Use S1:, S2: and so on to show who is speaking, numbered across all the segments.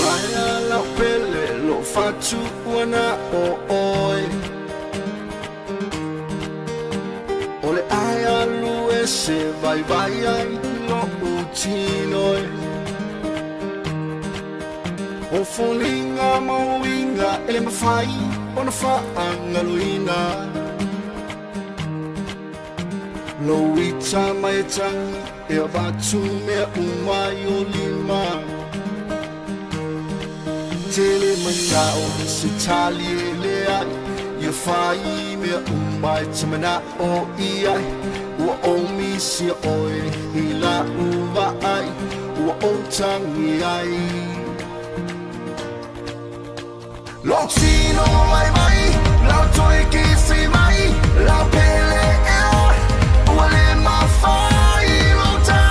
S1: Asuraia lau pele lo fatu ua na o oe. O le ai alu e se vai vai ai lo utino e. O foliga ma uiga e le mafai ona faagaloina. Lou ita mai e tagi e avatu mea uma i o lima. Tele manao se tali e leai ia fai mea uma e te manao i ai. Ua omisia oe i lau vaai, ua ou tagi ai. Lau tino vai vai, lau toe kisi mai, lau pele ea, ua le mafai lou ta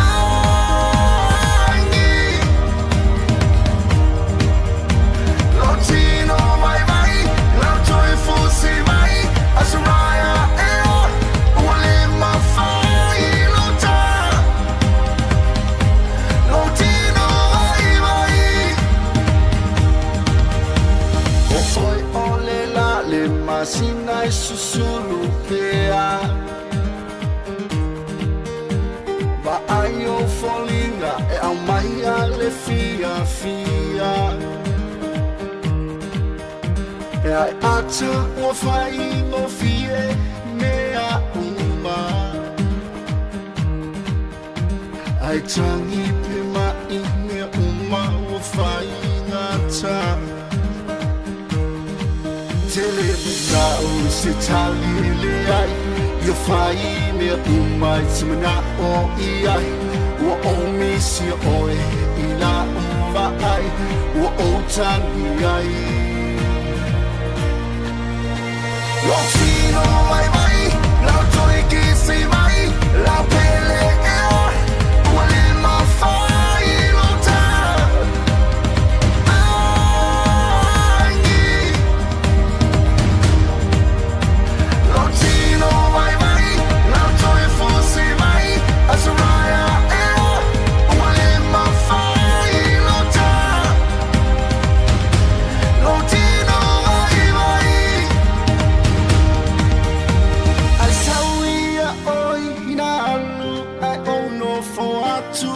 S1: agi. Lau tino vai vai, lau toe fusi mai, Asuraia ea, ua le mafai lou ta. Lau tino vai vai. O oe o le la le masina e susulu pea. Vaai o foliga e aumai a le fiafia. E ai ata ua faigofie mea uma. Ai tagi pe mai mea uma ua faigata. Tele manao se tali leai ia fai mea uma e te manao i ai. Ua omisia oe i lau vaai, ua ou tagi ai. Lau tino vai vai, lau toe kisi mai, lau pele ea, ua le mafai lou ta agi. Lau tino vai vai, lau toe fusi mai, Asuraia ea, ua le mafai lou ta. Lau tino vai vai. Ai sau ia oi ina alu ai ou nofo atu.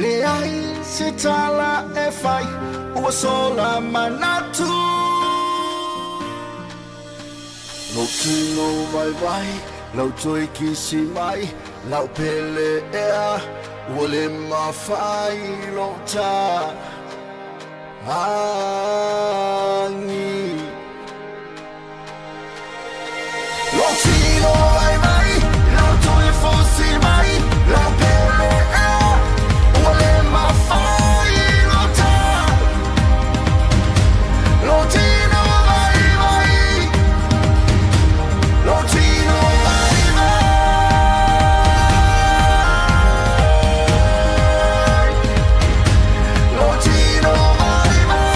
S1: Leai se tala e fai, ua sola manatu. Lau tino vai vai, lau toe kisi mai, lau pele ea, ua le mafai lou ta agi. Lau tino vai vai, lau toe fusi mai, lau pele ea, ua le mafai lou ta. Lau tino vai vai, lau tino vai vai. Lau tino vai vai.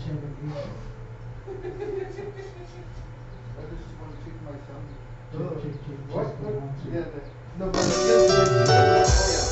S2: 7, 8.
S3: I just want to check my sound.
S2: Check, check, check,
S3: What?
S2: check,
S3: What?
S2: 1, 2.
S3: Yeah, no, but yes, oh yeah.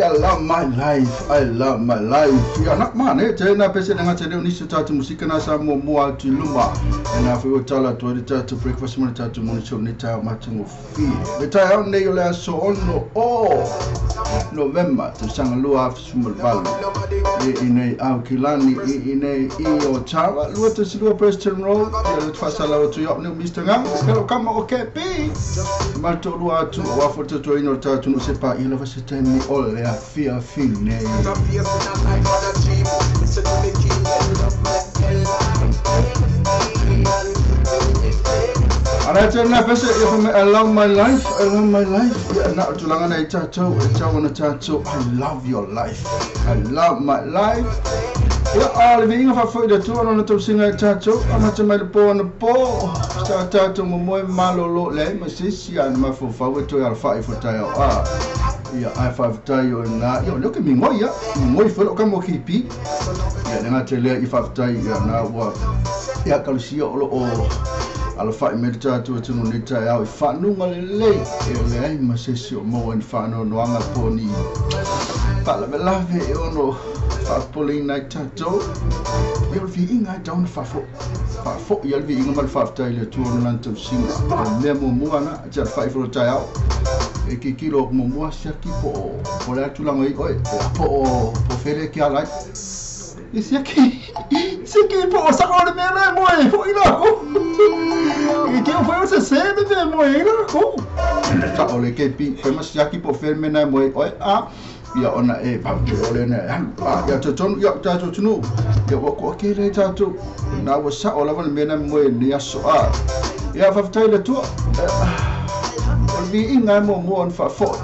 S3: I love my life, I love my life. Ia nak mana te na pese nga te ni se tatu musika na sa mo mo atu luma. Na fo tala to le tatu breakfast mo tatu mo ni ni ta matungo fi. Le ta au nei ole so ono o November te sanga lua sumal valo. I nei au kilani i nei i o tawa lua te silua Preston Road. Ia le fasala o tu yo ni Mr. Ngang. Kalo kama o KP. Mato lua atu o afo te to ino tatu no se pa i lava se temi o le a fia fine. I love my life, I love my life. Yeah, na tulanga na itato, itato na tato. I love your life. I love my life. Yeah, all the inga fa foi da tu ona to singa itato. Ama te mai po na po. Sa tato mo mo malolo le masisi an ma fo fa we to ya fa ifo ta ya. Ah. Yeah, I five tayo na. Yo, look at me mo ya. Mo ifo ka mo kipi. Yeah, na tele if five tayo na wa. Ya kalusia o o Alfa medita tu tu no nita au i whanunga le lei e le ai masesi o mo en whano no anga poni palavelave e ono whapolina i tatou e o le inga tauna whafo whafo i alvi inga mal whaftai le tu ono lan tau singa o mea mua na te al whaiforo tai au e ki kilo mo mua siaki po o le atulanga i oe po o po whele ki alai e siaki siaki po o saka o le mea na e moe fo i lako e ke o foi o se se me moe i lako sa o le ke pi foi mas siaki po whele mea na e moe oe a ia ona e pau te ole na a ia te tonu ia tātou tunu ia ua koa ke le tātou nā ua sa o lava le mea na moe ni aso a ia whawhatai le tua o le inga mo mo on whawhoi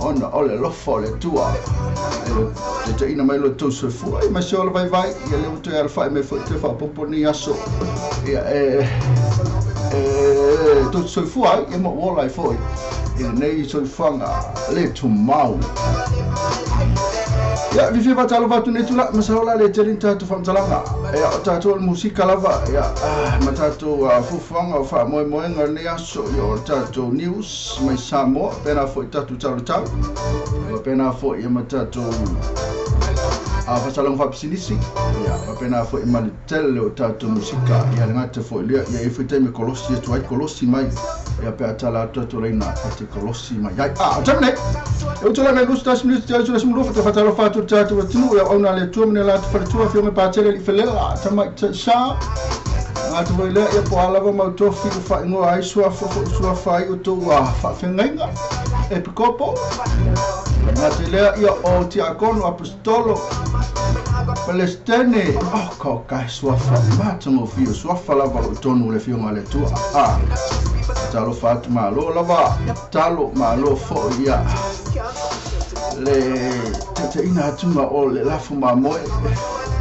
S3: ona o le lofo le tua e te ina mai lo tau soifua i mai se ola vai vai ia le uto e alwhai me fo te whapopo ni aso ia e tau soifua ia mo ola i foi ia nei soifuanga le tumau. Ia vi fia talo vatu nei tula masala le telin tatu whamtalanga ia o tātou musika lava ia ma tātou fufuanga o wha moe moenga nei aso ia o tātou news mai Samoa pena foi tātou talo tau pena foi ia ma tātou a whasalonga whapisinisi ia ma pena foi ma le tele o tātou musika ia le ngata foi lea ia e foi me kolosi e tuai kolosi mai ia pe atala atu leina e te kolosi mai ai a o tamne e utola mai lusta minuti te utola simu lofa te whatalo whatu tātou atunu ia auna le tua mene la te whaletua whio me pātele li whelela tamai te sa ngātu foi lea ia po alava mautofi u whaingoa ai sua whai o tō whawhengainga Epikopo, Natelea ia o Tiakono Apostolo, Palestene, oh ka ka suafa matagofie, suafa lava o tonu le Afioga a le Atua. Talofa atu malo lava, talo malo fo'i ia le taitaiina atuga o le lafu mamoe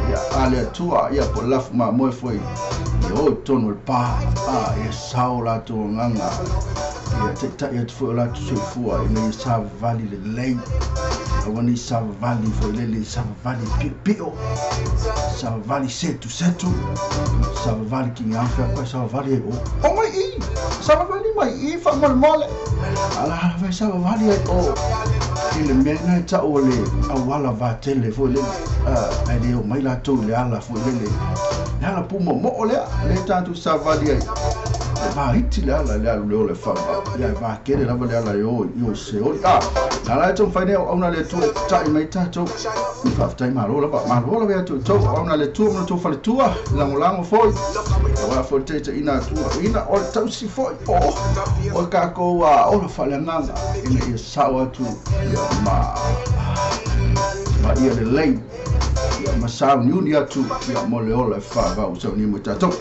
S3: ia a le Atua ia po le lafu mamoe foi ia o i tonu o le pa ia sao latou agaga ia taitai atu foi o latou soifua ina ia savavali lelei aua nei savavali foi lele savavali piopio savavali setu setu savavali kigafe pa savavali ai o mai i savavali mai i faamolemole ala ala vai savavali ai o i le mea na e ta'u o le auala vatele foi lele ae le o mai latou i le ala foi lele le ala pumomo'o lea le tatou savavali ai e vaiti le ala le alu le o le faavao ia e vakele lava le ala e o i o seoli na la e taumafai nei auauna le Atua e ta'i mai tatou i faafetai malo lava ia toutou auauna le Atua ma le tou faletua lagolago foi aua foi le taitaiina atua ina o le tausi foi o takou ola faaleagaga ina ia sa'o atu ia ma ia lelei ia ma sauniuni atu ia mo le ola e faavau saunia mo tatou.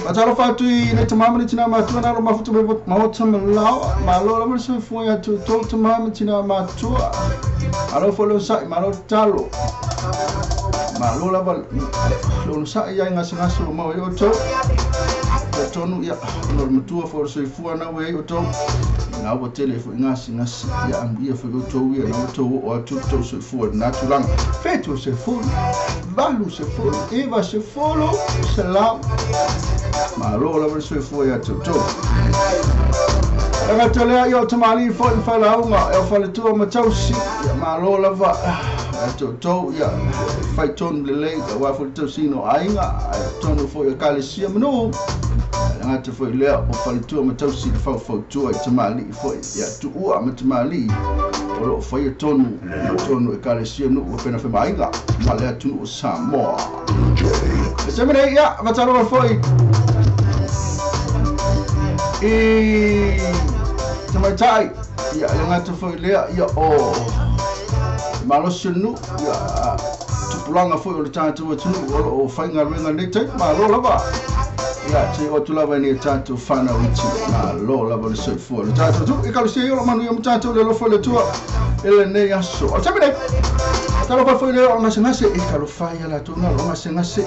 S3: Faatalofa atu i le tamā ma le tinā matua na alo mafuta maota ma laoa malo lava le soifua ia toutou tamā ma tinā matua. Malo foi le onosa'i, malo le tatalo, malo lava le onosa'i ia i gasegase ua maua ai outou tonu ia ona o le matua foi o le soifua na ua i ai outou na ua tele foi gasegase ia amuia foi outou ia na outou oo atu le tou soifua i lena tulaga. 70, 80, 90, 100 malo lava le soifua ia toutou. Lagata lea ia o tamalii foi ma failauga e o faletua ma tausi ia malo lava ia toutou ia fai tonu lelei aua foi le tausiga o aiga ae tonu foi ekalesia ma nuu. Lagata foi lea o faletua ma tausi le faufautua i tamalii foi ia tuua ma tamalii o loo faia tonu tonu ekalesia nuu pena foi ma aiga ma le atunuu o Samoa. E se nei ia faatalofa foi i tamaitai ia le gata foi lea ia o malosi o le nuu ia tupulaga foi o le tatou atunuu o loo faigaluega lenei taimi malo lava ia te o atu lava i nei tatou fanau iti malo lava le soifua le tatou atunuu e kalosia ai o lo manuia ma tatou le alofa o le Atua i lenei aso. O le taimi nei faatalofa foi lea o gasegase e talofa ia latou na o lo gasegase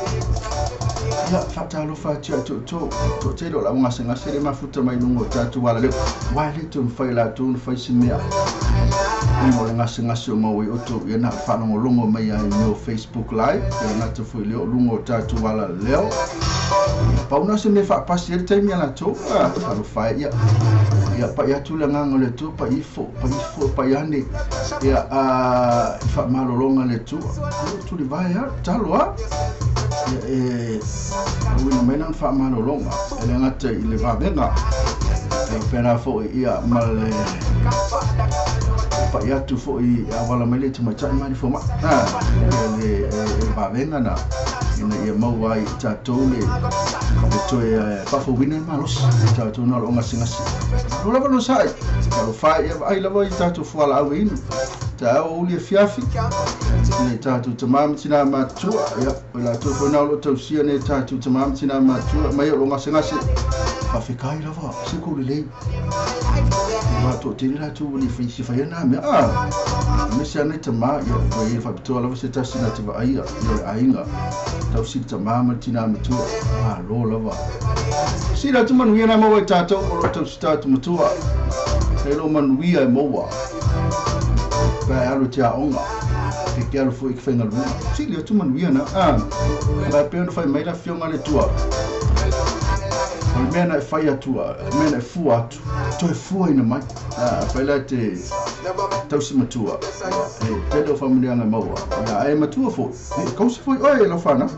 S3: ia faatalofa atu ia toutou toatele o le augasegase le mafuta mai luga o tatou alaleo uae le taumafai latou na fai se mea ona o le gasegase o maua ai outou ia na faalogologo mai ai mo Facebook Live ia gata foi lea o luga o tatou alaleo pau na se mea faapasi ai le taimi a latou talofa ai ia ia pai atu le agaga o le Atua pai ifo pai ifo pai ane ia i faamalologa le Atua tulivae a talo a ia e auina mai lana faamalologa e le gata i le vavega e pena foi ia ma le pai atu foi auala mai le tamaitai ma le foma'i ia le vavega na ina ia maua ai tatou le toe faafouina le malosi tatou na o loo gasegase lo lava onosa'i talofa ia vaai lava i tatou fualaau e inu taeao uli afiafi nei tatou tamā ma tinā matua ia o latou foi na o loo tausia nei tatou tamā ma tinā matua mai o loo gasegase faafekai lava se kou lelei ua toatele latou ua le faia na mea aemaise ana i tamā ia ua i faapitoa lava se tasi na te vaaia ia le aiga tausi le tamā ma le tinā matua malo lava sila atu manuia na maua i tatou o loo tausi tatou matua e lo manuia e maua pe alu te aoga ke ke alu foi i ke faigaluega sili atu manuia na ma pe ona fai mai le Afioga le Atua o le mea na e fai atu le mea na e fua atu toe fuaina mai fai la te tausi matua e tele o faamanuiaga e maua ia ae matua foi e kausi foi oe lau fanau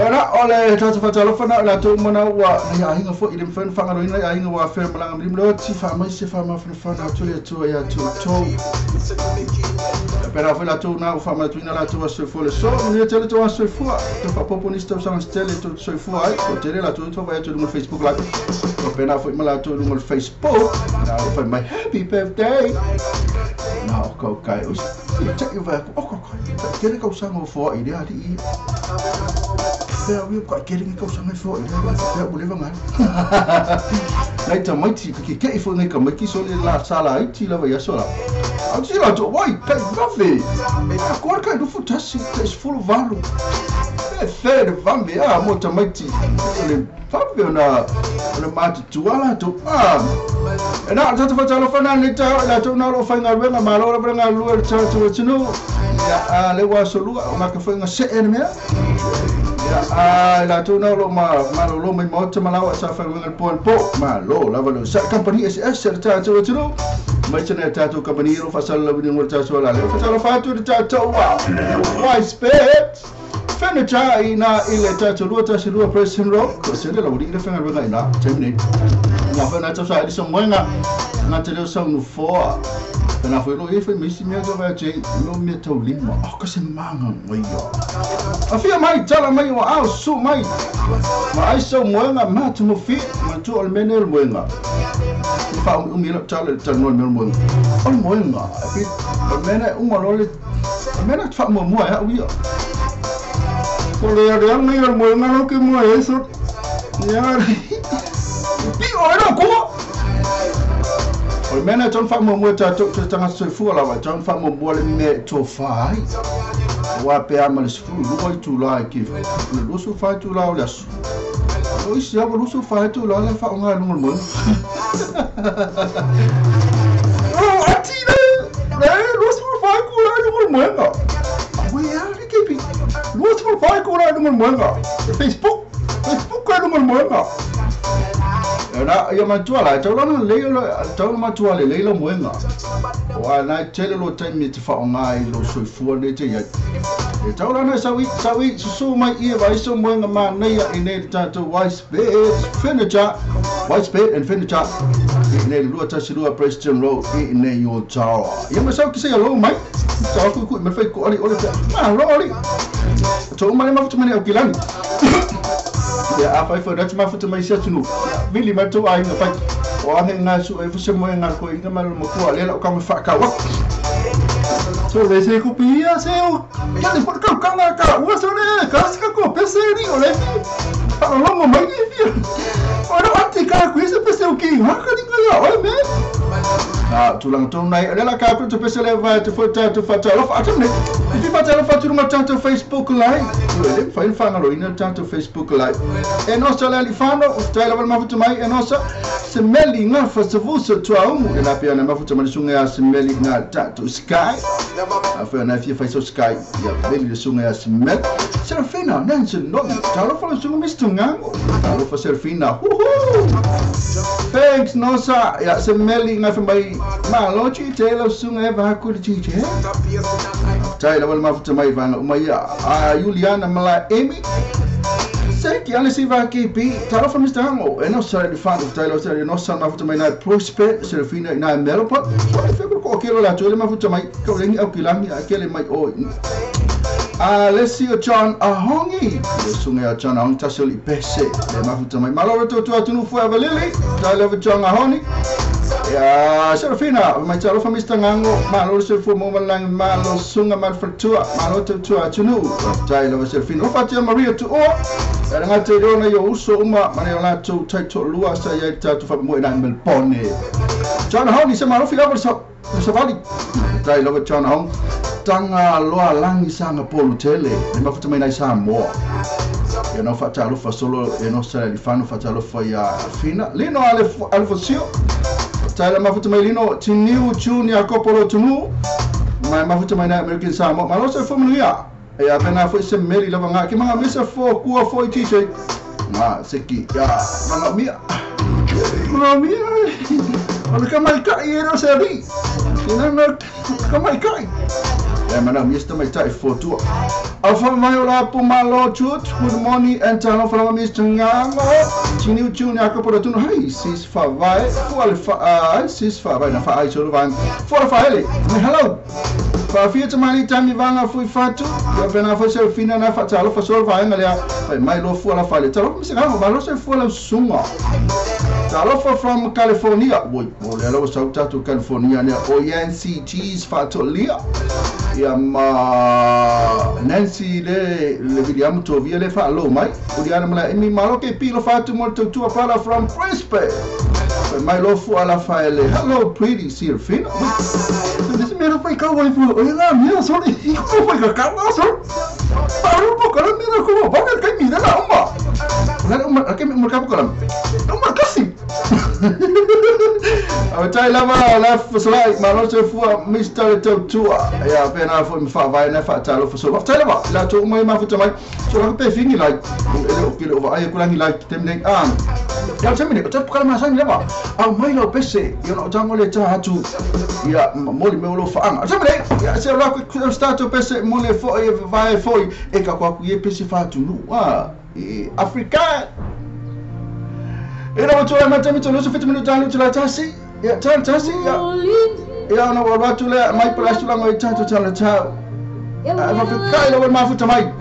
S3: Ela o le tatou faatalofa na o latou uma na ua nai aiga foi i le mafai ona faagaloina i aiga ua afea malaga malima le oti faamai se faamafanafana atu le Atua ia toutou pena foi latou na ua faamanatuina latou aso soifua le so manuia tele tou aso soifua tou faapopo nisi tausaga se tele tou soifua ai toatele. tele la tu vai atu i luga o le Facebook Live. Faapena foi ma latou i luga o le Facebook. Na o fai mai happy birthday. Na o kau kai o tai vai aku o kau kai. Tele kausaga o foa'i le ali'i. Pea ui kai kele ngi kausaga e foa'i le ali'i. Pea ua leva galu. Nai tamaiti ke ke'i foi ngai tamaiti so le la sala aiti lava i aso la. Au ti la to wai kai vave. A koa kai lufu tasi tai 18. E fe le vave a mo tamaiti. Le vave ona ona matutua latou. E na o tatou faatalofa na nei taeao i latou na o lo o faigaluega malo lava le galulue o le tatou atunuu. Ia, le ua asolua o gaka foi gasee le mea. Ia, i latou na o lo o malolo mai maota ma laoa sa faigaluega le po le po. Malo lava le osa'i kamupani eseese a le tatou atunuu. Mai tana e tatou kamupani o lo o faasalalauina mo le tatou ala. Faatalofa atu i le tatou Wise Bet Furniture i nā i le tatou 212 Preston Road. Ko se le lauli i le faigaluega i nā taimi nei. Ngā whai nā tau sa elisa moenga ngā te reo sau nufoa. Tēnā whai lo e whai meisi mea tau vai atu no mea tau lima. Oh, ka se manga ngoia. A fia mai, tala mai o ao, su mai. Ma ai sau moenga, ma tu mo fi, ma tu o le mene o le moenga. I wha umi umi lau tala le tala no le mea o le moenga. O le moenga, e o le mene uma lo le, o le mene wha mua mua e au ia. Ko le area ngai o le moenga lo ke mua e so. Ia, pi o e no kua. O le mea lena e tatau ona faamuamua e tatou te tagata soifua lava, e tatau ona faamuamua le mea e tofa ai. Aua pe a ma le 12 itula i ke le 24 itula o le aso. O isi lava 24 itula la e faaaoga i luga o le moega. O ati le 24 itula i luga o le moega. Aue a le kepi. 24 itula i luga o le moega. Facebook, Facebook i luga o le moega. Na ia matua la, tau lana lei tau matua le lei la moenga. O a nai tele lo taimi te whaonga i lo soifua nei te iai. E tau lana saui, saui, susu mai ia vai so moenga ma nei a i nei le tātou Wise Bed Furniture, Wise Bed and Furniture, i nei le 212 Preston Road, i nei o Ottawa. Ia ma sau ki se alo mai, tau kui kui me whai ko ali ole pea, ma lo ali. Tau umane mafuta mani au kilani. Ia a whai whai rati mafuta mai se atunu. Vili mai tau aiga whai. O ange ngā su e fuse moe ngā koe inga mai lo makua lela o kame whaakawa. So le se ko pia se o kia le whakau kanga ka ua so le ka sika ko pese ni o le fi. Whakalongo mai ni fi. O no ati ka kui se pese o ki haka ni ngā oi me. Nā, tūlanga tōnu nei, lela ka te pese le vai te whai tātou whātalofa atu nei. I fi whātalofa atu runga tātou Facebook Live. Ua le whai whangalo ina tātou Facebook Live. E nosa le alifano, o tai lava le mafuta mai, e nosa se meli ngā whasavusa tua umu. E nā pia na mafuta mai sunga ya se meli ngā tātou Sky. A whai nā fia whai sau Sky. Ia meli le sunga ya se meli. Serafina, Nancy Nogi, talofa le sunga Mr. Ngango. Talofa Serafina, huhu! Thanks, nosa, ia se meli ngā whai mai. Malo chi te lau sunga e vaku le chi te. Tai lava le mafuta mai vanga uma ia. A Juliana Mala Emi. Se ki ale si va ki pi. Talofa Mr. Hango. E no sa le whanau tai lau se no sa mafuta mai nai Prosper Serafina i nai Melopot. So e whekuru ko o kelo la tue le mafuta mai. Kau lengi au ki langi a kele mai o. Alessio John Ahongi. Le sunga ia John Ahongi tasi oli pese. Le mafuta mai. Malo roto tu atunu fua valili. Tai lava John Ahongi. Ia Serafina, mai talofa Mr. Ngango, malo se fu mo malang malo sunga mal fatua, malo te tua atunu. Tai lava Serafina, o fatia Maria tu o. E nga te rona yo uso uma mane o latou tai to lua sa ia tatu fa mo ina Melbourne. John Ahongi se malo fi lava sa savali. Tai lava John Ahongi. Tanga loa langi sanga polu tele, le mafuta mai nai Samoa. Ia nau faatalofa solo e no sa le fano faatalofa ia Fina. Lino Alefosio. Tai la mafuta mai Lino Tiniu Junior Kopolo Tunu. Mai mafuta mai nai American Samoa. Malo se fo manuia. E a pena foi se meli lava ngā ki manga misa fo kua fo i tise. Ngā seki ia manga mia. Manga mia. O le kamai kai e no se ri. Ina no kamai kai. E mana mista mai tai fo tua. Alfa mai o la pu malo chut. Good morning and talofa lava Mr. Ngango. Tiniu Junior Kopolo Tunu. Hai sis fa vai. Fu ale fa ai sis fa vai na fa ai solo vai. Fu ale fa hele. Hello. Faafia tamali tami vanga fui fatu. Ia pena foi se fina na fa talofa so vaenga lea. Fai mai lo fua la fale. Talofa mi se ga malo se fua la sunga. Talofa from California. Woi, mo le ala sa tatu California ne o Yancy Cheese fatolia. Ia ma Nancy le le William Tovia le fa lo mai. Uliana mala emi malo ke pilo fatu mo tautua pala from Brisbane. Fai mai lo fua la fale. Hello pretty Sylphina. This man fai ka wai fu. O la mia sorry. Ko fai ka ka la sorry. Paru po ka mira ko ba ka kai mi la uma. La uma ka mi ka ko la. Uma kasi. A tai lava la fasalai malo se fua Mr. Tautua. Ia pena fu mi fa vai na fa talo fa so. Tai lava la to mai ma fu mai. So la pe fingi lai. Ele o kile o vai ko langi lai temne a. Ia temne o te pukala ma sangi lava. Au mai lo pese ia no tango le ta atu. Ia moli me lo fa anga. Temne ia se la ko start pese moli fo e vai foi e ka kwa ku ye pese fa tu nu. Ah Africa. Ina watu la matami to lusu 50 minuta lu tula tasi. Ya tan tasi ya. Ya na watu le mai pala tula ngoi tatu tala ta. Fa kai lo ma futa mai.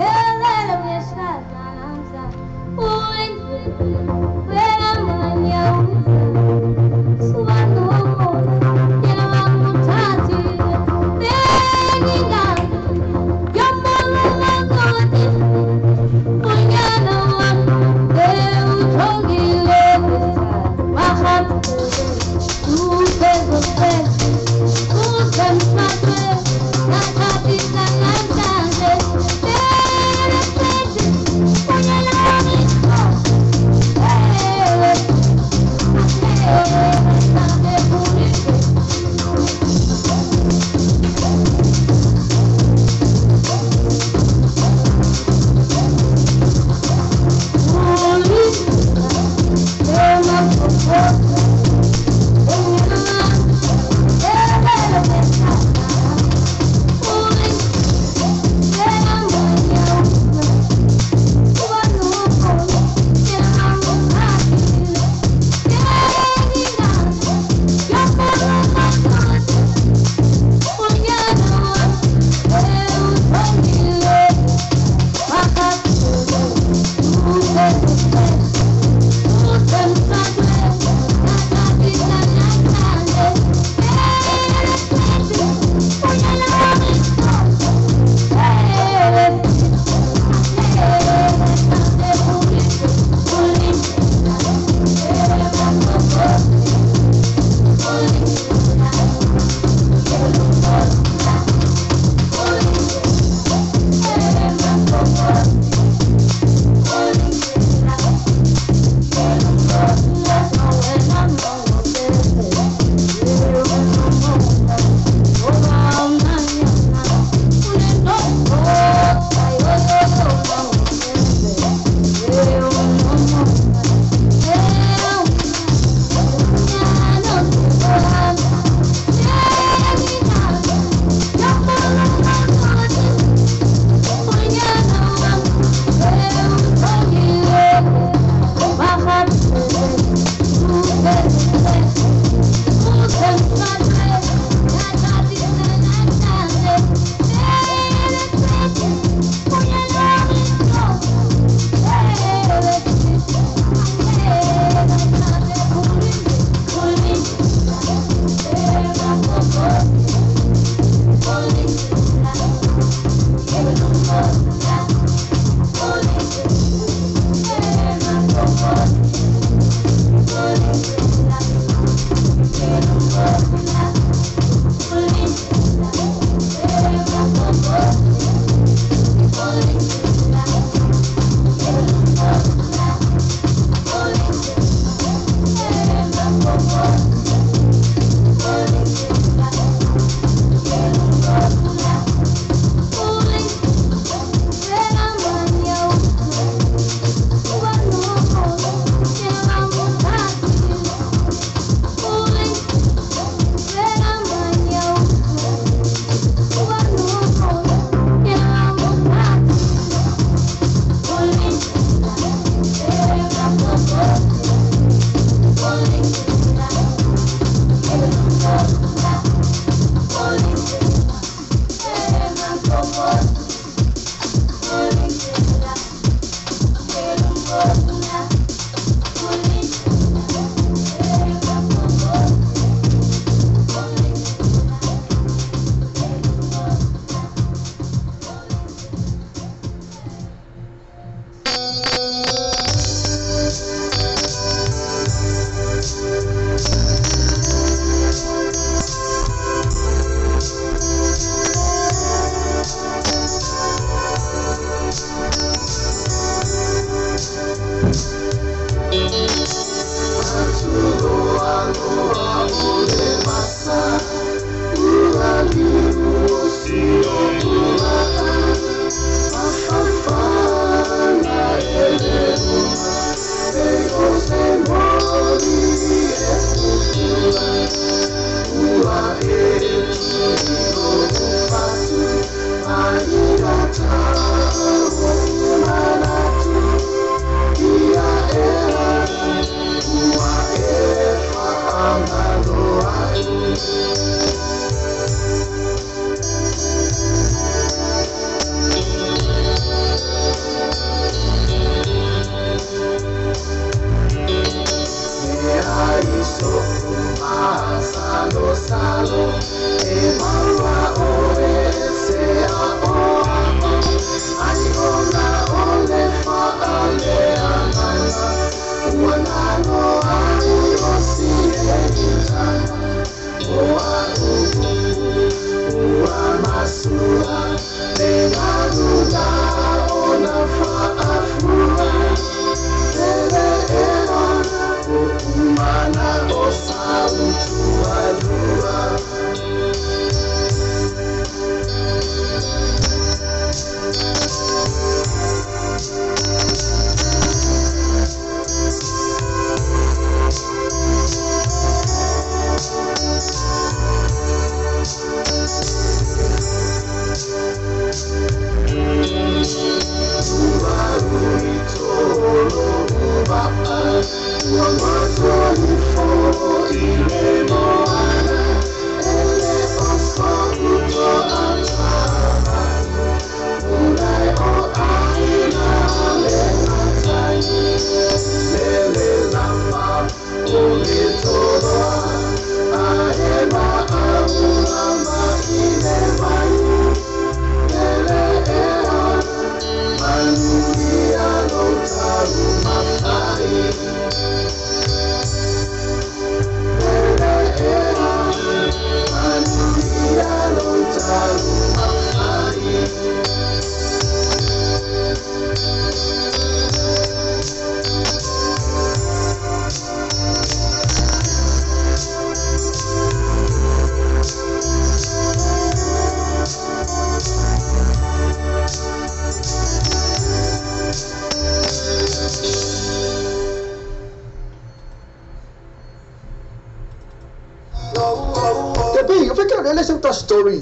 S3: Story. Story.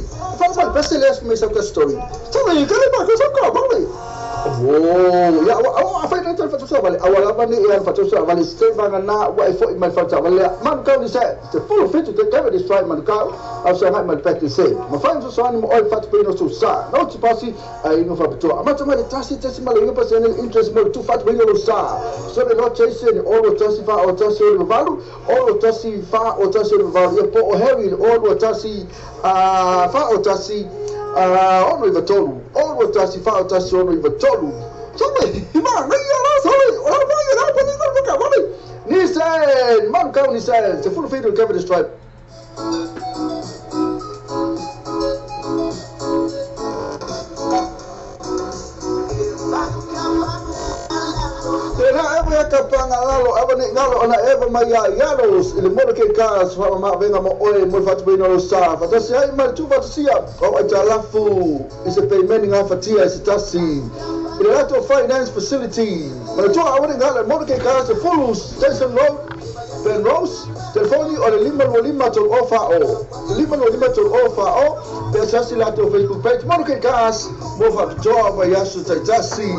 S3: Finance Facility. Station Road, Penrose, Telefoni o le 525 3 O. 525 3 O. Pesasi lato Facebook page. Monoke Cars, mo fa toa ma yasu taitasi.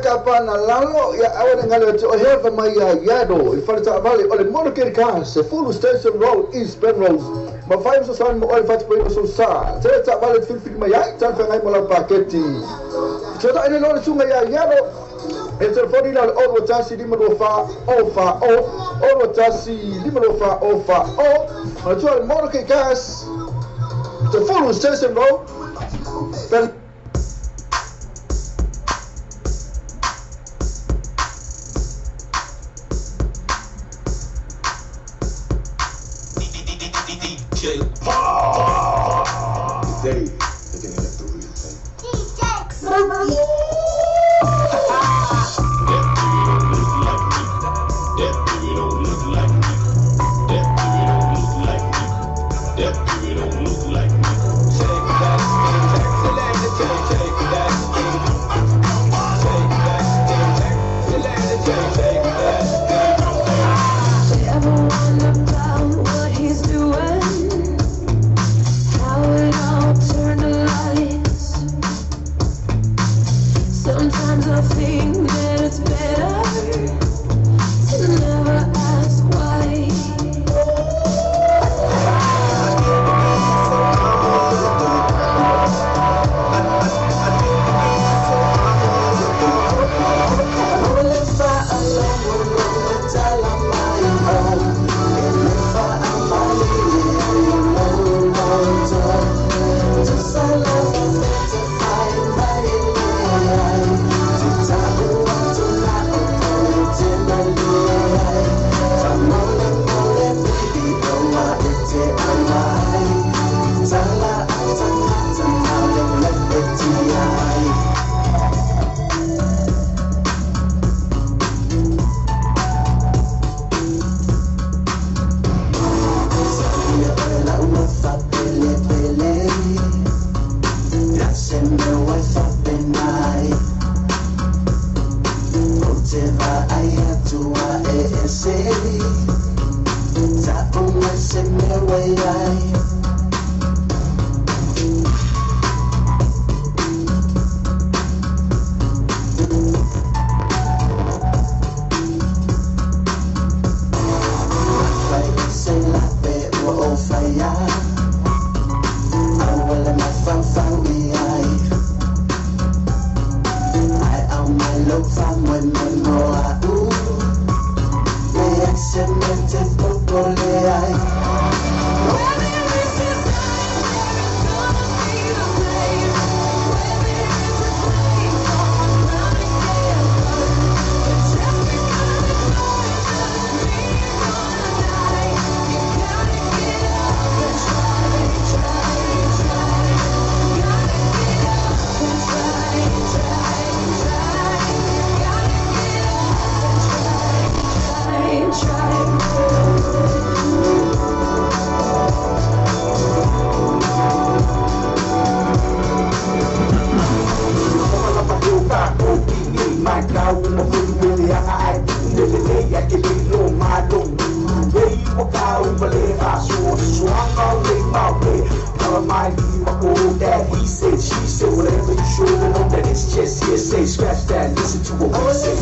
S3: Kapana lalo ya awana ngale to heva mai ya yado i fara vale o le Monoke Cars, Full Station Road, East Penrose. Ma fai so san mo oi fat po so sa. Te ta vale fil fil mai ai ta fa ngai mo la paketi. Te ta ene lo sunga ya yado. E telefoni la le 021 524 040 021 524 040. Manatua le Motor Gas te full station bro.
S2: DJ Paul. Today, they're gonna get the real thing.
S4: DJ.
S2: That baby don't look like me. That baby don't look like me. That baby don't look like me. That baby don't look like me.
S5: Take that, take, take that, take that, take, take that, take that.
S6: Ever wonder about what he's doing? How it all turned to lies. Sometimes I think that it's better to never ask why.
S5: Scratch that, listen to what we say.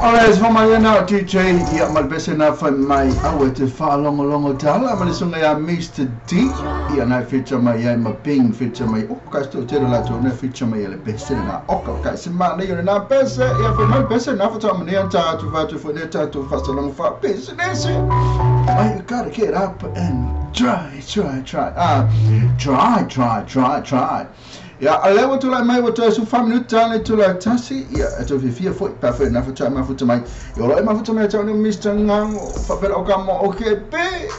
S3: Alright, so my DJ ia malbese na fai mai awe te whaalongolongo tala ma le sunga ia Mr. D ia na feature mai ia ma Bing feature mai o ka sto te la to na feature mai le bese na o ka se ma na ia na bese ia fai mai bese na fa ta mani ta tu fa tu fa ne ta tu fa so long fa bese ne se. You gotta get up and try try try try try try try. Ia, a lea ua tulai mai ua toe 14 minute le itula e 1, ia, e toe fiafia foi pe afai na faatoa e mafuta mai. Ia, o lo o e mafuta mai ia te au nei o Mister Gago, faapea lau kama o KP,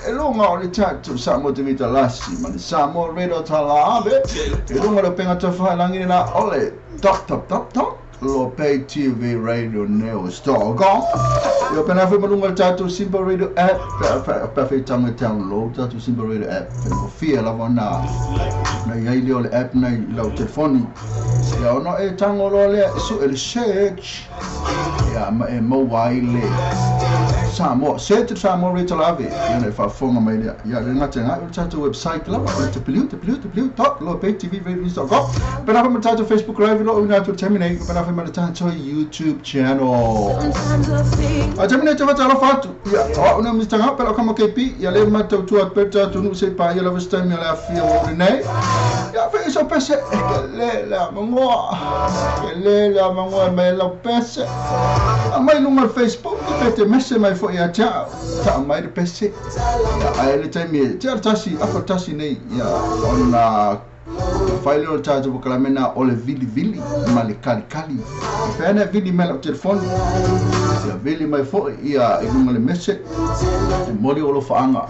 S3: e luga o le tatou Samoa TV Talasi ma le Samoa Radio Talaave, i luga o le upega taufailagi lena o le dot dot dot dot Lopei TV Radio News dot com. Ia, pena foi ma luga o le tatou Simple Radio app, pe afai tago e download tatou Simple Radio app, faigofie lava ona na iai lea o le app na i lau telefoni. Ia, ona e tago loa lea e sue le search, ia, ma e maua ai le Samoa, search le Samoa Radio Talave, ia, ona e faafofoga mai lea. Ia, le gata ina o le tatou website lava, o le www.lopeitvradio.com. Pena foi ma le tatou Facebook Live lo o ina atu le taimi nei, pena foi ma le tatou YouTube channel.
S6: Sometimes I feel
S3: A taimi nei te whatalofa atu, ia, o au nei o Mr. Ngao, pela o kama KP, ia le matau tua atu pea tatou nuu se i paia lava se taimi o le afia ua uli nei. Ia, fai so pese, e ke le le a mangoa, ke le le a mangoa e mai lau pese. A mai lunga o le Facebook, pe te mese mai foi ia te au, taa mai le pese. Ia, ae le taimi e, te ala tasi, afa tasi nei, ia, ona fai lea o le tatou polokalame na o le vilivili ma le kalikali. E fea na vili mai lau telefoni, ia vili mai foi ia i luga le mese, e moli o alofaaga.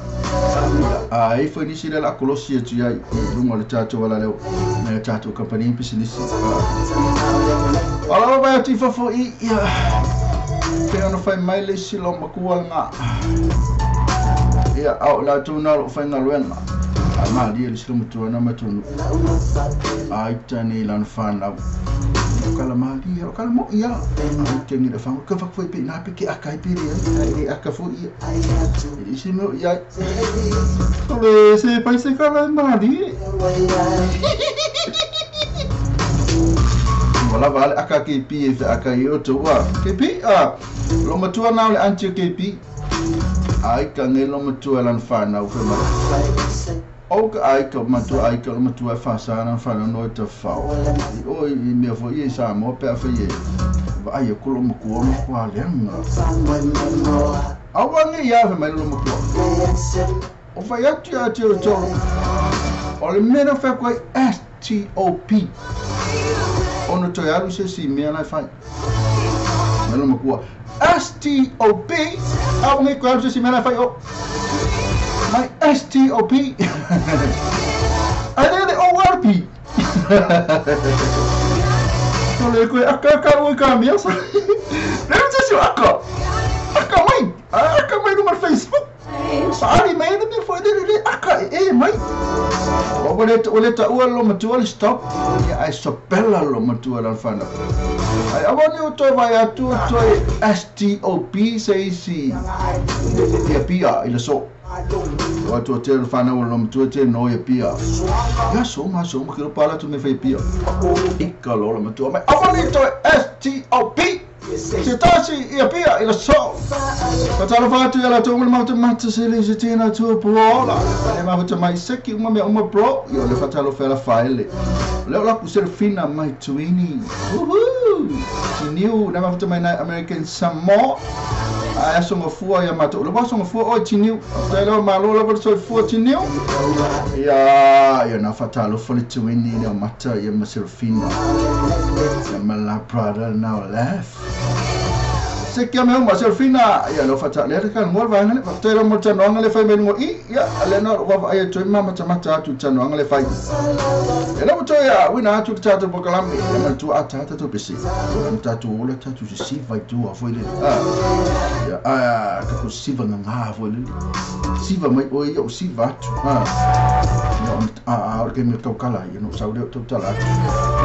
S3: Ia, a i foi nisi lea la kolosi atu iai i luga o le tatou alaleo me le tatou company pisinisi. O lava vai atu i fafo i, ia, pe ona fai mai le isi lo makua lena. Ia, a o latou na o loo faigaluega. A malie le isi lo matua na matou nuu. Ai tane i lana whanau. O kala malie, o kala moi a. Ai tane le whanau. Ka whaku pe nā pe ke aka i pere ai. Ai le aka fo ia. E le isi mea o iai. O le se pai se kala malie. Ua lava a le aka KP e whaaka i o tau a. KP, a, lo matua nā o le auntie o KP. Ai ka nge lo matua lan whanau whai mai. O ka ai ka matua ai ka lo matua e whasa lan whanau no e te whao. I o i mea fo i e Samoa pe a whai e. Wa ai e kolo makua makua leanga. Aua nge ia whai mai lo makua. O whai atu ia te o toro. O le mea na whai koe S-T-O-P. Ono toi alu se si mea lai whai. Mai lo makua. S-T-O-P. Aua nge koe alu se si mea lai whai o. Mai S-T-O-P. Ai le O-R-P. No le koe aka aka ue ka mea sa. Le se si o aka. Aka mai. Aka mai lunga Facebook. Saari mai le mea foi le le aka e mai. O le o le taua lo matua le stop. Ia ai sopela lo matua la whanau. Ai awa ni o toi vai atu toi S-T-O-P se isi. Ia pia i le so. O atu o te whanau lo matua te no ia pia. Ia so ma so ma ki ro pala tu me whai pia. Ika lo lo matua mai. Awa ni toi S-T-O-P. Se tasi ia pia i le so. Patalo whātu ia la tō ngana mahuta mata se le se tēnā tua puola. Le mahuta mai seki uma mea uma bro. Ia o le whatalo whela whaele. Leo laku Serafina mai tuini. Woohoo! Tiniu na mahuta mai nai American Samoa. Ai aso ngafua ia matou. Le waso ngafua oi tiniu. Tai leo malo lava le soifua tiniu. Ia, ia na whatalo whale tuini leo mata ia ma Serafina. Ia ma la brother now left. Se kia mea uma Serafina. Ia leo whatalo. Lea te ka ngoa vaenga le. Whakatau leo mo tanoanga le whai mai lunga i. Ia, le na wawa ai toi mama tamata atu tanoanga le whai. E leo toi a wina atu te tātou pokalame. Ia mana tua a tātou tau pese. Ia mana tātou ola tātou se siva i tua foi lele. Ia, a, kako siva ngā ngā foi lele. Siva mai oe ia o siva atu. Ia ona, a, ora ke mea tau kala, ia no sau leo tau tala atu.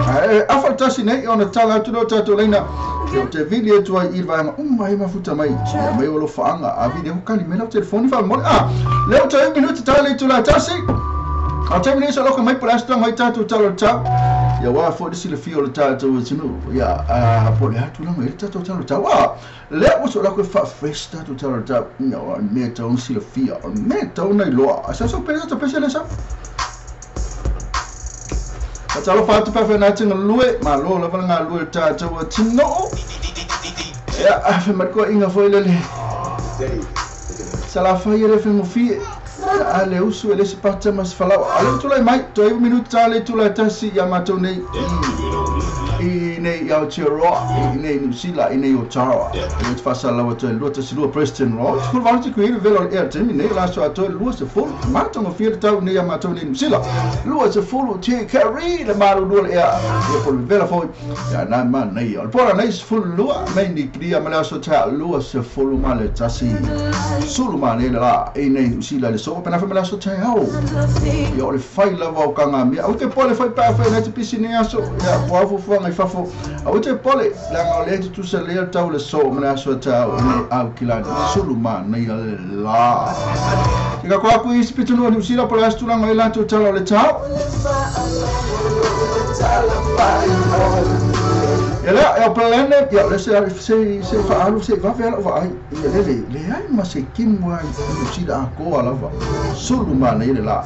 S3: A, e, awha tasi nei, ona tala atu leo tātou leina. Ia o te vili atu ai i le vaenga, uma e mafuta mai. Ia mai o lo whaanga, a vili ho kali me lau telefoni wha mole. A, leo tau minuti tā le tula tasi. A taimi nei sa loka mai po le aso mai tātou talo tau. Ia wā fo le silafia o le tātou atunu. Ia, a, po le atu langa e le tātou talo tau. A, lea ua so lako e wha fresh tātou talo tau. Ia, o mea tau na silafia, o mea tau na iloa. A sa so pere tātou pese le sa. A talo whātu pawhea nā tinga lue, ma lo lava ngā lue tātou atunu. Ia, a whe marikoa inga fo ilele. Sa la whai ele whengo fie. A le usu e le se pata ma se falaoa. A le tulai mai, toe 9 minuta le itula e 1 ia matou nei i nei i Aotearoa, i nei Niu Sila, i nei Otawa. E te faasalalau atu ai 212 Preston Road. 18 tikui le vela o le ea taimi nei, o le aso atoa le 20. Matagofie le tau nei ia matou nei Niu Sila. 20 te kari le malulu o le ea. Ia po le vela foi. Ia nai manaia. O le po nei 12 mei ni kria ma le aso ta 20 ma le tasi. Sulu manaia le la i nei Niu Sila le so. Pena fai ma le aso taeao. Ia o le fai lava o kanga mea. Au te pole fai pā fai nei te pisi nei aso. Ia po au fufuanga i fafo. Au te pole leaga o le te tusa lea tau le so ma le aso taeao i nei au kilani. Sulu manaia le la. Te ka koa aku i sipitunu o Niu Sila po le aso tulanga i latou tala o le tau. Ia lea, e o planet, ia le se se whaalu, se wawe ala o ai. Ia le le, le ai ma se kimu ai, Niu Sila a koa lava. Sulu manaia le la.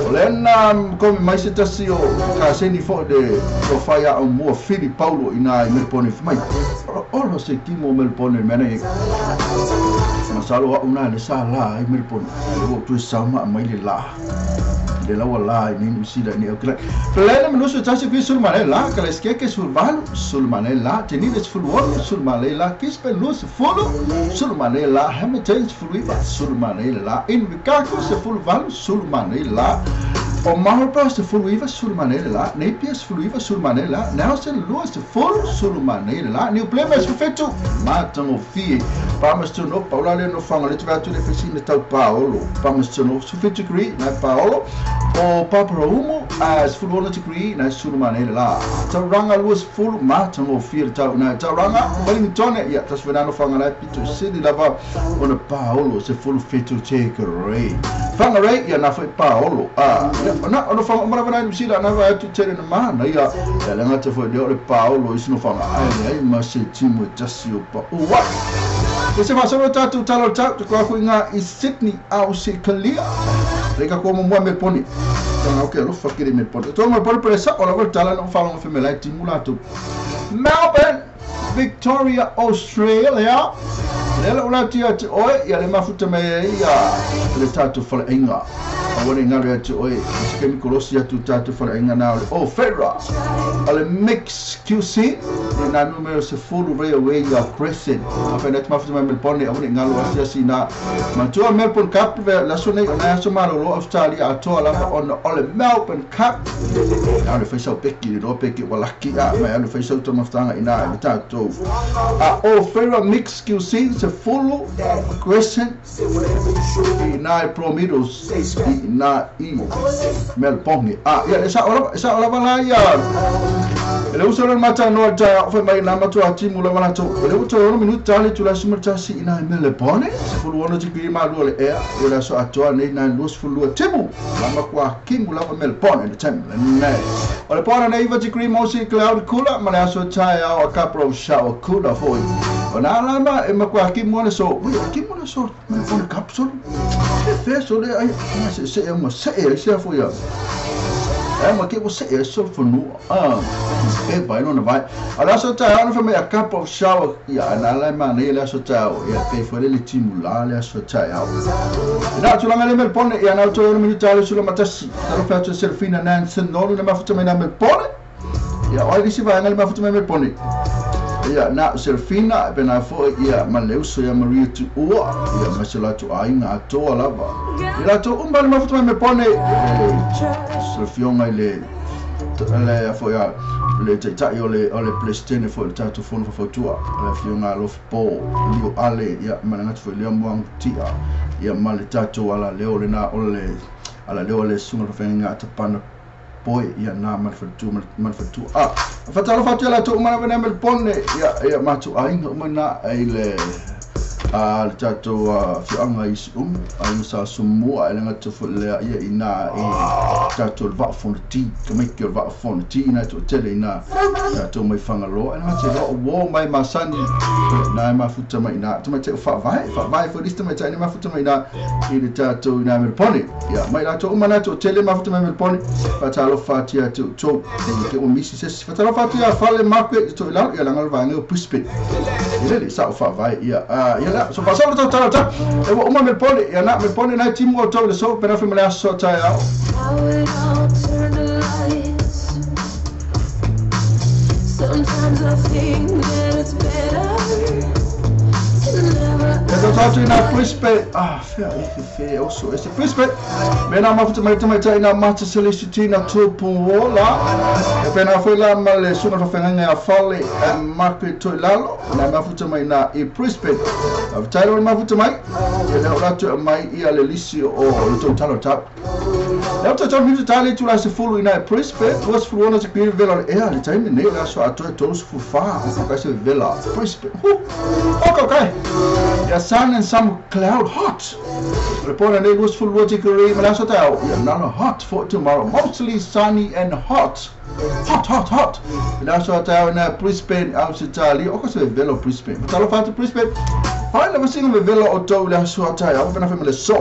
S3: O le na komi mai se tasi o ka seni fo de o whai a o mua Fili Paulo i nā i Melbourne mai. Olo se kimu o Melbourne mena e. Masalo a una le sa la i Melbourne. Le o tu sauma mai le la. Le lawa la i Niu Sila ni o kila. Plena minusu tasi fi sul mane la, ka le skeke sul valu, sul mane la, Geneva sul wolu, sul mane la, Kispe lus fulu, sul mane la, Hamilton sul iva, sul mane la, Invercargill se fulu valu, sul mane la, o Marlborough se fulu iva, sul mane la, Napier se fulu iva, sul mane la, Nelson Lewis se fulu, sul mane la, New Plymouth se fetu, Matango fie, Palmerston no, Paula le no fanga le tu le fesina tau Paolo, Palmerston no, su fetu degree, na Paolo, o Paparaumu, as full 1 degree, na sul mane la, Tauranga Lewis full, Matango fie tau na Tauranga, Wellington, ia tas venano fanga la pito sidi lava, ona Paolo se full fetu take rei. Fanga rei, ia na foi Paolo, na ono fanga mara na Niu Sila na vai tu tere na mana ia ia le ngata foi le Paolo i sino fanga ai ai ma se timu tasi o pa ua. E se fasolo tatu talo tatu ko ku inga i Sydney au se kalia. Le ka ko mo Melbourne. Tanga o ke lo fakiri Melbourne. To Melbourne presa o la volta la no falo mo femela timu la tu. Melbourne, Victoria, Australia. Le ula tia te oe ia le mafuta me ia le tatu fale inga. A wane ngalo ia te oe se kemi kolosi atu tatu fale inga na ole o Federer. Ale mix QC na numero se fulu railway ia Crescent. A fa net mafuta me Melbourne a wane ngalo asia sina. Matua Melbourne Cup la sone na so malo Australia atoa la on ole Melbourne Cup. Ana faisau peki ro peki walaki a mai ana faisau to maftanga ina i tatu. A o Federer mix QC se fulu Crescent i nai Promiros i nai i Melbourne. A ia sa ola vala ia. Le uso le mata no ta fa mai na matua timu la vala to. Le uso ono minuta le tula simultasi i nai Melbourne. Se fulu ono tikiri malu le ea. Ia so atoa nei nai lus fulu timu. La makwa kimu la Melbourne le time le nei. O le pona nei va tikiri mosi cloud kula ma le aso tai a couple of shower kula foi. O na lama e makwa kimu le so. Ui kimu le so Melbourne capsule. E feso le ai se se ma se se foi ia. E ma ke se e so funu. E vai no vai. Ala so ta ana fa me a cup of shower ia na la ma nei la so ta ia pe foi le timu la le so ta ia. Na tu la me Melbourne ia na to no minuta le sula matasi. Ta fa to Selfina Nansen no na mafuta me na Melbourne. Ia oi disi vai na mafuta me Melbourne. Ia na Selfina pena foi ia Maleuso ia Maria tu ua ia masela tu ainga atoa lava. Ia to umba na mafuta me Melbourne. Selfionga ile le foi a le taitai o le Palestine foi le tatu fono fafautua le fionga alofi po lio ale ia manangatu foi lea moangu tia ia ma le tatu ala leo le na o le ala leo le sunga fafenga atapana poi ia na malfatu a fatalo fatu la to mana vena Melbourne ia ia matu ainga umana ai le a le tatu fianga isi ai sa sumua ele ngatu foi le ia ina e tatu le va fonti ka mai ke va fonti ina to tele ina tatu mai fangalo ele ngatu lo wo mai masani na mafuta mai na to mai te fa vai foi lista mai tani mafuta mai na i le tatu ina Melbourne ia mai la to umana to tele mafuta mai Melbourne fatalo fatia to to ke o misi se fatalo fatia fale makwe to la ia langa va ngeo puspet ile le sa fa vai ia ia la so pasalo to tala ta e ua uma Melbourne ia na Melbourne na timu o tou le so pena fi ma le aso taeao.
S6: How it all turned to lies. Sometimes I think that it's better to never
S3: E tau atu ina Brisbane, ah, fea e fe oso e se Brisbane. Me na mafuta mai tamaitai ina Mata Celestina Tupuola. E pena foi la ma le sunga whawhengainga a fale e Margaret Toilalo. Na mafuta mai na i Brisbane. A vitailo le mafuta mai. E leo ratu e mai i a le lisi o le tau talo tau. Leo tau tau minuta tali tu la se fulu ina e Brisbane. Ua se fulu ona se kuiri vela le ea le taimi nei o le aso atoe tolu se fulu wha. O kai se vela Brisbane. Hu! Ok, ok. Ya sun and some cloud hot. Le pona nei lua sefulu lua tikiri ma le aso taeao. Ya nala hot for tomorrow. Mostly sunny and hot. Hot, hot, hot. Le aso taeao na Brisbane Australia. O ka se velo Brisbane. Matalo fatu Brisbane. Hai lava singa me velo o tau le aso taeao. Pena fe ma le so.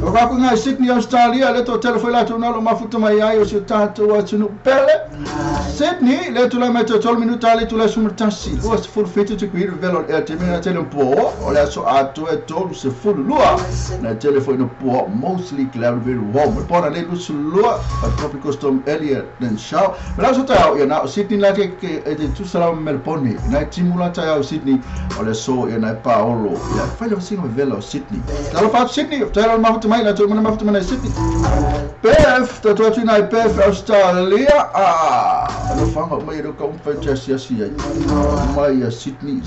S3: O ka ku ngai Sydney Australia le to tele foi la tu nalo mafuta mai ai o si o tātou atunu pele. Sydney le tu la mai te tolu minuta le tu la sumatasi. Lua se fulu fitu te kuiru velo e te mina tele po. O le aso atu e tolu se fulu lua. Na tele foi no po mostly cloud very warm. E pona le lusu lua a tropical storm Elliot then show. Me la aso taeao ia na Sydney la ke e te tusala Melbourne. Na timula taeao Sydney o le so ia na Paolo. Ia fai le singa velo Sydney. Talo fa Sydney, talo mafuta mai la tu mana mafuta mai Sydney. Perth, tatu atu ina i Perth, Australia. Ah, no whanga mai e ka umwhai te asi asi ai. Mai a Sydney,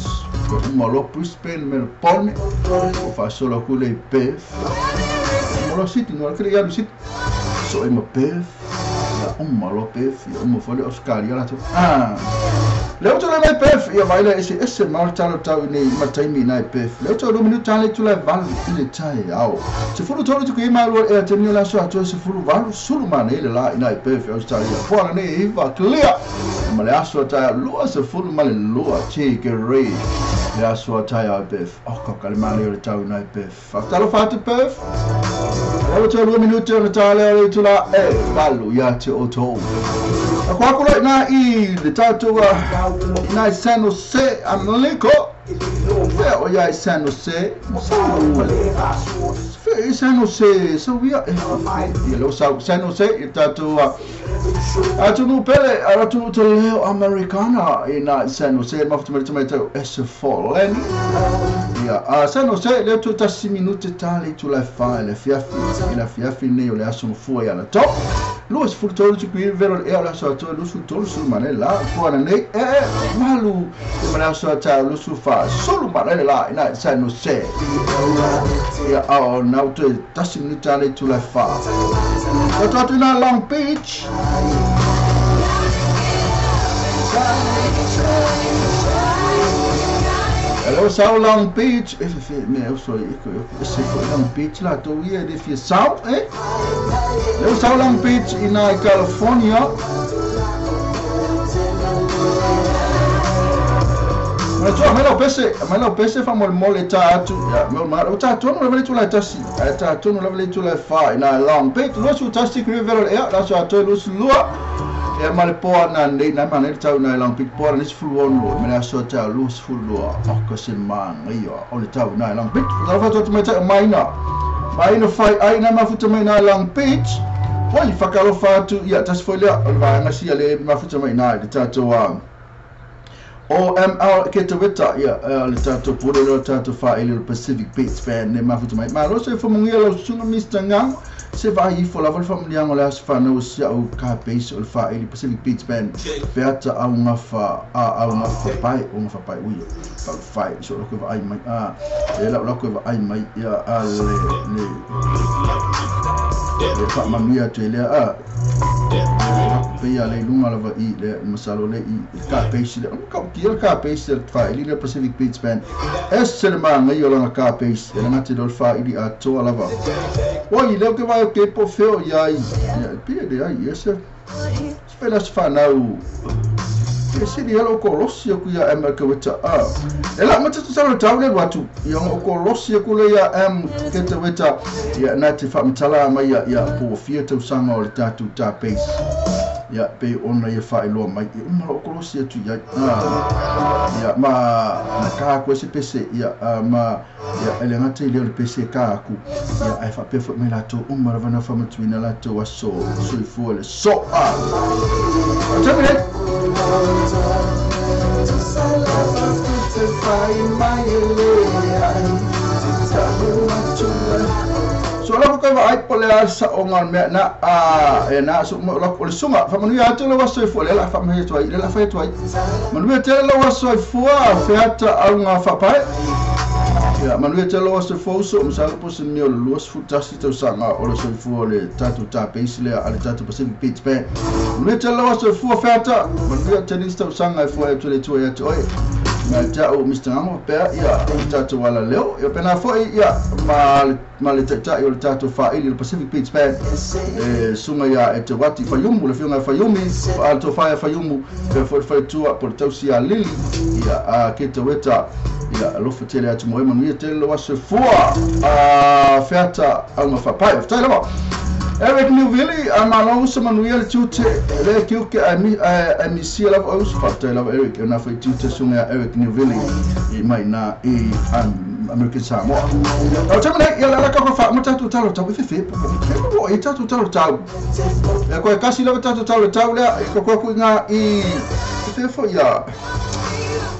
S3: uma lo Brisbane, Melbourne, o whasola kule i Perth. Uma lo Sydney, no kere ialu Sydney. So e ma Perth, ia uma lo Perth, ia uma fole Australia la tu. Ah. Leo tole mai Perth, ia vaila ese ese maul talo tau i nei mataimi nai Perth. Leo tole minuta le tula valu i le tai ao. Se fulu tolu tuku i malu e te mio laso atoe se fulu valu sulu mana i le la i nai Perth Australia. Poana nei iwa clear. Ma le aso tai lua se fulu ma le lua te ke re. Le aso tai ai Perth. O ka ka le mana o le tau i nai Perth. Whakatalo whatu Perth. Leo tole lua minuta o le tai leo le tula e valu ia te o tō. A kwa kura ina i le tātou ina i San Jose, Amerika. Fea o ia i San Jose. Fea i San Jose, sa wia e. Ia leo sau San Jose i tātou atunu pele, atunu te leo Americana ina i San Jose. Mafuta mai te tau S4 Leni. Ia, San Jose, leo tu tasi minute tali tu lai whae le fiafi. I la fiafi nei o le aso mafua ia la tau. Lua se fulu tolu tuku i velo le ea o le aso atoe lusu tolu sulu mana la. Puana nei e malu e mana aso atoe lusu fa sulu mana le la ina i San Jose. Ia ao nau toe tasi minuta le tu lai wha. Tatu atu ina Long Beach. Hello, sau Long Beach. E fe me o so e ko e se ko Long Beach la to ia de fia sau eh. Hello, sau Long Beach ina i California. Ma tu mai lau pese fa mole mole ta atu. Ya me ma o ta tu no le tu la tasi. A ta tu no le tu la fa ina Long Beach. Lo su tasi ku velo e la so atu lo su lua. E ma le poa na nei na ma nei tau na Long Beach poa ni fulu ono me la so ta lu fulu o ko se mang ia o le tau na Long Beach. La fa tu mai ta mai na. Mai no fai ai na mafuta mai na Long Beach. Oi whakalo whatu ia tas foi lea o le vaanga sia le mafuta mai na le tātou OML ke te weta ia le tātou pore le tātou whaele le Pacific Beats Band ne mafuta mai. Ma lo se whamungia lau sunga Mr. Ngang se vai ifo lava le whamunianga le aso whanau sia au ka base o le whaele Pacific Beats Band peata au ngawha au ngawha pai o ngawha pai ui au whai so loko e ai mai a e lau loko e ai mai ia a le le le whaamanuia atu e lea a Pea le lunga lava i le masalo le i ka base le ka kia ka base le whaele le Pacific Beats Band ese le maanga i o langa ka base e langa te dol whaele a toa lava. Oi leo ke vai o ke po feo ia i ia pia le ai ese se pela se whanau e se li alo ko losi aku ia M ke weta a e la mata tu salo tau le watu ia o ko losi aku le ia M ke te weta ia na te whamatala mai ia ia po fia tau sanga o le tātou tā base. Ia pe ona ia faailoa mai e uma lou kolosi atu i ai. Ia ma na ka aku ai se pese ia ma ia e le gata i lea o le pese e ka aku ia ae faapea foi mai latou uma lava na faamatuina latou aso soifua le soa. O taimi nei. So la ko vai po le asa o ngal mea na a e na so mo la o le sunga fa manuia atu le waso i fu le la fa manuia tu ai le la fa tu ai manuia te le waso i fua feata au ngā whapae ia manuia te le waso i fua uso masalo po se mea o le 21 tausaga o le soifua le tatou tapeisi lea a le tatou Pacific Beach Band manuia te le waso i fua feata manuia te nisi tausaga e fua atu le tua ia te oe ma te au Mr. Ngamo pea ia i tatou ala leo ia pena foi ia ma le taitai o le tatou faaili le Pacific Beach Band e sunga ia e te wati Faiumu le fioga Faiumi a le tofaia Faiumu pea foi le faletua po le tausi ia Lili ia a ke te weta ia alofa tele atu mo e manuia tele le waso fua a feata au nga whapai faafetai lava Eric Newville a malo usa manuia le tiute le kiuke a misia lava au usa faafetai lava Eric e na fai tiute sunga ia Eric Newville i mai na i American Samoa. Au taimi nei, ia la ka wha mo tatou talo tau e fefe po e tatou talo tau. Ia koe kasi lava tatou talo tau lea i ko ku ngā i fe fo ia.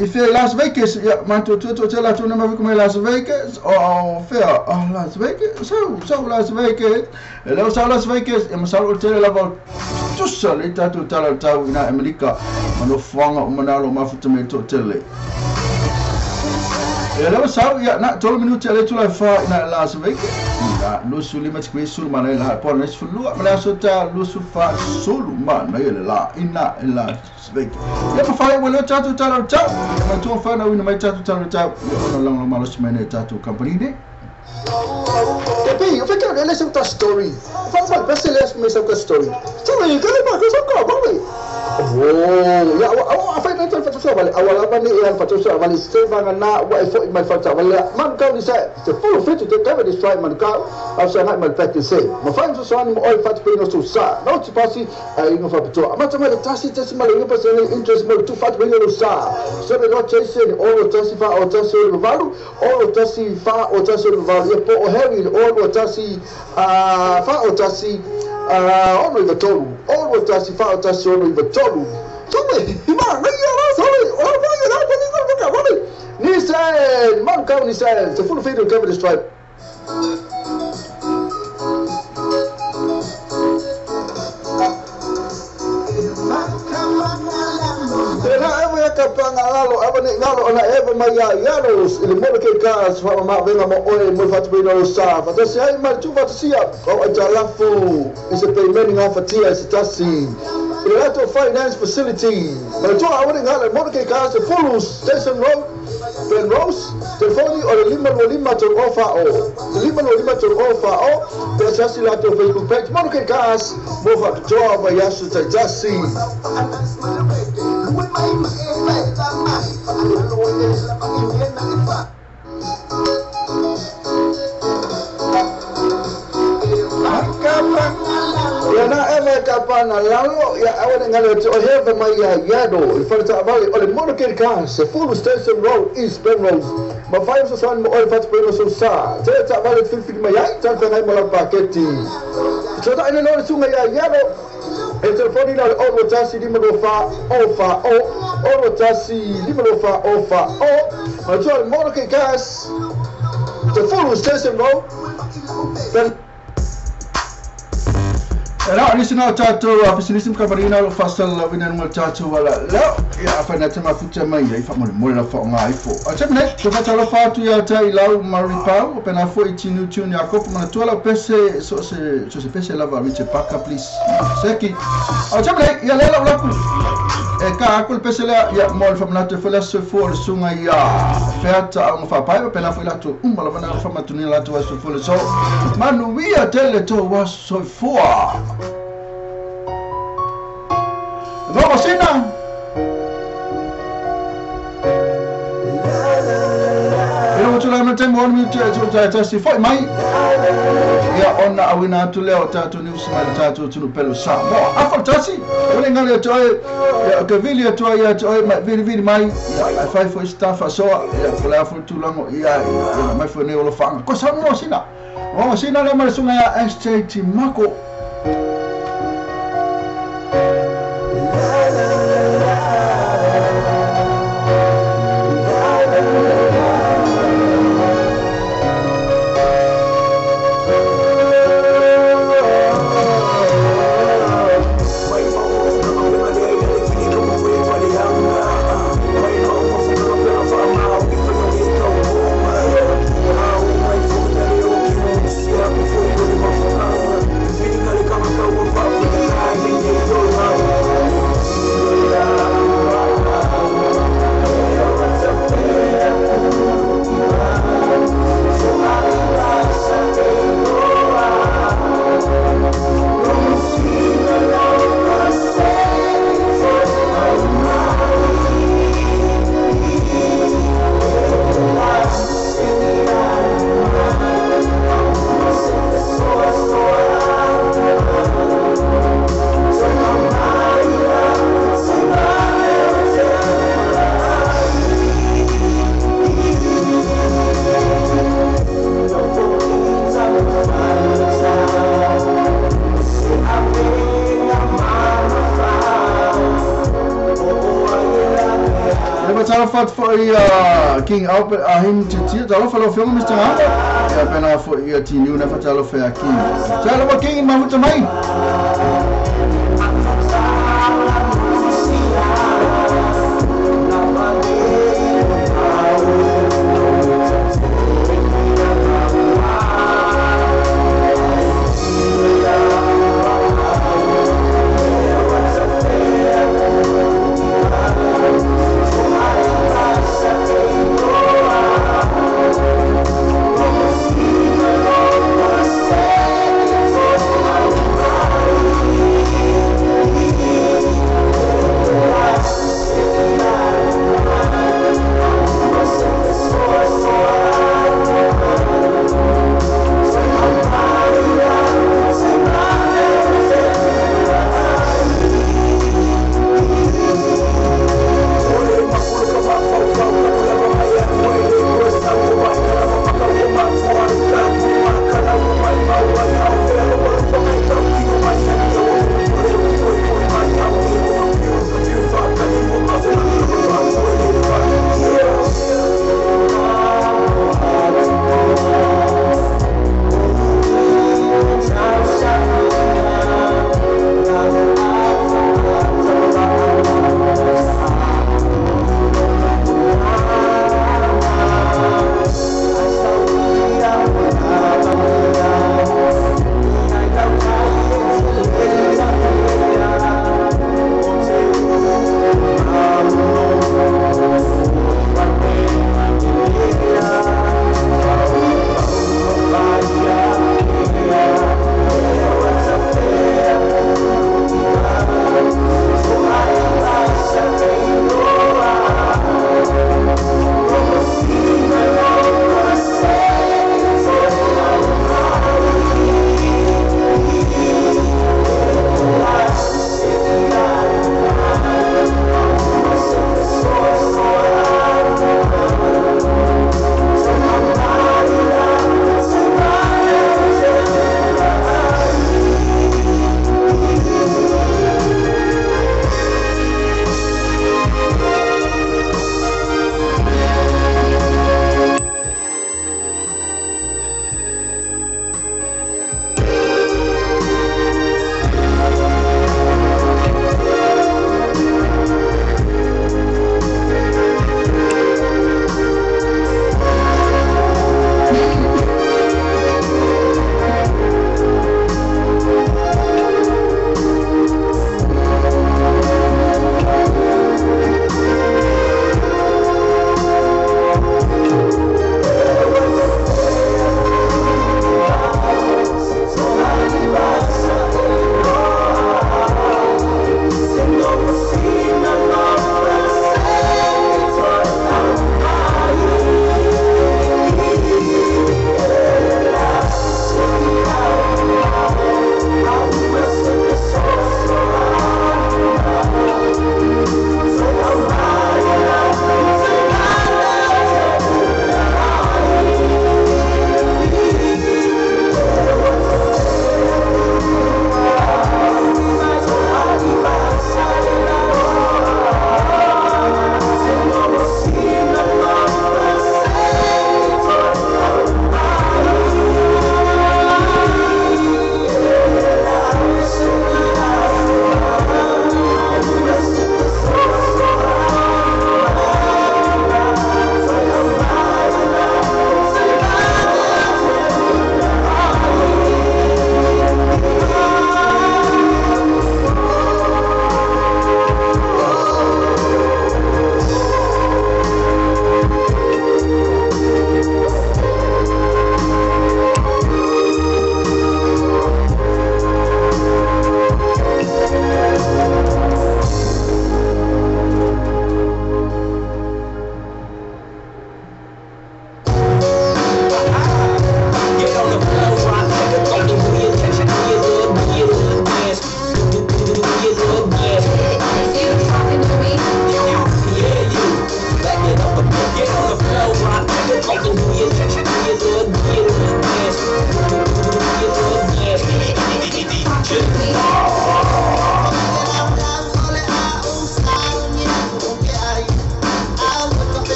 S3: I fe Las Vegas ia ma tu tu te la tu na ma mai Las Vegas o fe a Las Vegas so Las Vegas. E leo sa Las Vegas e masalo te lava tusa le tatou talo tau ina Amerika ma no fuanga o manalo mafuta me to tele. E leva sau ia na tolu minuti ale tula fa ina Las Vegas. Ina lusu lima tskwe sulu mana la po na sulu ma so ta lusu fa sulu mana ile la ina Las Vegas. Ia ma fa wele tatu talo tau. Ma tu fa na wina mai tatu talo tau. Ia ona longo malo semene tatu company ne.
S4: Pepe, eu fiquei olhando essa tua story. Fala mal, parece ler essa tua story. Sabe, que le marco só como, vai. Oh, ya, oh, afai na tol fatu vale. Awala bani e fatu vale se va na wa e fo mai fatu vale. Man ka ni se, te full fit te cover this right man ka. Au sa na mai practice se. Ma fa so so ni mo oi fatu pe no so sa. No ti pasi ai no fa to. Ma ta ma tasi tasi ma le pa se interest mo tu fatu pe no sa. So le no chase ni o tasi fa o tasi o valu, o tasi fa o tasi o valu. Ia po o Harry o tasi fa o tasi ono i tolu o tasi fa o tasi ono i tolu so ma na ia la so o va ia la pa ni ko ka va ni se man ka ni se te full feed cover this tribe Kapanga lalo avane ngalo ona eva mai ia iaros ile mo ke ka fa ma venga mo oe mo fa tu no sa fa se ai ma tu fa sia o ajalafu is a payment nga fa tia is tasi ile ato finance facility ma tu avane ngalo mo ke ka se full station road Penrose telefoni o le lima no lima to ofa o lima no lima to ofa o te sasi la to Facebook page mo ke ka mo fa tu va yasu tasi. Ia na eva kapana lalo ia awane ngale te o heva mai ia iado i wharata avale o le Monoken ka se full station road East Penrose ma whai so san mo oi whatu peno so sa te ta vale filfili mai ai ta whangai mo la paketi so ta ina no sunga ia iado e telefoni la o tasi lima no fa o fa o o tasi lima no fa o fa o ma tu le Monoken gas the full station road.
S3: Era ni sina tatou a pisinisi mkabarina lo fasal la wina nunga tatou wala leo ia afa na tema futa mai ia ifa mo mo la fa nga ifo a temne to fa talo fa tu ia tai lau maripau pena fo itinu tune ya kopo mana tuala pese so se pese lava Richard Parker please seki a temne ia lela la ku e ka akul pese la ia mo fa mana te fola se fo le sunga ia feata au fa pa pena fo la tu umma la mana fa matuni la tu so fo le so manuia tele to wa so fo. Vamos, Sina! Eu vou te tula ma te mo ni te tu ta ta si foi mai. Ia ona awina atu lea o tātou news mai le tātou tunu pelu sa. Mo afa tasi. O le ngale atu ai ia ka vili atu ai atu ai mai vili vili mai. Ia ai fai foi staff asoa ia ko le afu tulango ia ia mai foi ne o lo fanga. Ko sa mo sina. O sina le mai sunga ya SJ Timako. King Albert ahim titia talofa lau afioga Mr. Ngata ia pena fo'i ia tiniu na fatalofa ia King talofa King mafuta mai.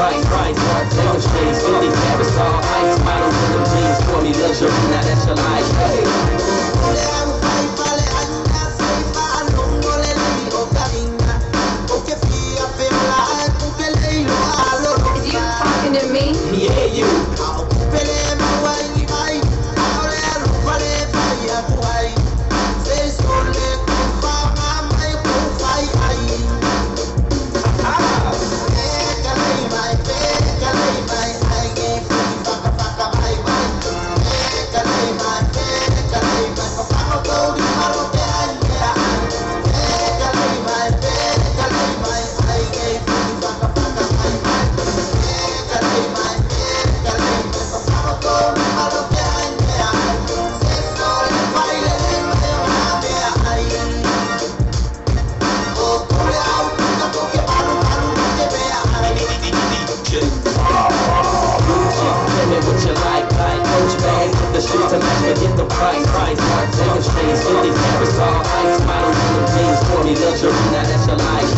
S5: price. Price. Marc Jacobs shades, 50 carats, all ice. Models in them jeans for me, luxury, now that's your life.
S6: Is you talking to me?
S5: Yeah, you. Gucci, tell me what you like. Coach bags, hit the streets to match, forget the price. Price. Marc Jacobs shades, 50 carats, all ice. Models in them jeans for me, luxury, now that's your life.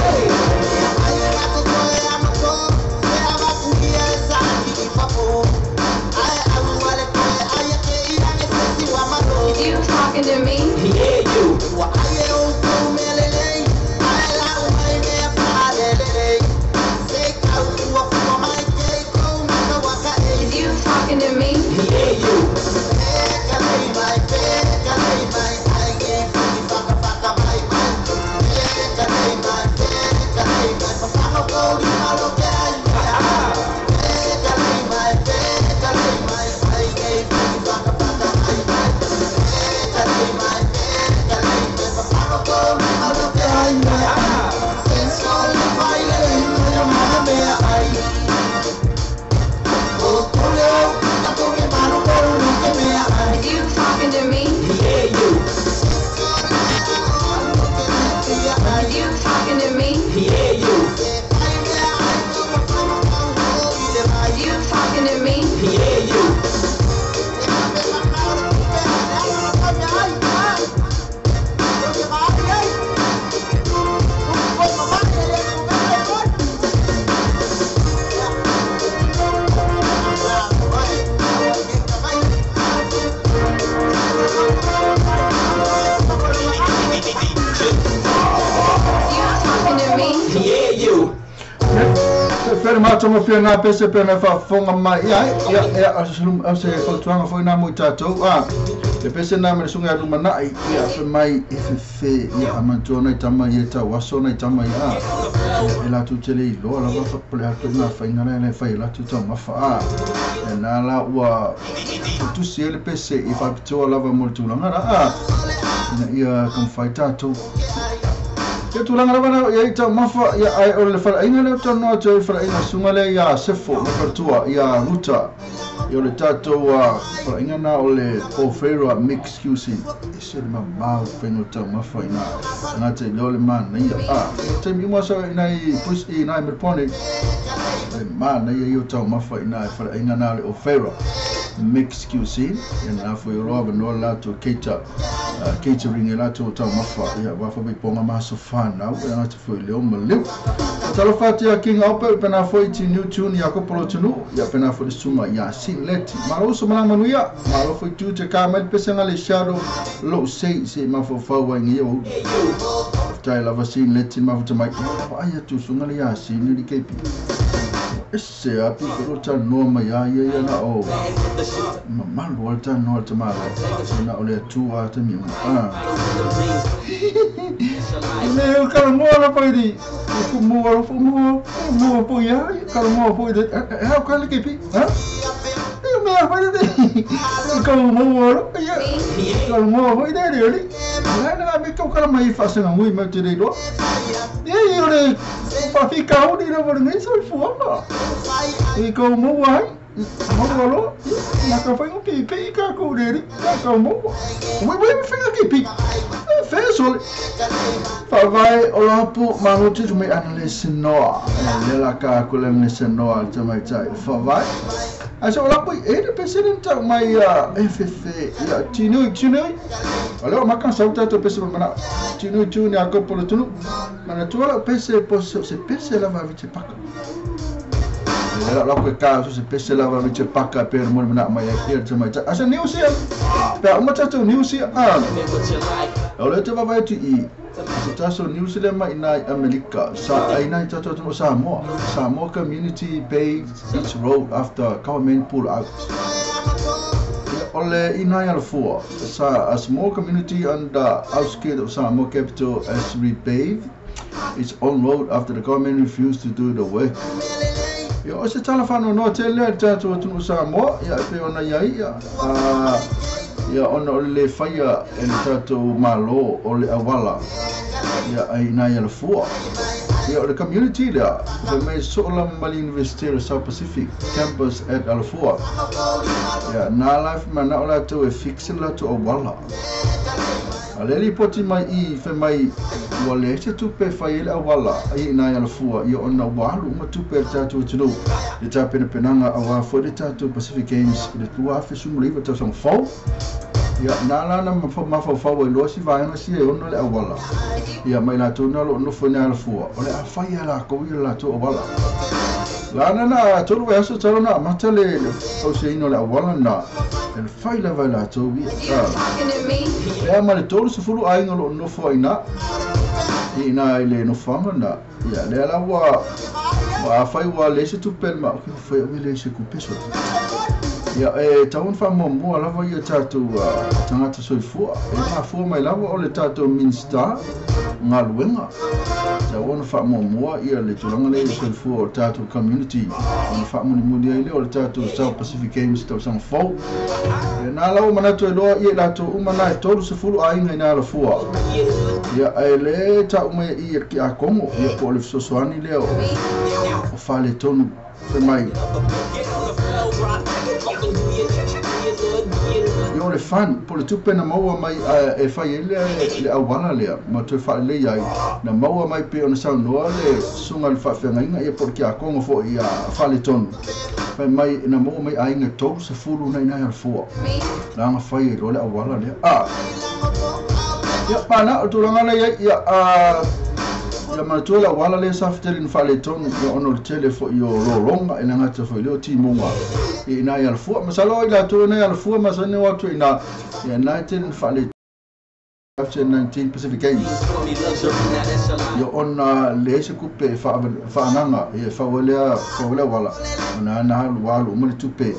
S6: Is you talking to me?
S5: Yeah, you.
S6: Is you talking to me?
S5: Yeah, you.
S6: Is you talking to me?
S5: Yeah, you.
S6: Is you talking to me?
S5: Yeah, you.
S6: Is you talking to me?
S5: Yeah, you.
S6: Is you talking to me?
S5: Yeah, you.
S3: Fere mato mo fia ngā pese pena whaafonga mai ia ia ia a se fautuanga foi nā mo i tātou a le pese nā me le sunga alu manai ia fe mai e fefe ia amantua nai tama ia tau aso nai tama ia e lātou tele i loa lava whapole atu ngā whainga le whai lātou tau mafa a e nā la ua tusi e le pese i whapitoa lava mo le tūlanga rā a ina ia kamwhai tātou. Ia tūlanga lava na ia i tau mafa ia ai o le wharainga leo tau noa tau wharainga sunga le ia sefo me wharatua ia ruta ia o le tātou wharainga na o le Ofeira Mix QC e se le mamau whenga tau mafa i nā ngā te leo le mana ia a te mi umasa i nai pus i nai merpone le mana ia i o tau mafa i nā wharainga na o le Ofeira Mix QC ia nā fui roa vanoa lātou keita catering e lātou tau mafa ia wafa mai ponga maso whanau e ngā te fui leo ma leo. Talo whatia King Ope pena foi ti new tune ia kopolo tunu ia pena foi suma ia sin leti malo so malanga manuia malo foi tu te ka mai pese ngale shadow lo sei se mafofau wa ngi o tai lava sin leti mafu te mai ai tu sunga le ia sin ni kepi ese api ko ta no mai ia ia na o mamalo al ta no te malo na o le tu a te mi a le ka mo la pa di ku mo mo mo po ia ka mo po di ha ka le kepi ha e me a pa di ka mo mo ia ka mo po di le na na me ka ka mai fa se ngui me te le lo e io le pa fi ka o ni le mo nei so fu e ka mo wa mo lo na ka fa pi pi ka ko le ka mo we we fi ka pi fe so fa vai o la pu ma no te me analyse no le la ka ko le ne se no te mai tai fa vai a so la pu e le president mai FF ia tinu tinu Alo makan sauta to pese mana tinu tinu a ko polo tunu mana tu la pese po se pese la va vite paka. Le la ko ka so se pese lava Richard Parker pe mo mana mai ai te mai. Asa news ia. Pe uma tatou news ia. O le te vavai atu i se taso news le mai nai Amerika sa ai nai tatou o Samoa. Samoa community paves its road after government pull out. O le inai Alafua sa a small community on the outskirts of Samoa capital has repaved its own road after the government refused to do the work. Ia o se tala whanoanoa tele a le tatou atunuu Samoa, ia e pei ona i ai ia, ia ona o le le faia e le tatou Malo o le auala ia ai inai Alafua. Ia o le community lea, fai mai soo lava ma le Universite o le South Pacific Campus at Alafua. Ia na la e manao latou e fix le latou auala. A lea lipoti mai i fai mai ua leai se tupe e fai ai le auala i ina i Alafua ia ona ua alu uma tupe a le tatou atunuu i le tapenapenaga aua foi le tatou Pacific Games i le 2019 tausaga fou. Ia na la na mafaufau ai loa si vaega sia e ono le auala ia ma i latou na o lo o nofo i ina i Alafua o le a fai e lakou ia le latou auala. Lana na tolu vaiaso talu na amata le fausiaina o le auala na e le fai lava e latou ia. Ea ma le 30 aiga o lo o nofo ai na i ina i le nofoaga na. Ia lea la ua afai ua leai se tupe ma okay fai au leai se kupe so. Ia e tatau ona faamuamua lava ia tatou tagata soifua. E mafua mai lava o le tatou Minista galuega. Tatau ona faamuamua ia le tulaga lea i le soifua o le tatou community ona faamulimuli ai lea o le tatou South Pacific Games tausaga fou. Ia na la ua manatu ai loa ia i latou uma na e 30 aiga ina Alafua. Ia ae le tau mai i i le Kiakongo ia po o le fesoasoani lea o faaletonu fai mai. Ia o le fund po o le tupe na maua mai e fai ai le auala lea ma toe faalelei ai na maua mai pei ona saunoa le susuga i le faafeagaiga ia po o le Kiakongo foi ia faaletonu fai mai na maua mai aiga 30 na ina Alafua na aga fai ai loa le auala lea. Ia mana o le tulaga lea i ai ia ia manatua le auala lea sa fetele na faaletonu ia ona o le tele foi o lologa e le gata foi lea o timuga i ina i Alafua. Masalo o i latou ina i Alafua masani o atu i ina ia na e tele na faaletonu 2019 Pacific Games. Ia ona leai se tupe e faaagaga ia e fau ai lea auala ona na alu alu uma le tupe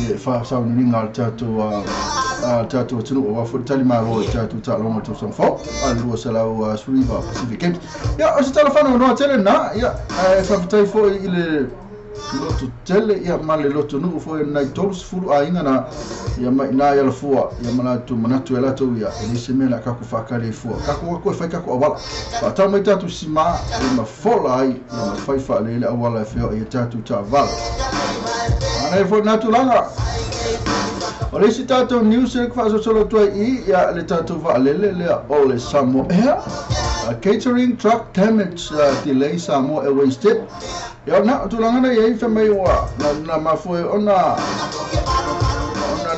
S3: ia e faasauniga a le tatou a tatou atunuu aua foi le tali malo i tatou taaloga o le tausaga fou a le 2019 Pacific Games. Ia o se tala faanoanoa tele lena ia ae faafetai foi i le loto tele ia ma le loto nuu foi o nai 30 aiga na ia ma ina i Alafua ia ma latou manatu e latou ia e leai se mea o le a tatou faatali ai fua tatou o atu e fai tatou auala faatau mai tatou sima ia ma fola ai ia ma fai faalelei le auala e feoai ai tatou taavale. Manaia foi lena tulaga. O le isi tatou news e faasolosolo atu ai i ia le tatou vaalele lea o le Samoa Air. Catering truck damage delay Samoa Airways jet. Ia ona o tulaga na i ai fai mai ua na mafua ai ona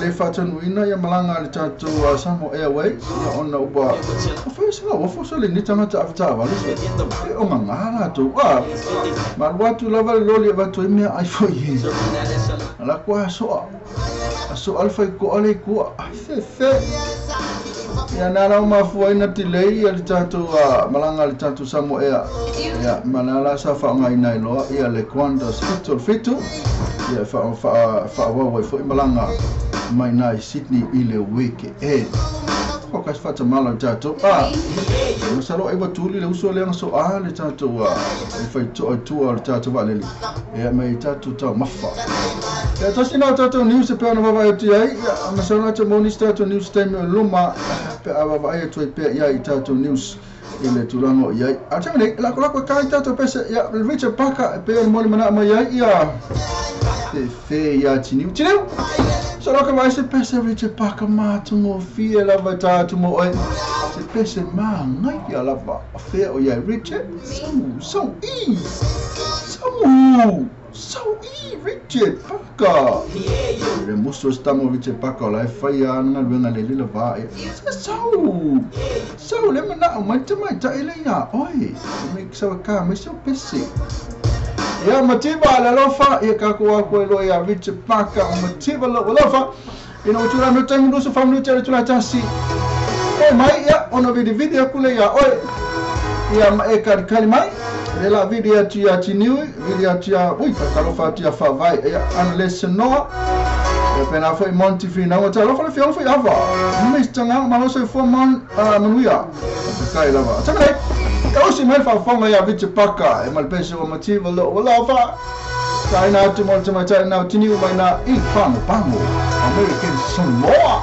S3: le faataunuuina ia malaga a le tatou Samoa Airways ia ona ua fai se lauofo so lenei tagata ave taavale so e o gagā latou ma alu atu lava le loli e avatu ai meaai foi i ala atu asoa asoa le faitotoa le i tua fefe. Ia na la ua mafua ai na delay ia le tatou malaga a le tatou Samoa Air ia ma na la sa faaaogaina ai loa ia le Qantas 77 ia e faaauau ai foi malaga mai ina i Sydney i le weekend. Ko kasi faatamala le tatou masalo ai ua tuli le uso lea na soa le tatou e faitotoa i tua o le tatou vaalele ia mai tatou taumafa. Ia tasi na o tatou news e pei ona vaavaai atu i ai ia masalo na te maua nisi tatou news taimi o luma pe a vaavaai atu ai pea ia i tatou news i le tulaga o i ai. A o le taimi nei, lakolako e ka i tatou pese ia Richard Parker e pei ona molimana'a mai ai ia fefe ia Tiniu. Tiniu! Masalo ka vaai se pese Richard Parker matagofie lava e ta atu mo oe. Se pese magaia lava a fea o i ai Richard? Sau, sau i! Sau! Sau i Richard Parker! Le musu o se tama o Richard Parker o la e fai a ana galuega le lila va e. Se sau! Sau le mana'o mai le tamaitai le iā oe. Mai sau e ka mai sau pese. Ia mativa le alofa ia kaku aku e loa ia Richard Parker o mativa lo alofa. Ina ua tula no taimi lusu faminute le tula tasi. Oi mai ia ona vidi vidi aku le ia oi. Ia ma e kali kali mai. Le la vidi atu ia Tiniui, vidi atu ia ui fatalofa atu ia Favai. Ia ana le Sanoa. Ia pena foi Monty Fina. Ua talofa le fialo foi ava. Mr. Ngang malo se fo man manuia. Kai lava. Tanga nei. E osi mai faafofoga ia Richard Parker e ma le pese ua mativa lo ua lava. Taina atu mo le tamaitai na o Tiniu mai na i Pago Pago American Samoa.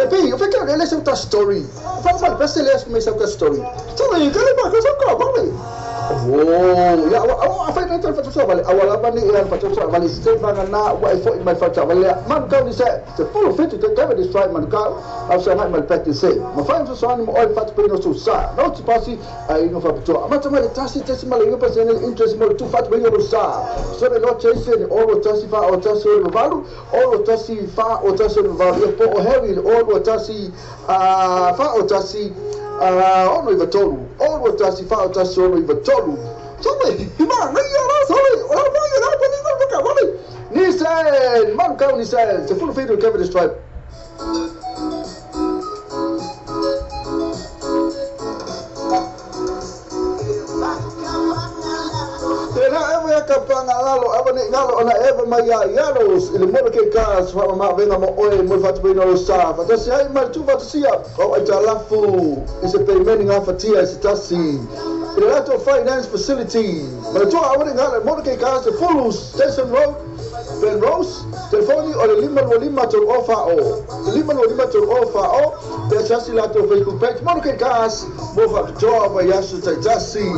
S4: Te pei, o fai le sau ta story. Fa fa pese le mai sau ta story. Sorry, ka le ba ka sau ka ba le. Oh, ya wa a fai na fa fa vale. Awala ba ni ia fa fa vale se ba na wa e fo mai fa fa vale. Man ka ni se te full fit te ka de strike man ka. Au sa mai mal pet se. Ma fa so so ni mo oi fa pe no so sa. No ti pasi ai no fa to. Ma ta mai tasi tasi ma le pa se interest mo tu fa pe no sa. So le no chase ni o tasi fa o tasi o valu o tasi fa o tasi o valu po o heavy o tasi fa o tasi ono i vatolu o tasi fa o tasi ono i vatolu. Sorry, ma ngai ra sorry. O ba ya pa ni ko ka wale. Ni se man ka ni se te full feed Kevin Stripe. Ka panga lalo ava ne ngalo ona eva mai ia iaros ile mo ke ka fa ma venga mo oe mo fa tu no sa fa tasi ai ma tu fa sia o ai talafu is a payment nga fatia is tasi ile lato finance facility ma tu ava ne ngalo mo ke ka se full station road Ben Rose telefoni o le 5 5 tolu o fa o 5 5 tolu o fa o te sasi lato Facebook page mo ke ka mo fa tu ava ia su tasi.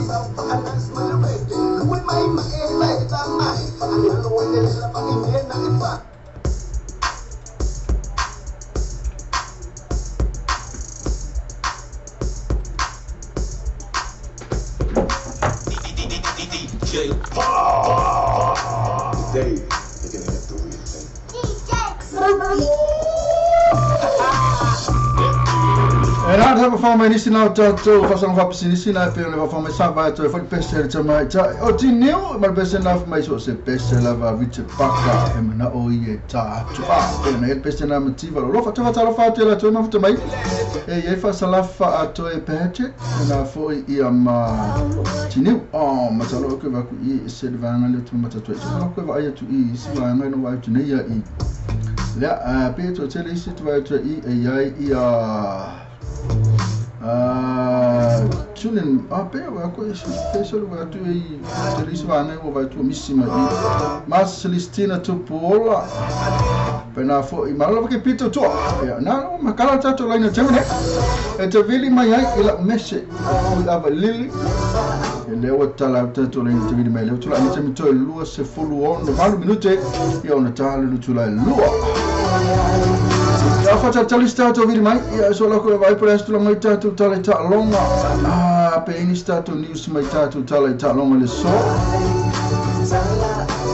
S2: Today, they're gonna get the real thing.
S3: E nā te whawha mai nisi nā tātou whasanga whapisi nisi nā pe o le whawha mai sāmba e toi whai pese le tamai tā o ti niu ma le pese nā mai so se pese lava viche paka e mana o i e tā atu a pe na e pese nā mativa lo lofa te whatalo whātu e la toi mafuta mai e i e whasalafa a toi e peheche e nā fo i ia ma ti niu o matalo o koe waku i e se le vanga le tu matatu e so koe wa ai atu i isi vanga no wa atu nei ia i lea pe to tele isi tu vai atu i e iai ia Tunin, pe wa ko se lo wa tu e te lisi wa nei wa tu misi mai Mas Celestina Tupuola pe na fo i malo ke pito to ya na ma kala ta to laina temene e te vili mai ai ila mese o ava lili e le wa tala ta to laina te vili mai le to la te mito lua se fulu on valu minute ia ona tala lu tu la lua. Ia whata talista tō viri mai, ia so la koe vai pere astula mai tātou tala i ta'alonga. Pe ini tātou news mai tātou tala i ta'alonga le so.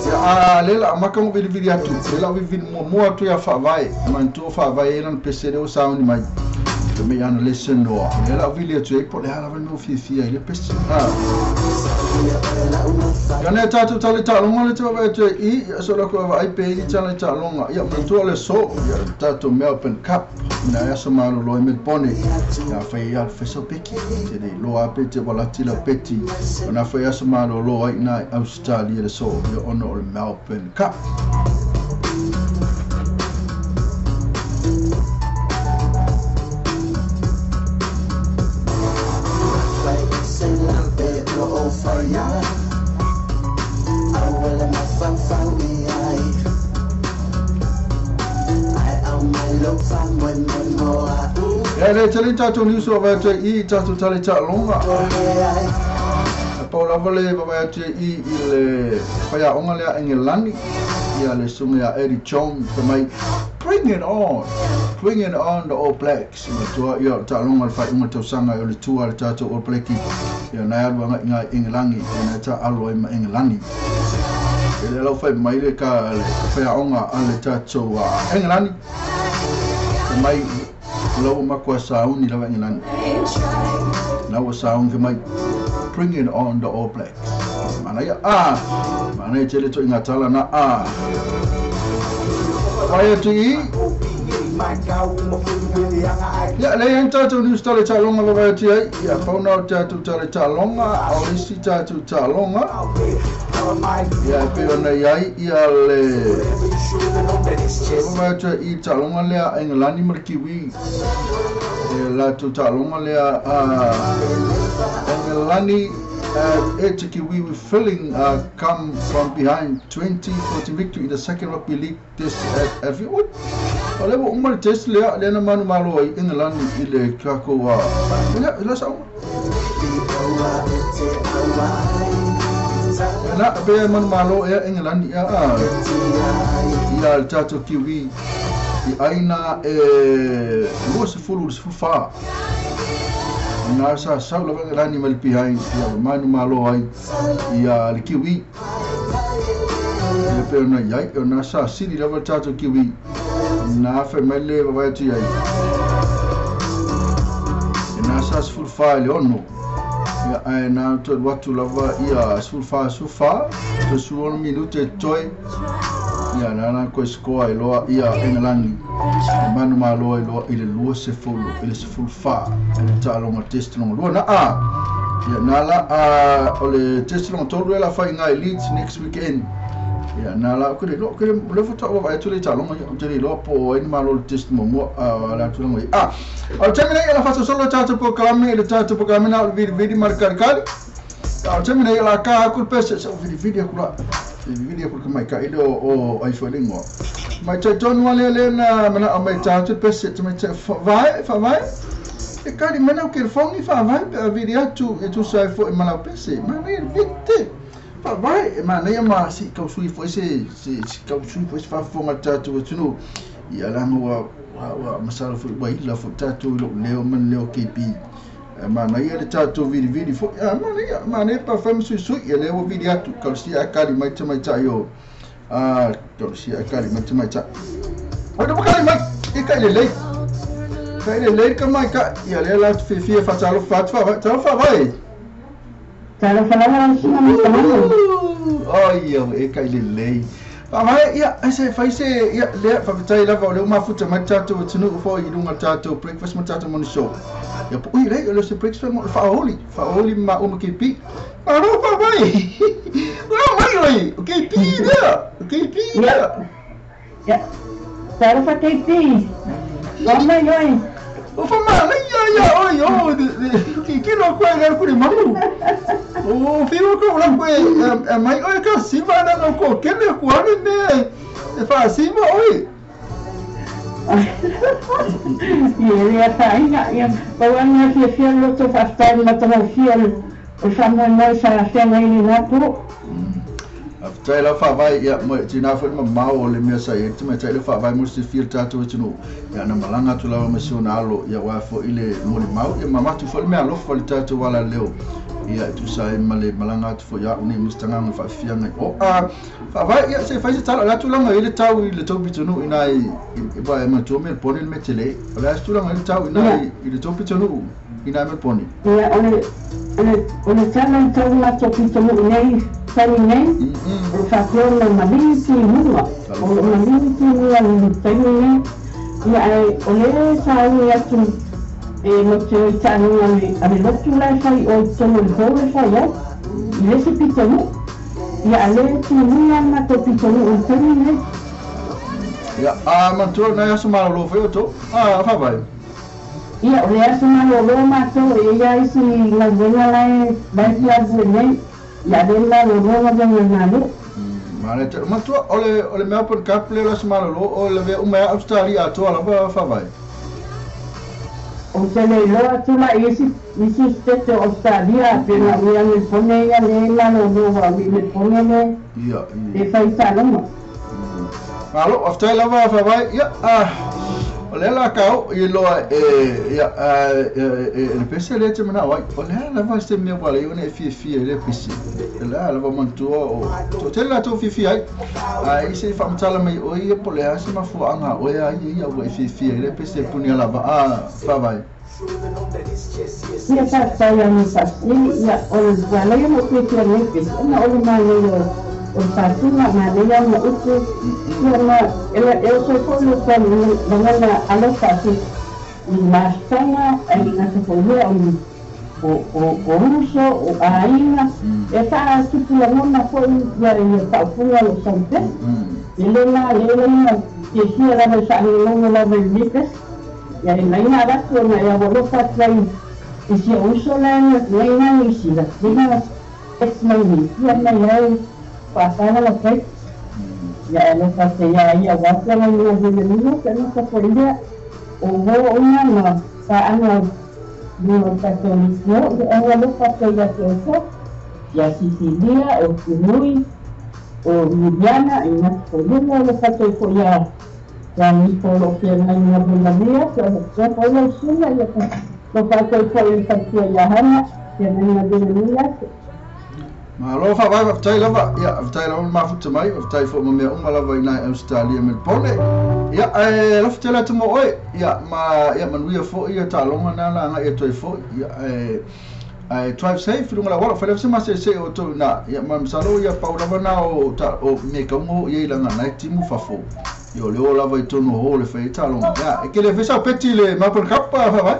S3: Ia lela maka mo viri viri atu, lela viri viri mua mua atu ia whaavae, mantua whaavae e lana pese leo sauni mai. Te mei ana le senoa, lela vili atu e po le hala vani mo fiafia i le pese. Ia nea tātou tala i ta'alonga le te wawe atu e i, ia so la koe vai pe ini tala i ta'alonga. Ia mantua le so, ia tātou Melbourne Cup, ina ia so malolo e Melbourne. Ia whai ia whesa peki, te nei loa pe te walati la peti. Ona whai ia so malolo ai nā Australia le so, ia ono o le Melbourne Cup. Ia le tele tātou news o vai atu i tātou tale ta'alonga. A pau lava le vai atu i i le whaiaonga lea Engelani. Ia le sunga ia Eddie Jones te mai bring it on. Bring it on the All Blacks. Matua ia ta'alonga le whaiunga tausanga o le tua le tātou All Blacki. Ia nai alu anga i ngā Engelangi. Ia nai tā alo ai ma Engelani. E le lau whai mai le ka le whaiaonga a le tātou Engelani. Te mai lau makua sauni lava Engelani. Lau sauni te mai bring it on the All Blacks. Mana ia a mana ia tele to i ngā tala na a. Vai atu i Ia le ian tātou news tale ta'alonga vai atu ai. Ia pauna o tātou tale ta'alonga o isi tātou ta'alonga. Ia pe ona iai ia le vai atu i ta'alonga lea Engelani ma le Kiwi. E lātou ta'alonga lea Engelani e Kiwi with filling come from behind 20-14 victory in the second rugby league this at every what? O le ua uma le test lea lea na manumalo ai Engelani i le tatou lea lea sa uma. Na pe manumalo ea Engelani ia ia le tatou Kiwi i aina e 24. Na sa sau lava Engelani mai le behind ia manumalo ai ia le Kiwi. Ia pe ona iai o na sa sili lava le tatou Kiwi. Na fai mai le vavae atu iai. E na sa 14 i le 6. Ia ae na toe alu atu lava ia 14 14 toe 16 minute e totoe. Ia na koe sikoa ai loa ia Engelani. E manumalo ai loa i le 20 i le 14 i le taaloga test longa lua. Na a ia na la o le test longa tolu e la fai ngai Leeds next weekend. Ia na la ko le lo ko le foto o vai tu le taaloga ia te le loa po ai ni malo le test mo mo a la tu longa. Ah, o le taimi nei la faso solo tatou polokalame i le tatou polokalame na o le vilivili ma le kalikali. A o le taimi nei la ka aku le pese sa o vilivili aku la. Vilivili aku le kamaikai le o ai foi le ingoa. Mai tai tonu ale le na mana o mai tatou pese te mai te vai fa vai. E kali mana o ke fongi fa vai pe a vili atu e tu sai foi mana pese. Ma nei vite. Fa vai e mana ia ma si kau sui foi se si kau sui foi se faafofoga le tatou atunuu. Ia laga ua ua masalo foi ua ila foi tatou i lou leo ma le leo KB. Manaia le tatou vilivili foi. Manaia, manaia pa fai ma suisui. Ia lea ua vili atu. Kausia a kali mai te maitai o. Kausia a kali mai te maitai. Oi, na kali mai. E kai lelei. Kai lelei ka mai ka. Ia lea la tu fiafia faatalofa atu faavae. Talofa faavae.
S7: Talofa lava lau susuga Mr. Manu.
S3: Oi, ia e kai lelei. Faavae, ia, ai se fai se, ia, lea, faafetai lava o lea ua mafuta mai le tatou atunuu foi i luga o le tatou breakfast ma le tatou morning show. Ia, po ui, lei, o le se breakfast mo le faaoli, faaoli ma maua ma KP. Malo faavae! Ua mai oi, o KP lea, o KP lea.
S7: Ia, talofa KP, ua mai oi.
S3: O whamanaia ia oi o ki kilo koe ngai kuri mamu. O whiro ko ora koe e mai oi ka siva na no ko kene ku ane me e wha siva oi.
S7: Ia lea faaina ia pau ane a fiafia le loto faafetai le matagofie o le faamoemoe sa feagai i lena po.
S3: Faafetai lau faavae ia mo e tina foi le mamao o le mea sa i ai le tamaitai le faavae mo le silafia le tatou atunuu. Ia na malaga atu lava ma si ona alo ia aua foi le molimau ia mamatu foi le meaalofa i le tatou alaleo ia e tusa ai ma le malaga atu foi ia au nei ma se tagata e faafiafiaga i o. A faavae ia se i fai se tala o le a tulaga i ai le tau i le tou pitonuu ina i aua e manatua Melbourne le mea tele. O le a se tulaga i ai le tau ina i le tou pitonuu ina i Melbourne?
S7: Ia o le o le o le tala i tou matou pitonuu nei taimi nei, o lo faapea ona maliu timuga, o lo o maliu timuga i le taimi nei, ia ae o lea sa ui atu e ma te o i taaloga a le lotu la e fai o i totonu o le hall e fai ai, i le isi pitonuu, ia a lea timuga le matou pitonuu i le taimi nei.
S3: Ia, a manatua nai aso malolo foi outou, a faavae.
S7: Ia, o le aso malolo matou e i ai isi galuega la e la e fia alu nei, ia le malolo galuega a le Malo.
S3: Manaia tele. Manatua, o le, o le Melbourne Cup lea o le aso malolo, o lavea uma ai Ausetalia atoa lava faavae.
S7: Ou te le iloa atu la i isi, isi sitete o Ausetalia, pe na ui a Melbourne ia le malolo ua ui i Melbourne le,
S3: Ia,
S7: le fai taaloga.
S3: Malo, faafetai lava faavae. Ia, o lea la ka oo i loa e, ia, e, le pese lea e te manao ai. O lea lava se mea ua alai ona e fiafia i lea pese. O lea lava manatua o toatele latou fiafia ai. Ae i se i faamatala mai oe ia po o le a se mafuaaga a oe a ia ia ua e fiafia i lea pese e puni lava a faavae.
S7: Ia faafetai ane faafesili, ia o le alai ona ou fiafia i lenei pese ona o le manaia o le faatuna, manaia ona upu, ia ma e oso ai foi lo tatou lagona alofa atu i mafutaga ae le gata foi lea o o uso, o aiga, e faatupu lagona foi ia faaupuga o lo tatou pese. E le malele ma fiafia lava i faalogologo lava i lenei pese. Ia e mai na avatu ona e aualofa atu ai i si ou uso la nei na Niu Sila, nei na text mai nei, ia mai ai faafala la fai. Ia alofa te ia ia wafia ngai nina vile nina te alofa fo ia o wo ona na whaanga nuna tatou nisi o ia au alofa te ia te oto ia Sisilia o Tinui o Miliana i ngati ko lunga alofa te fo ia ia nifo lo pia ngai nina vile nina te o ia suna ia alofa te fo ia fatua ia hana ia ngai nina vile nina.
S3: Malo whawai whaftai lava, ia, whaftai lava mafuta mai, whaftai fo mea uma lava i nai Australia Melbourne. Ia, e lofa tele atu mo oe, ia, ma, ia, manuia fo, ia, tālonga nā la nga ia toi fo, ia, e, drive safe, lunga la wala, whale whase mase se o tau nā, ia, ma msalo, ia, pau lava nā o, ta, o, me kaungo, ia, i langa nai timu fafo. Ia, o leo lava i tono ho le whai tālonga. Ia, e kele whesa peti le Melbourne Cup, whawai?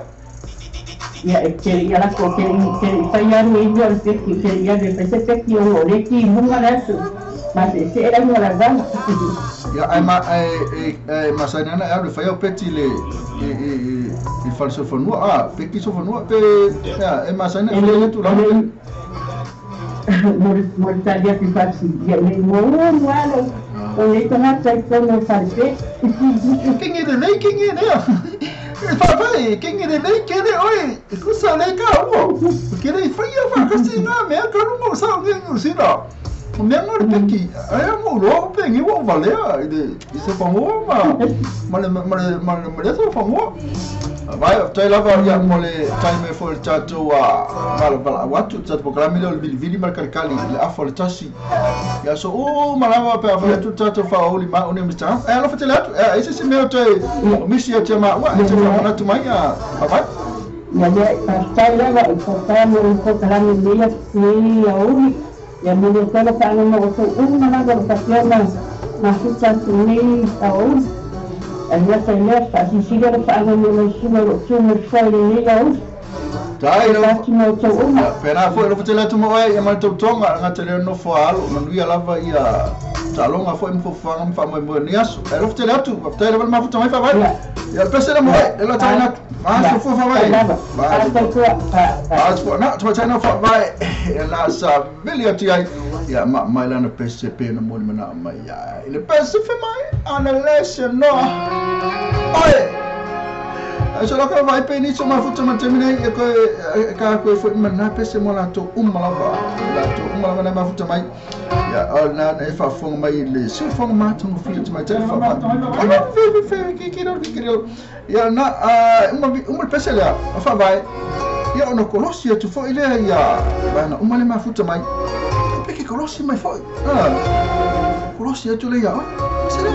S7: Ia e kere ia lako kere i whai aru e ia o peki kere ia le whai peki o le ki munga le asu ma se se era mo la gana.
S3: Ia ai ma e masani ana e alu whai au peti le i falso fanua a peki so fanua pe ia e masani e le tu la
S7: mo talia pi fasi ia le mo mo alo o le tangata i kono farpe
S3: kingi le nei kingi le Papai, kingi le nei kere oi kusa le ka o kere i whai a whakasi ngā mea ka runga o sao nge ngu sira o mea ngā peki ai mo roa pe ngi wa valea i le i se whangoa ma le ma le ma le ma le se whangoa vai tai lava ia mo le time fo le tatou a vala vala watu tatou programe le vili vili ma kalikali le afa le tasi ia so o malava pe afa tu tatou fa oli ma o ne mista e alofa tele atu e ese se mea te o misi o te ma wa e te whakanatu mai a vai.
S7: Ia le tai lava i whakatau mo i whakalani mea ni ia uri ia mo le tala whaanga mo o tau uma lava o whakiona mafuta tu nei a uri. Ai te lea whaasisiria le whaanga mo le suna o tū mo whai le nei a uri.
S3: Tai
S7: lau mo tau uma.
S3: Pena foi alofa tele atu mo oe ia ma le tautoga ngata lea nofo a alo manuia lava ia taaloga foi ma fofofaga ma faamoemoe ni aso. E alofa tele atu, faafetai lava le mafuta mai faavae. Ia le pese le mo oe, e lo taina atu. Masofoa faavae. Masofoa, na, tuataina faavae. Ia na sa vili atu ai. Ia ma mai lana pese pe na moni mana mai ai. Le pese fe mai, ana lese noa. Oe! So laka vai pe ni so mafuta ma temine e koe ka koe foi mana pese mo la to uma lava. La to uma lava na mafuta mai. Ia o na e fa fonga mai le se fonga ma to fi to mai te fa. Ona fe fe ki ki ro ki ro. Ia na uma pese le fa vai. Ia ona kolosi atu foi le ia vai na uma le mafuta mai. Pe ki kolosi mai foi. Ah. Kolosi atu le ia. Se le.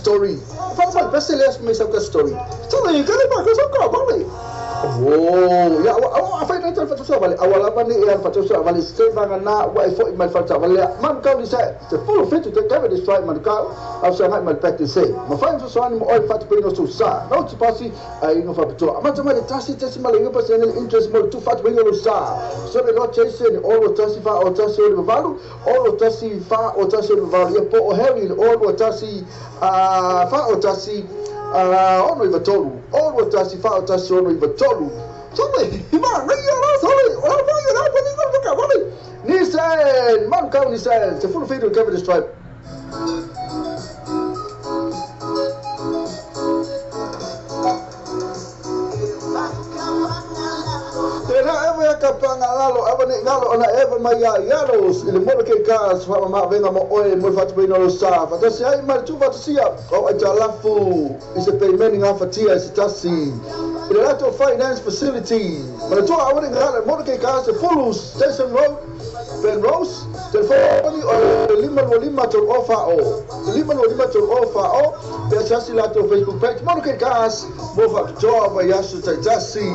S4: Story. Story. Oh, ya, apa yang nak fatu balik awal apa ni yang fatu balik stay na wa ifo mai fatu balik man kau ni saya the full fit to take care this right man kau au sangat mal practice say ma fain so so ni mo oi fatu pino so sa no to pasi ai no fa to ma tama le tasi tasi ma le pa se interest mo tu fatu pino sa so le lo chase ni o tasi fa o tasi o valu o tasi fa o tasi o valu e po o heri o tasi fa o tasi ono i vatolu o tasi fa o tasi ono i vatolu. Sorry, ma, no, sorry. Nissan Manukau Nissan 17 Cavendish Drive. Lalo ava ne ngalo ona eva mai ia iaros i le molo ke kas fa ma venga mo oe mo fatu ina lo sa fa tasi ai ma tu fatu sia o ai talafu i se payment nga fatia se tasi i le lato finance facility ma tu ava ne ngalo molo ke kas Fulu Station Road Penrose telefoni o 525 tolu ofa o 525 tolu ofa o pe sasi lato Facebook page molo ke kas mo fa toa va yasu taitasi.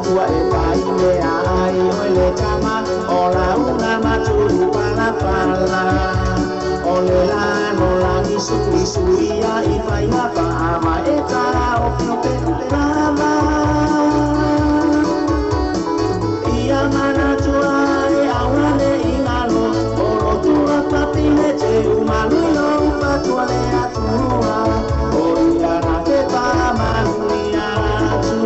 S8: Tua e pai me ai oi le tama o la una maturu pala pala o le la no la ni sui sui ia i fai ma pa ama e tara o pe lava ia mana tua e awa le ingalo o ro tua papine te umalu lo pa tua le atua o ia na te pa manu ia tu.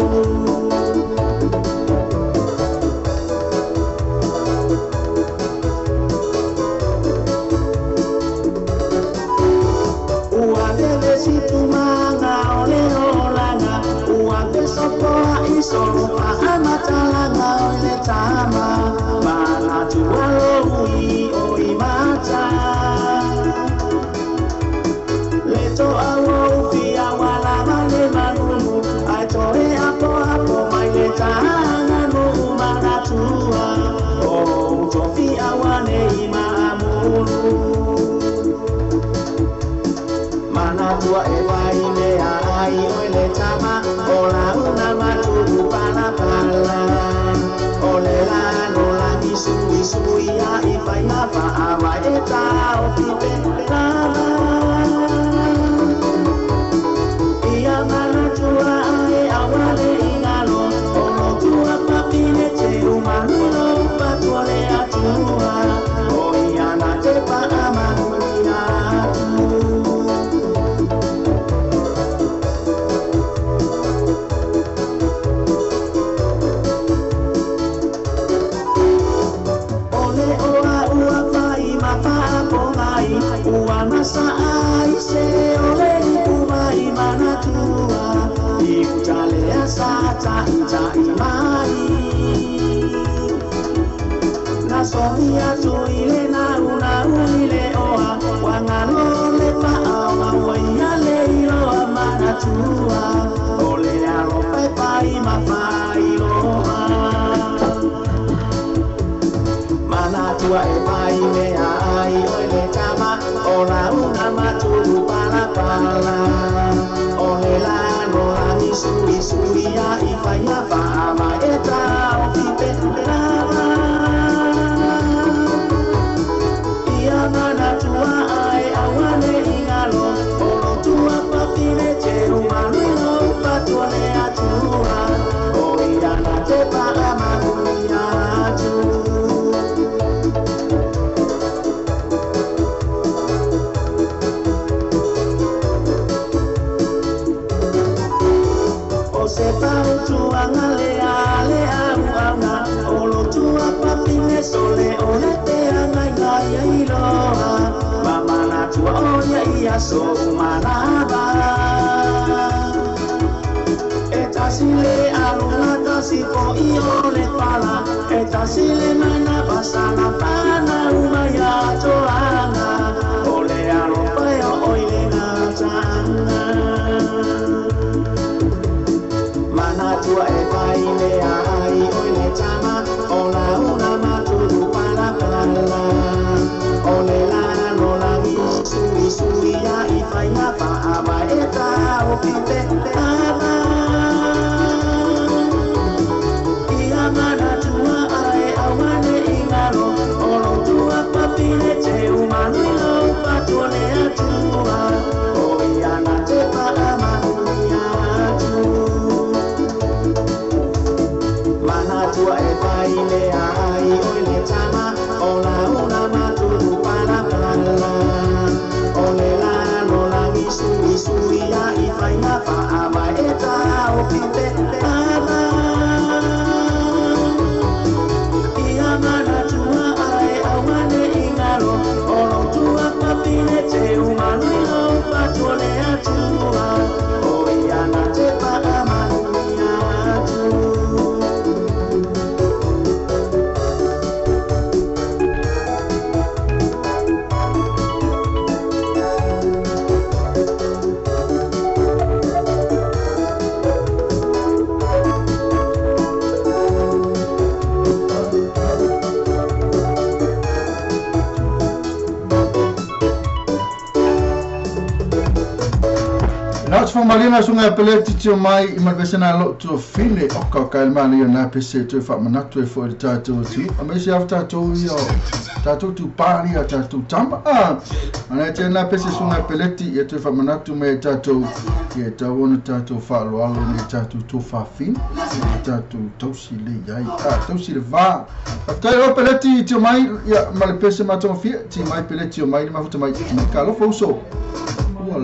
S8: Tua e vai me ai oi le tama o la una maturu pala pala o le la no la ni sui sui ia i fai ma fa ama e ta o pipe lava ia mana tua e awa le ingalo o no tua papine te umalu lo pa tua le atua o ia na te pa ama ia tu. Sonia tuile na una uile oa wangalo le pa ama waia le iloa manatua ole alo pai pai ma pai loa manatua e pai me ai ole tama ola una maturu pala pala ole la no la ni sui sui ia i fai ma ama e ta o pipe lava. Manatua ai awane ingalo olo tua papine te umaluilo patua le atua o ia na te pa amanuia atu. O se pautua ngale ale au auna olo tua papine sole ole te angai ngai iloa mama na tua o ia ia so manaba e tasile aluna tasi po i ole pala e tasile mana basana pana umaya toanga ole alo pae o oile na tanga mana tua e pai me ai oile tama o la.
S3: Malina sunga pele titio mai i malvesena lo tu fine o ka ka mani na pese tu fa manatu e fo i tatou tu a me se afta tu io tatou tu pali a tatou tama a ana te na pese sunga peleti e tu fa manatu me tatou e tau tatou fa lo alo ni tatou tu fa fin tatou tausi le iai a tausi le va tai o peleti tio mai ia malpese ma to fi ti mai peleti o mai ma futa mai ka lo fo ua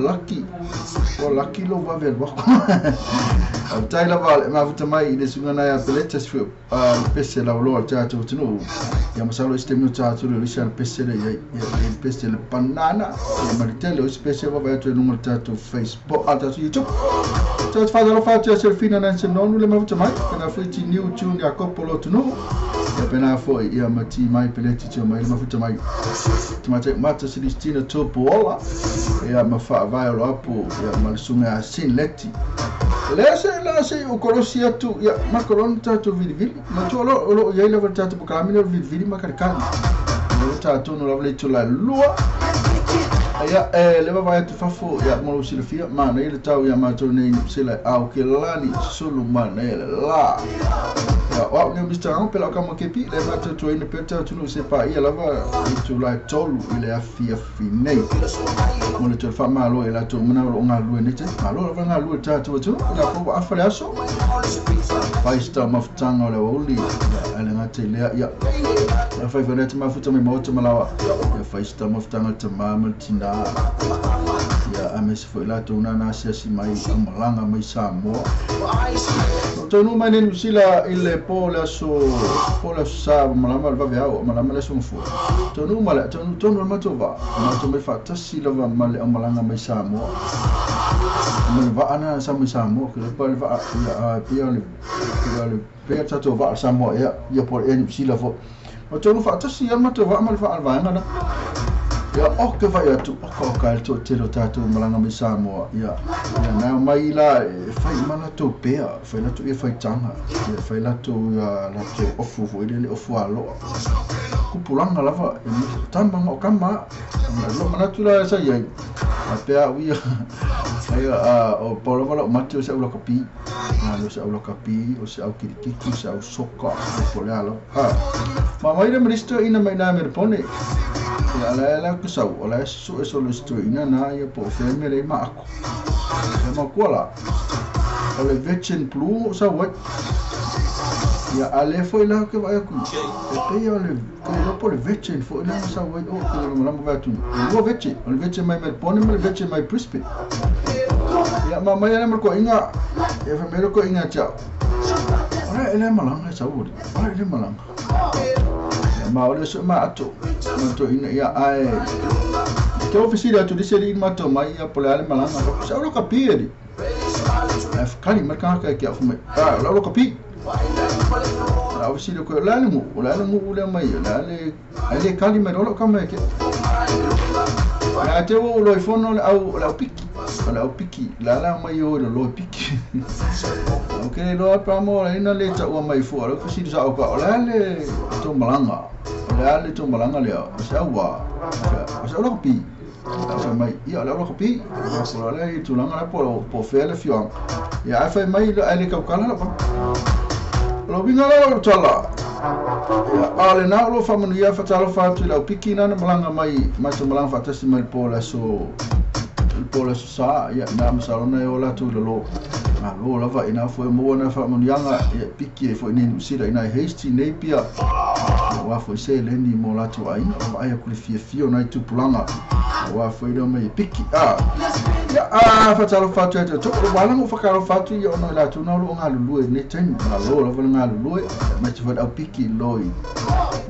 S3: laki lo va ver wako. Tai lava ma futa mai i le sunga na ya peleta sfu pese la lo tatou tunu ya masalo este mi tatou le lisa pese le ya pese le banana ya maritele o pese va va tu número tatou Facebook a tatou YouTube tatou fa lo fa tu selfina na se nonu le ma futa mai na foi ti new tune ya kopolo tunu ya pena foi ya mati mai peleti ti mai ma futa mai tamate mata Celestina Topola ya ma fa vai lo apo ya ma sunga sin leti lese o kolosi atu ya makolon tatou vilivili ma tu lo lo ya ile tatou bukamina vilivili makarikani lo tatou no lavle tu la lua ya leva vai tu fafo ya mo silfia ma nei le tau ya ma tu nei sila au ke lani sulu ma nei la ya o ne Mr. Ang pela ka mo kepi le ma tu ina peta tu no se pa ia lava tu la tolu ile afia finei mo le tu fa ma lo ela tu mena lo nga lu ne te ma lo nga lu ta tu tu la fo afa le aso faista maftanga le oli ale ngate le ya ya fa fa le ma futa me mo ma lawa ya faista maftanga te ma tina ya ames foi la tu na se si mai malanga mai Samoa to no mai ne sila ile pola so pola sa malama va vea malama le so fu to no mala to no ma to va ma to me fa tasi lava male malanga mai Samoa me va ana sa mai Samoa ke pa le va ya pia le pia ta to va Samoa ya ya por en sila fo ma to no fa tasi ma to va ma fa alva na ya o ke vai atu o ka to te lo tatou malanga mai Samoa ya na mai la fai mana to pea fai la tu e fai tanga ya fai la tu ya la tu ofu fo ile ofu alo kupulanga lava tamba o kama lo mana tu la sa ia a pea ui ai a o polo vala matio sa ulo kapi na lo sa ulo kapi o sa kirikiki sa soka o le alo ha ma mai le ministro ina mai na me pone ya la la ku sau ola su e solo sto ina na ya po fe me le ma ako e ma kola ole virgin blue sa what ya ale foi la ke va ku e pe ole ko po le virgin foi la sa what o ko lo ma va tu o virgin ole virgin mai me pone me virgin mai Brisbane ya ma mai na ko inga e fa me ko inga cha ora ele malanga sa uri ora ele malanga ma ole so ma ato ma to ina ya ai ke ofisi atu dise ri ma to mai ya pole ale malanga sa lo kapi ri af kali ma ka ka ke afu mai ah lo kapi la ofisi ko la le mu la le mu le mai la le ale kali mai lo ka mai ke la te wo lo ifono au la piki la piki la la mai o lo piki okay lo pa mo la ina le ta o mai fo lo ofisi sa o ka la le to malanga la le to malanga le sa wa sa lo pi sa mai ia la lo pi la le to langa la po po fe le fion ya fa mai le ka kala la lo binga la lo tala ya ale na lo fa manu ya fa talo fa tu la piki na malanga mai mai to malanga fa tasi mai po la so po la sa ya na masalona yo la tu lo ma lo lava ina fo mo na fa manu yanga ya piki e fo ni sila ina hasty napia wa fo se le ni mo la tu ai o ai ku le fia fia na tu pulanga wa fo ida mai piki a ya a fa talo fa tu to wa la mo fa ka fa tu yo no la tu na lo nga lu ne ten la lo la nga lu ma ti fa au piki loi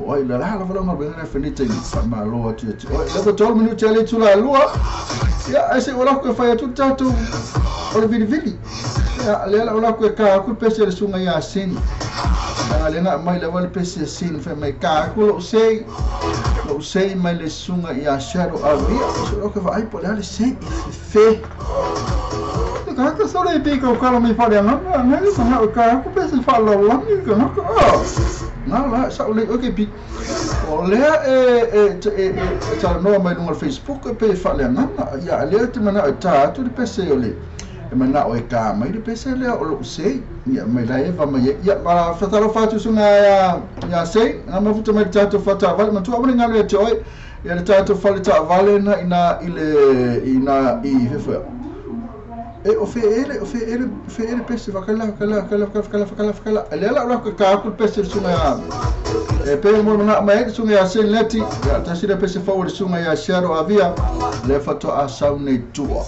S3: o ai la la la nga ben na fa ni ten fa ma lo tu o le ko tol minuti ale tu la lua ya ese ola ko fa tu tatu o le vili vili ya le la ola ko ka ku pese le sunga ya sin ale na mai la wale pese sin fa mai ka ku lo sei mai le sunga ya shadow avia so ko fa ai po le sei fe ka ka so le bi ko ka mi fa le na na na ka ku pese fa lo la mi ka na na la sa le okay bi o le e ta no mai no Facebook pe fa le na ya le te mana ta tu le pese o le E mana o e ka mai le pese lea o lou sei ia mai la eva mai ia ma fatalofa atu suga ia sei na mafuta mai le tatou faataavale matua aua le galo ia te oe ia le tatou fale taavale na ina i le ina i fefoea e o feele o feele feele pese fakala fakala fakala fakala fakala fakala le ala o ka aku le pese suga ia e pe mo mana mai suga ia sei leti ia tasi le pese fau le suga ia siaro avia le fatoa sau nei tua.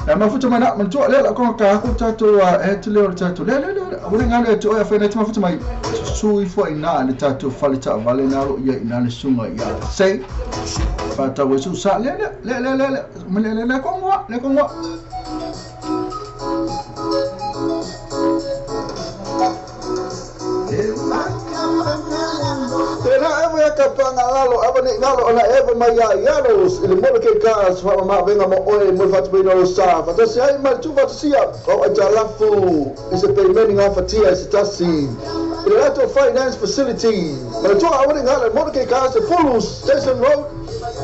S3: E mafuta mai na matua le la ko ka ku tatou e te le o tatou le le le o le ngalo e te oe whena te mafuta mai sui fo ina le tatou fale taavale na ro ia ina le suga ia sei whātau e su sa le le le le le le le le kongua le kongua.
S4: Tēnā ewa ia ka panga lalo, ewa ni ngalo ona ewa mai ia ialo i le mole ke ka swa ma venga mo oe mo fatu o sa. Fatasi ai mai tu fatasia o ai talafu i se peimeni ngā fatia i se tasi. I le lato finance facility. Ma le tua awa ni ngalo mole ke ka se Fulu Station Road,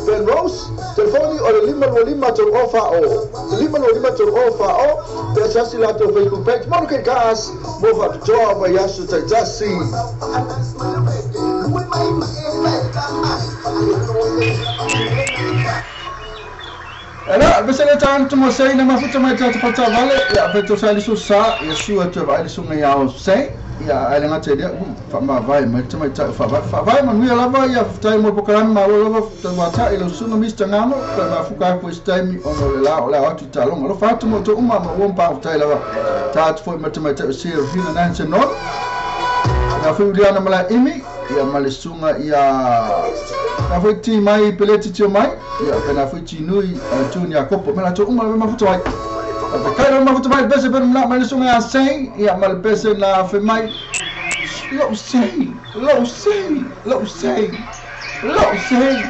S4: Ben Rose, telefoni o le 525 tolu o wha o. 525 tolu o wha o, te asasi lato Facebook page, mole ke ka mo fatu mai aso taitasi.
S3: Ela, pese le tāna mo sei na mafuta mai tātou whatavale, ia peto sa liso sa, ia sua te vai liso ngai ao sei, ia ai lenga te rea, wha mai te mai tāu wha vai, manuia lava, ia whai mo pokarami ma lo lava, te wata i lo sunga mista ngamo, pe ma fuka aku isi taimi ono le la o le atu tālonga. Lo whatu mo tō uma ma uampa whai lava, tātou foi mai te mai tāu sei rufina nanse non, ia whiu liana mala imi, ia ma le sunga ia na foi ti mai peleti tio mai ia pe na foi ti nui tu ni akopo me la tu uma me mafuta mai pe kai no mafuta mai pese pe na mai le sunga ia sei ia ma le pese na fe mai lo sei lo sei lo sei lo sei.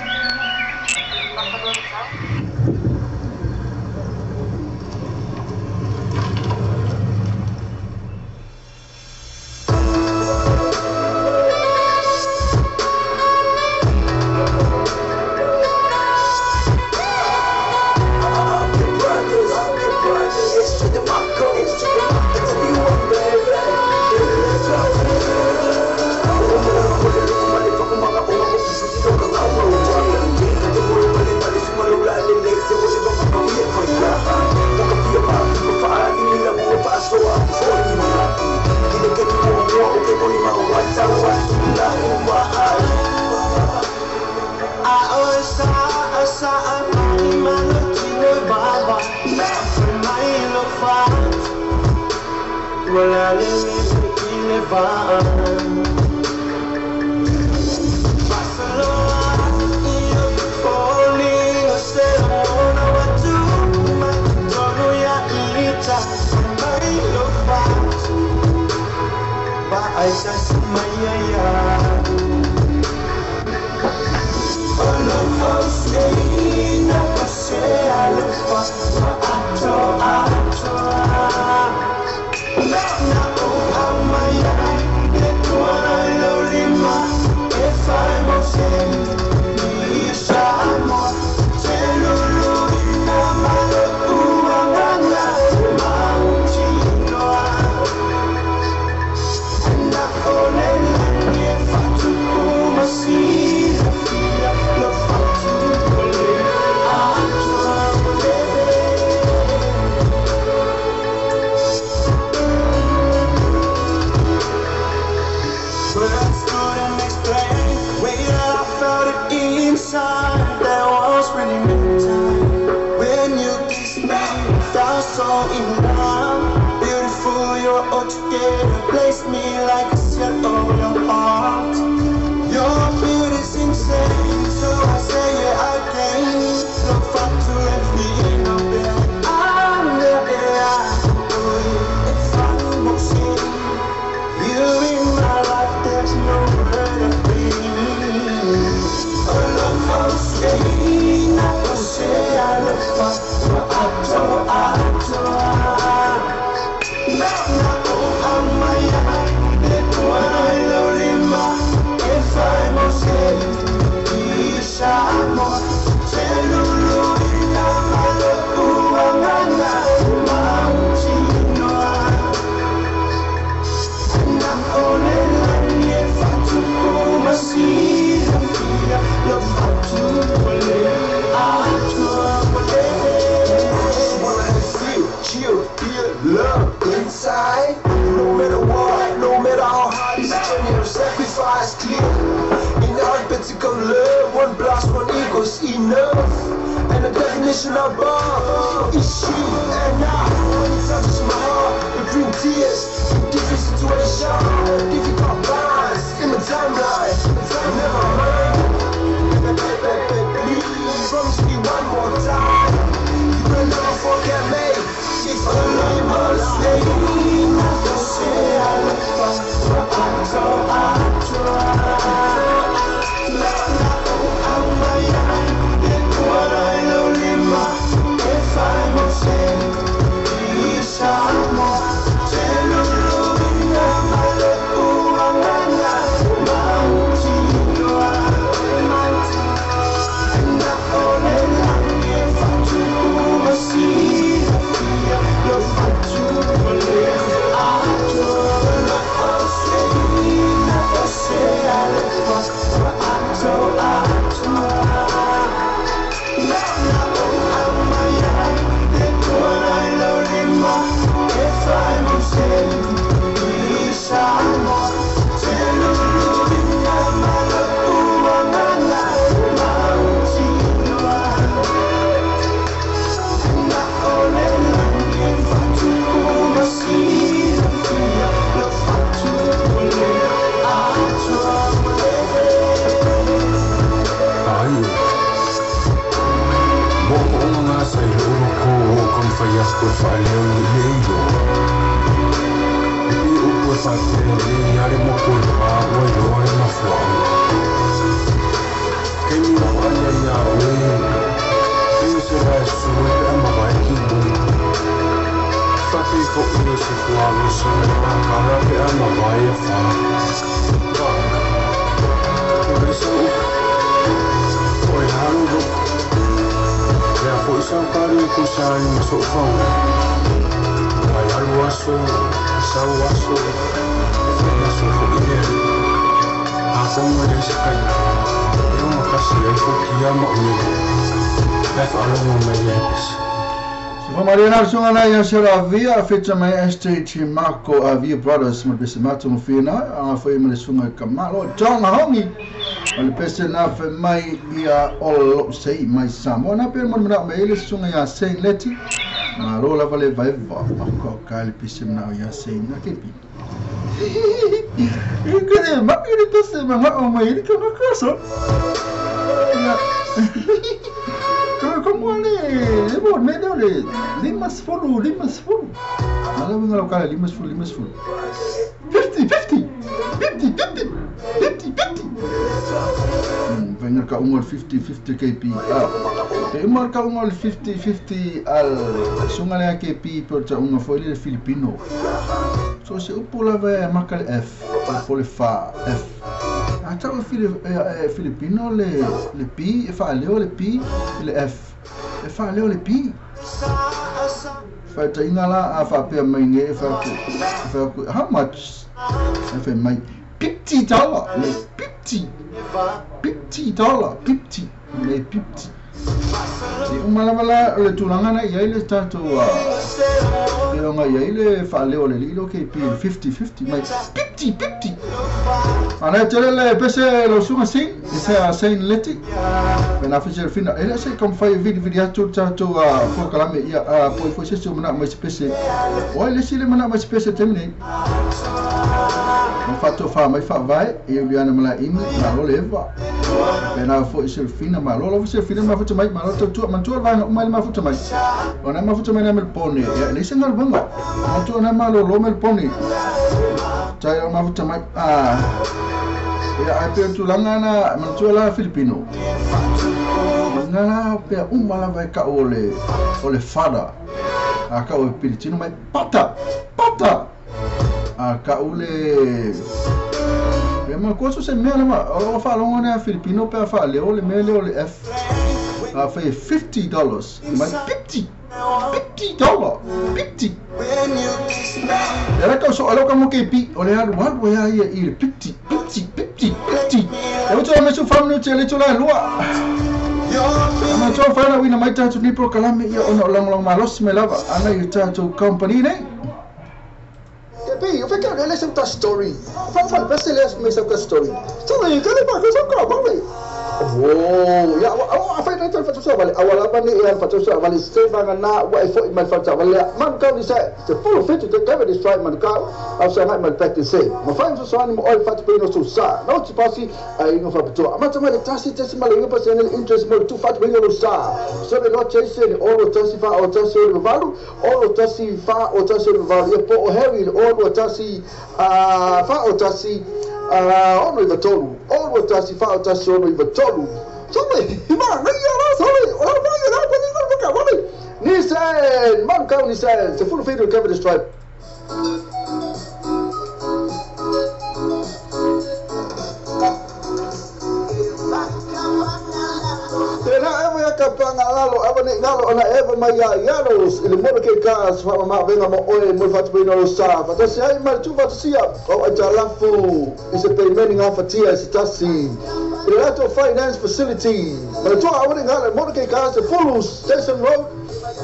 S1: Mo
S9: love. One blast, one ego's enough. And the definition above is you and I. When it touches my heart, it brings tears. Different situation, difficult lines in my timeline. Never mind. Please promise me one more time. You will never forget me. If only my
S3: Mariana Sera Via fecha mai SJT Marco Avia Brothers ma pese matu mo fina a foi ma le sunga kamalo John Hongi o le pese na fe mai ia o sei mai Samoa na pe mo na mai le sunga ia sei leti ma lo la vale vai va ko ka le pese na ia sei na ke pi e ma le pese ma o mai le ko ko so como le bo me deu le limas fulu ala venga lo cara limas fulu 50 50 50 50 50 50 venga ka ungo 50 50 kp e marka ungo 50 50 al sunga le kp por ta ungo foi le filipino so se upu la ve marka le f po le fa f ata o filipino le p e fa leo le p le f e fa leo le p fa tainga la a fa pe mai nge fa ku how much e fa mai $50 le 50 $50 50 le 50 e uma lava la le tulaga na i ai le tatou leoga i ai le faaleo le alii lo KP 50 50 mai 50 50 ana tele le pese lo suga sing e se a sein leti pena fese fina ele se kom fai vidi vidi atu tatou fo kalame ia poi foi se mana mai pese oi le sile mana mai pese temne mo fato fa mai fa vai e Juliana mala imi malo leva pena foi se fina malo lo se fina ma futa mai malo tu man tu vai mai ma futa mai ona ma futa mai na mel pone ya le se ngal banga ma tu na malo lo mel pone tai ma futa mai a ya ai pe tu langa na man tu la filipino na la pe mala vai ka ole ole fada a ka o filipino mai pata pata a ka ole e ma coisa se mea lava o fa longa na filipino pe fa le ole me le ole f a fa $50 mai 50 $50 50 era ka so alo ka mo ke pi ole alu alu ya ia i 50 50 50 50 e o me su family tele tula lua ma to fa na wina mai tatu ni pro kalame ia ona long long malos me lava ana i tatu company nei.
S4: Hey, eu quero ler essa story. Fala, fala, você lê essa story. Só aí, cadê para que eu sou O ia o afai na tau fatusa vale awala mani ia fatusa vale se vanga na wa e foi mai fatusa vale man kau ni se te full fit te cover this right man kau au sa ngai mai back to say ma fai so so ni mo oi fatu pe no so sa no ti pasi ai no fa to ama tama le tasi tasi ma le ngi pasi ne interest mo tu fatu pe no sa so le no chase ni o tasi fa o tasi o valu o tasi fa o tasi o valu ia po o Harry o tasi fa o tasi ono i tolu o tasi fa o tasi ono i tolu sorry ma ngai ara sorry o la va la pa ni ko ka wale Nissan man kau Nissan se full feed cover this tribe. Tena ewa ya kapanga lalo ewa ni ngalo ona ewa mai ya yaros ile mo ke ka fa ma venga mo oe mo fatu pe no sa fa tasi ai ma tu fa sia o atalafu is a payment nga fatia is tasi ile lato finance facility ma tu a woni ngalo mo ke ka se full station road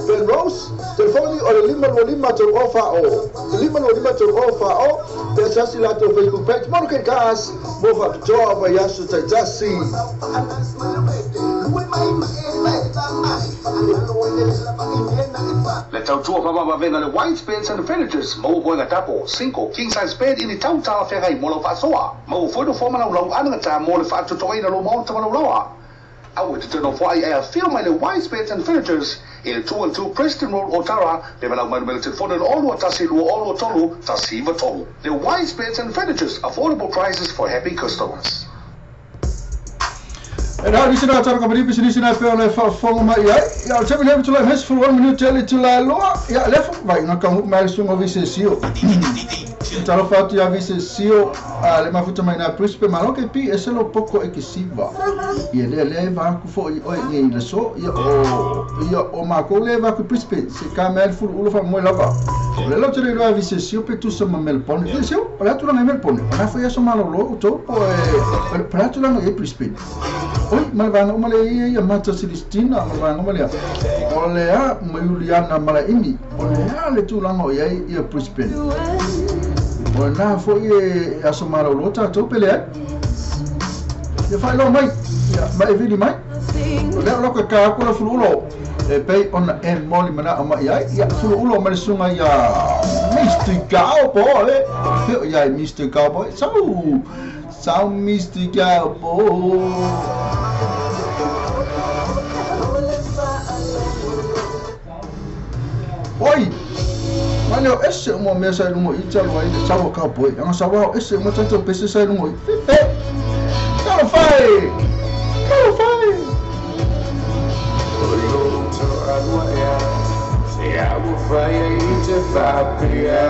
S4: Ben Rose telefoni o le 5 5 3 ofa o 5 5 3 ofa o te sasi lato Facebook page mo ke ka mo fa tu fa yasu tasi.
S10: Le tautua papa venga le white beds and furnitures mo boy tapo 5 king size bed in the tau ferai mo lo fasoa mo foi no forma lau anga ta mo le fatu to ina lo mo ta lo loa au te no foi a feel my white beds and furnitures in 212 Preston Road Otara le lau mai le telefone o tasi lo o tolu tasi va tolu. The white beds and furnitures, affordable prices for happy customers.
S3: And how this is not talking about this is not fair for for my ya tell me to like for 1 minute tell it to la loa ya left vai no ka mai sungo vi se sio talo fatu ya vi se sio le mafuta mai na príncipe malo ke pi ese lo poco e ke siva ye le le va ku fo o ni le so ya o ya o ma ko le va ku príncipe se ka mel fu ulo fa mo lava le lo te le vi se sio pe tu se mel pon vi sio ola tu la mel pon ona fo ya so malo lo to po e pra tu la e príncipe. Oi, malvanga umale ia mata Celestina, malvanga umale. Olea, Juliana Malaimi. Olea le tulaga o iai ia Brisbane. O na foi e aso malolo tatou pele ai. Ia faailoa mai, ia ma e vili mai. O lea o lau kākā aku la fuluulo. E pei ona e moli manao mai ai. Ia fuluulo ma le suga ia Mr. Cowboy. Feo iai Mr. Cowboy. Sau! Sau Mr. Cowboy. Oi! Mane o ese uma mea sa ilungo i talo ai le sawa cowboy. Anga sawa o ese uma tatou pese sa ilungo i. Fefe! Talo fai! Talo fai!
S9: Se au fai e te whapea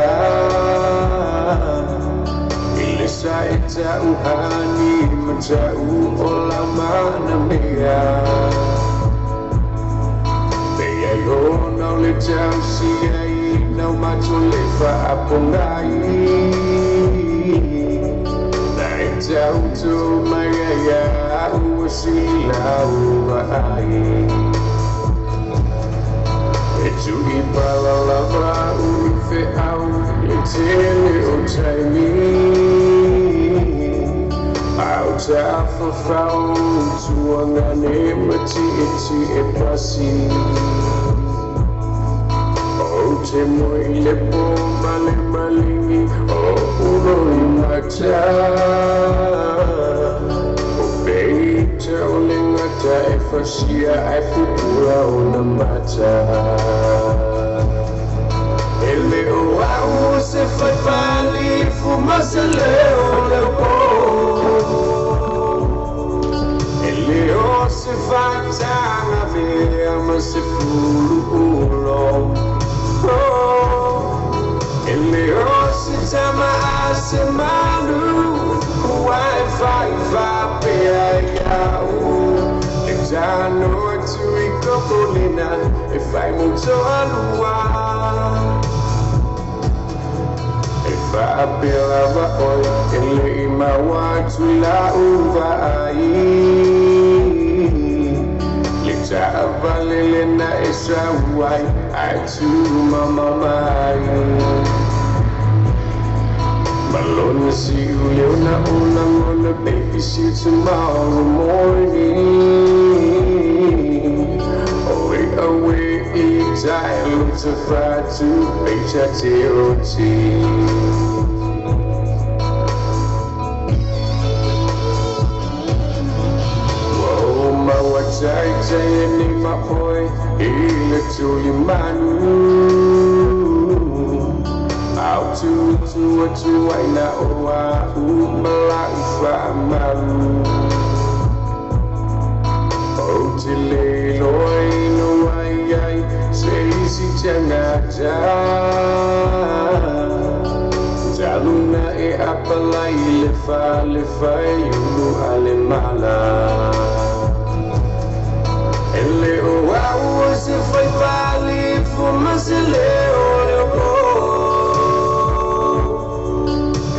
S9: I le sa e tau hani ma tau o lau mana mea Te ai o nau le tau si ai nau mato le whaapongai Na e tau tō mai ai au a si lau ai. E tui pala lava ui fe au e tele o taimi. Au tawhawhau tuangane mati e ti e pasi. O te moi le po male malingi o uro i mata. O pei te o le ngata e fasia ai pupura o na mata. E le o au se fai fali fuma se leo le po. E le o se fatanga vea ma se fulu ulo. E le o se tama a se manu kua e fai fapea iau. E tano atu i kokolina e fai moto alua. E faapea lava oe e le i maua atu la uva ai. Le taavale na e sauai ai tu mama mai. Malone see you leo na ola ngola baby see you tomorrow morning.
S11: to 5 2 H I T O T. Tai tai ni ma oi ile tuli manu au tu tu tu aina o a u mala ufa malu o te le loi no ai ai se isi tanga ta taluna e apalai le fa yulu ale mala. Ele o au se foi pali fuma se leo leo.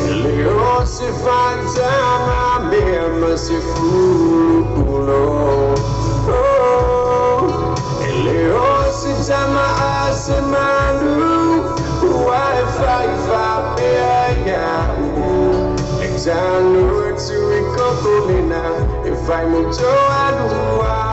S11: Ele o se fantama mesmo se fulo. Ele o se chama a se manu wi-fi fa pea. Exanu tu ikokolina if I move to alua.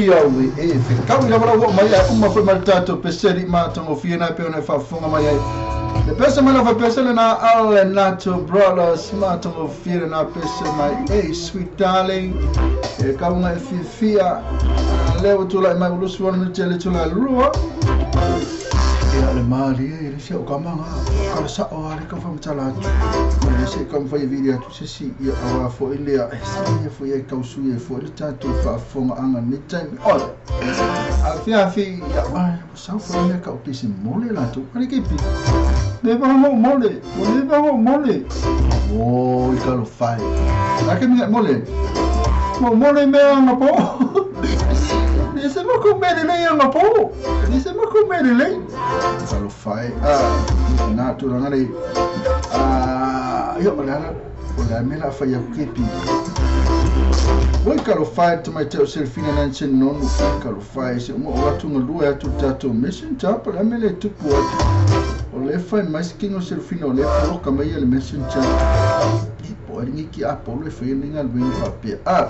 S3: fia ue e fekau i lava lau mai ai uma foi mai tatou peseli matagofie na pe ona e faafofoga mai ai le pese mai lava pese lena ale Nato Brothers matagofie lena pese mai ei sweet darling e kauga e fiafia lea ua tulai mai ulusu ona minute le tula lua ia le malie e le se o kamanga kala sa o ale ka whamatala atu ma le se ka mwhai vili atu se si ia awa fo i lea e sa ia fo ia kausu ia fo i le tātou whaafonga anga ni taimi ole a fia fi ia ai sau fo ia ka upisi mole lātou kare ke pi le vanga mole o le vanga mole o i kalo whai la ke minga mole mo mole mea anga po le se mo ko mele le anga po le se mo ko mele le kalo whai a nā tūranga nei ia o le ala o le mela whai aku ke pi Oi kalo whai te mai teo selfina nai se nonu kalo whai se unga o latu nga lua atu tātou messenger pa le mele tupu atu o le whai mai se kingo selfina o le poloka mai le messenger i po ari ngi ki Apollo e whai ninga luenga whapea a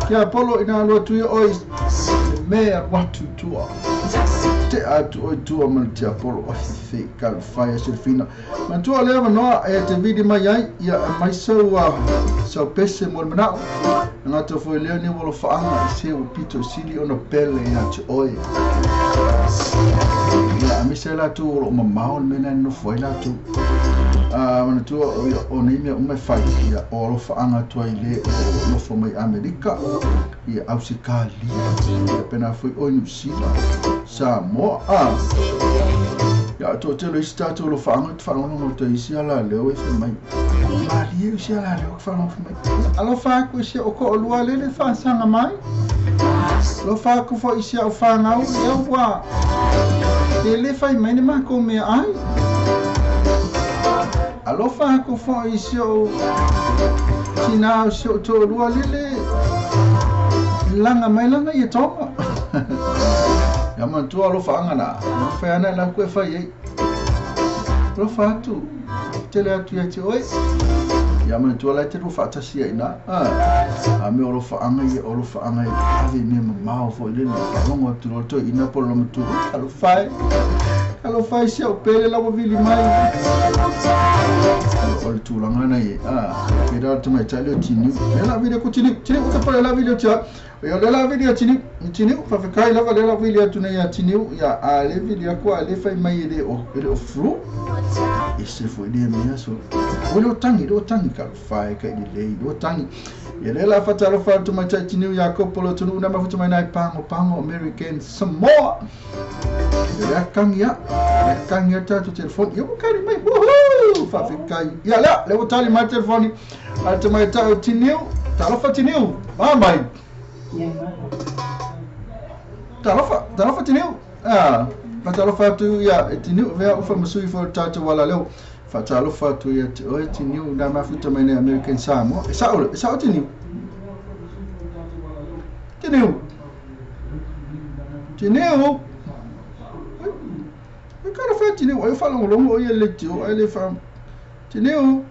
S3: ki Apollo ina alua tu ia oi le mea watu tua te atu oi tua ma le te Apollo oi fe kalo whai a selfina matua lea manoa e te vidi mai ai ia mai sau sau pese mo le manao ngata foi lea ni walo whaanga i se o pito sili ona pele ia te oe ia amise la tu o mamao le mena no foi la tu mana tua o nei mea uma whai ia o alo whaanga tua i le o nofo mai Amerika ia Ausikalia ia pena foi o New Zealand Samoa ia tō telo isi tātou lo whaanga te whaanga mo te isi ala leo e whai mai marie isi ala leo e whaanga mai alo whaaku isi o ko o lua lele whaasanga mai lo whaaku fo isi au whaangau ia wā te le whai mai ne mako mea ai alo whaaku fo isi o tina o si o tō lua lele langa mai langa ia tonga ia matua alo whaanga nā whai ana la koe whai ei alo whaatu tele atu ia te oi ia matua lai te whaatasi ai nā a me alo whaanga ia alo whaanga ia ave mea mamao fo i lele wharongo atu loa toi ina polo matua alo whai si au pele lawa vili mai o le tūlanga nei e rā te mai tai leo tiniu le la video ko tiniu tiniu o te pole la video tia ia le la video tiniu tiniu whawhekai lava le la video atu nei a tiniu ia a le video ko a le whai mai e le o flu e se fo i le mea so o le o tangi ka whai ka i le o tangi ia le la whatalo whatu mai tai tiniu ia kopolo tunu una mafuta mai nai pango American Samoa ia kangia tātou telefoni ia wakari mai woohoo whawhekai ia lea le watali mai telefoni a te mai tau tiniu talofa tiniu mai talofa tiniu whatalofa atu ia e tiniu vea ufa masui fo tātou wala leo whatalofa atu ia te oe tiniu nā mafuta mai nei American Samoa e sao tiniu tiniu tiniu e kara whai tiniu ai whalongolongo o ia le tio ai le wha tiniu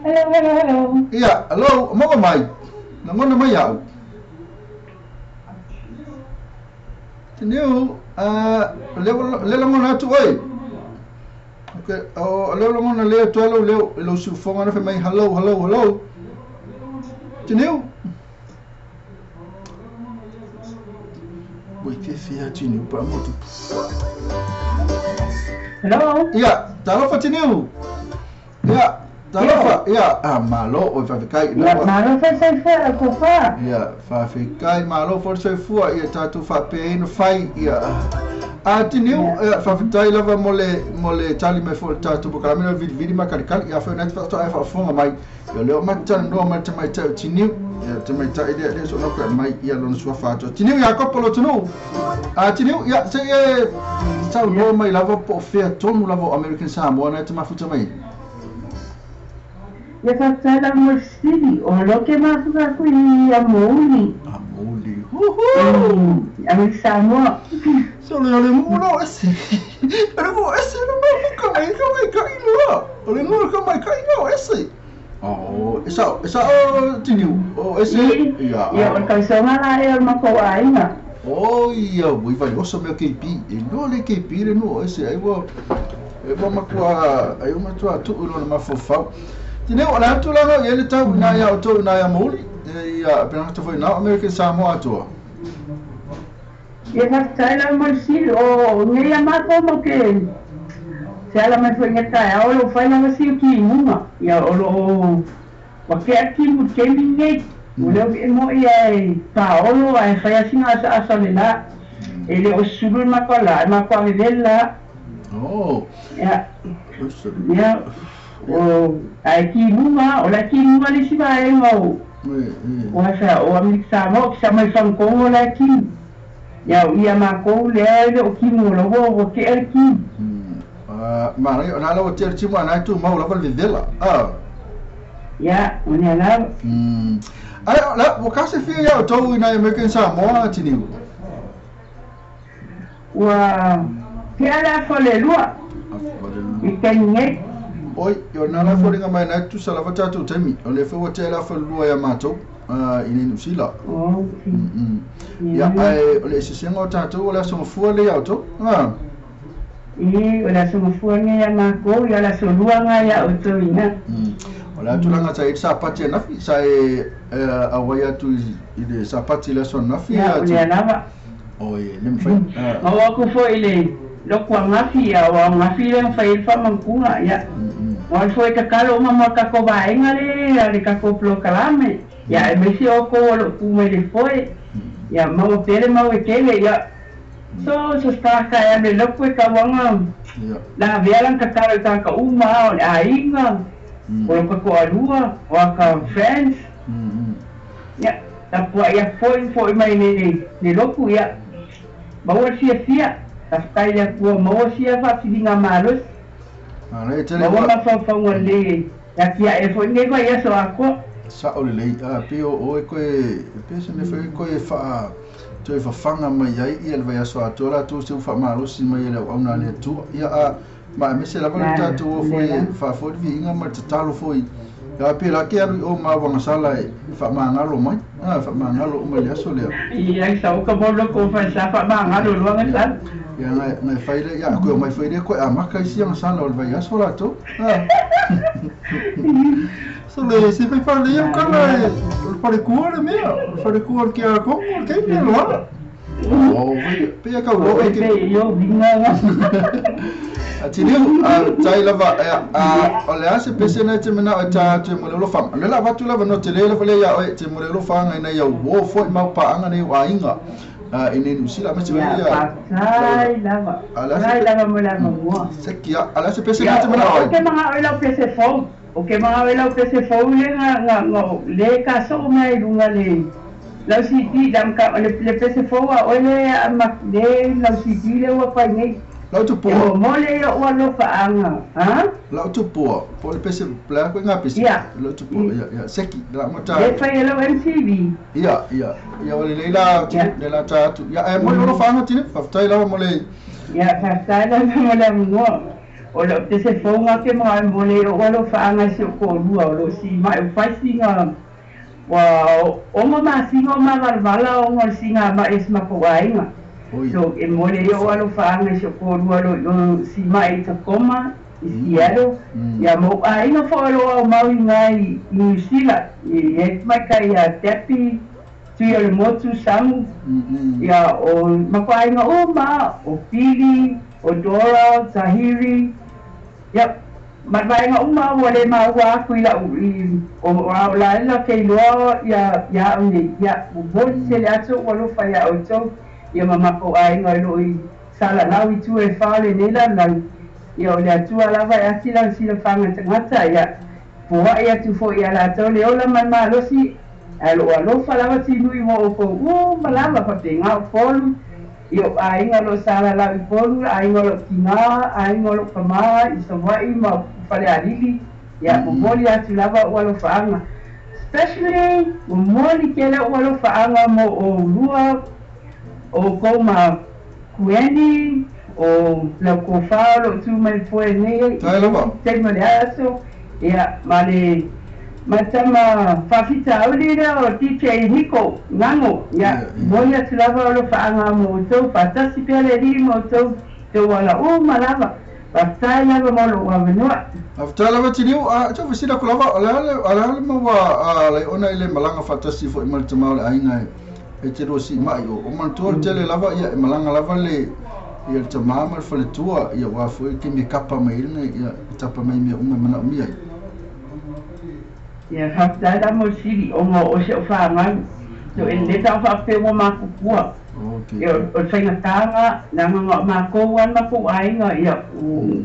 S7: hello
S3: ia hello maua mai nangona mai au tiniu le langona atu oi okay o le langona le atu ai leo lo siufonga na whai mai hello tiniu ui fia tiniu pa motu
S7: Hello.
S3: Ia, talofa tiniu. Ia, talofa. Ia, malo o whawhekai.
S7: Ia, malo whawhekai ko wha.
S3: Ia, whawhekai malo whawhekai ia tātou whapea whai. Ia, a tiniu, whawhetai lava mo le tali mai fo tātou pokalamina vili makarikali. Ia, whai nai whakatoa ai whaafonga mai. Ia, leo matana noa mai te mai tau tiniu. Ia, te mai tai lea lea so noko mai ia lona sua whātua. Tiniu ia kopolo tunu. Tiniu, ia, se e tau noa mai lava po whea tonu lava o American Samoa nai te mafuta mai.
S7: Ia whakatala lava mo sili, o loke mafuta kui a mouli.
S3: A mouli, huhu!
S7: American Samoa.
S3: So le ole mulo ese. Le mo ese le mafuka mai ka mai ka iloa. O le mo ka mai ka iloa ese. Oh, esa o tiniu. O ese.
S7: Ia, o kausonga la e o makou aiga.
S3: O ia ui vale oso mea KP. E loa le KP le nuu o ese ai ua e ua matua ai ua matua tuu i lona mafaufau. Tineu o le a tulaga i ai le tau i nā ia outou i nā ia Mauli. E ia penagata foi nā o American Samoa atoa.
S7: Ia faafetai lava mo le fesili. O nei a matou ma ke se ala mai foi i taeao o lo o fai lava si o kimuga. Ia o lo o ua tea le kimu i le taimi lenei. Ua le o mo'i ae paolo ae fai lava sina asaasa o le la. E le o susulu le matou la, e matou aveve le la. Ia, ia, o, ae kimuga, o la e kimuga le isi vaega o, o asa, o Amerika Samoa, o sama i Fagatogo o la e kimu. Ia, o i a matou lea e le o kimu o la ua, ua tea le kimu.
S3: Manaia, o na la ua tea le timu a na e tumau lava le vevela.
S7: Ia, o lea lava.
S3: Ae, la, ua kasefia ia outou i nai American Samoa, Tiniu?
S7: Ua tea le afa o le lua i le taimi nei.
S3: Oi, o na la e foliga mai na e tutusa lava tatou taimi. O lea foi ua tea le afa o le lua ia matou i nei Niu Sila. Ia, ae o le eseesega o tatou o le aso gafua lea ia outou.
S7: Ī, o le aso gafua lenei ia matou, ia o le aso lua lena ia outou ina.
S3: O le a tulaga sa i ai le Sapati ananafi, sa e auai atu i le Sapati i le aso ananafi?
S7: Ia, o lea lava.
S3: Oi, le mafai.
S7: Ma oo atu foi i le lotu ananafi, ia o ananafi lea na fai ai le faamanutuga, ia. Ma o le foi tatalo uma mo le tatou vaega lea, le tatou polokalame, ia aemaise outou o lo o tu mai le foe, ia maua pea le mau e tele, ia. So so tagata e alu e lotu e tauaga la avea lana tatalo i tagata uma a o le aiga, o lo ta toalua, o ata friends, ia tapuai atu foi ma foi mai le lotu, ia maua le fiafia, faafetai i le Atua maua sia faafiliga malosi, maua mafaufauga lelei e atiae foi lenei vaiaso atoa.
S3: Sao lelei, a pei o oe koe, pei o se mea foi koe faa toe fafaga mai ai ia le vaiaso atoa latou se ua faamalosi mai e le auauna a le Atua. Ia a ma aemaise lava le tatou o foi e faafoe le viiga ma le tatalo foi. Ia pela ke alu i o ma uagasala e faamagalo mai, a faamagalo uma i le aso lea.
S7: Ia sa oka mo loko fa sa faamagalo loa gasala.
S3: Ia ngai ngai fai le ia koe omai foi lea koe amaka isi agasala o le vaiaso latou. A So le se fai fale ia kala e o le falekua le mea, o le falekua o le kia kongo o le keimi loa. Oh, pe ia kau loa ke.
S7: Io vinga.
S3: A tiniu, a tai lava, a o le a se pese nei te mena o ta atu e mo le alofaga. O le la avatu lava no te le lava le ia oe te mo le alofaga ina ia uo foi mau paanga nei o aiga i nei Niu Sila aemaise foi
S7: Ia,
S3: ia
S7: faafetai lava.
S3: A le a se
S7: Faafetai lava mo le avanoa.
S3: Seki a, a le a se pese
S7: Ia,
S3: nei te mena
S7: o
S3: oe.
S7: ke mangao i lau pese fou. O ke mangao i lau pese fou le nga nga nga le ka soo mea i luga le lau CD la mka le le pese fou a oe le a ma le lau CD le ua fai nei.
S3: Lau
S7: E
S3: tupua.
S7: mo le i lou alofaaga, ha?
S3: Lau tupua, po o le pese, le a koe ngā pese?
S7: Ia.
S3: Lau tupua, ia, ia, seki, la mo ta.
S7: Le fai e lau MTV.
S3: Ia, ia, ia o le lei la,
S7: Ia.
S3: le la ta atu. Ia, e mo le alofaga tine, faafetai lava mo le.
S7: Ia, faafetai lava mo le avanoa. O lau pese fou nga ke mga mo le i lou alofaaga i si ou toalua o lo o sima'i o fai siga ua ono masina o mavalavala ona o le sigama'i a si matou aiga. So e mo le i ou alofaaga i si ou toalua o lo o sima'i i Tacoma, i Seattle, ia ma ou aiga foi o lo o aumau i ina i Niu Sila, e i ai tamaitai ia Debbie, Tui o le Motu, Samu, ia o matou aiga uma lava, o Pili, o Dora, o Tahiri, ia ma le vaega uma ua le maua atu i lau i o a o laila ke iloa ia ia a'u nei, ia momoli tele atu o'u alofa iā ʻoutou ia ma makou aiga o loo i salalau i tua e fa o lenei lalolagi, ia o le Atua lava e ati lana silafaga tagata, ia foaʻi atu foi iā latou le ola ma le malosi, ae o loo alofa lava tinui mo ʻoukou uma lava faapena o Upolu, i o'u aiga o loo salalau i Upolu, aiga o lo'u tinā, aiga o lo'u tamā i Savaʻi ma Falealili, ia momoli atu lava o'u alofaaga. Especially momoli tele o'u alofaaga mo ʻoulua ʻoukou ma Kueni, o lau tofa o loo tu mai le foe nei
S3: Tai lava.
S7: i taimi o le aso, ia ma le Matama whawhita auli lea o DJ Niko Ngango ia moi atu lava o lo whaanga mo tou whatasi pea le li mo tou te wala uma lava whaftai lava mo lo wawenoa.
S3: Whaftai lava tiniu, tau fasila ku lava, o le ale maua lai ona i le malanga whatasi fo i male tamau le ainga e te rosi mai o manatua le tele lava ia e malanga lava le ia le tamā ma le faletua ia wā foi ke me kapa mai ina ia tapa mai mea uma mana o mia.
S7: Ia whaftai la mo siri o ngā o se o whangai so e leta o whawhea o mākukua. Ia o whainga tānga nā ngā mākou an makou ainga ia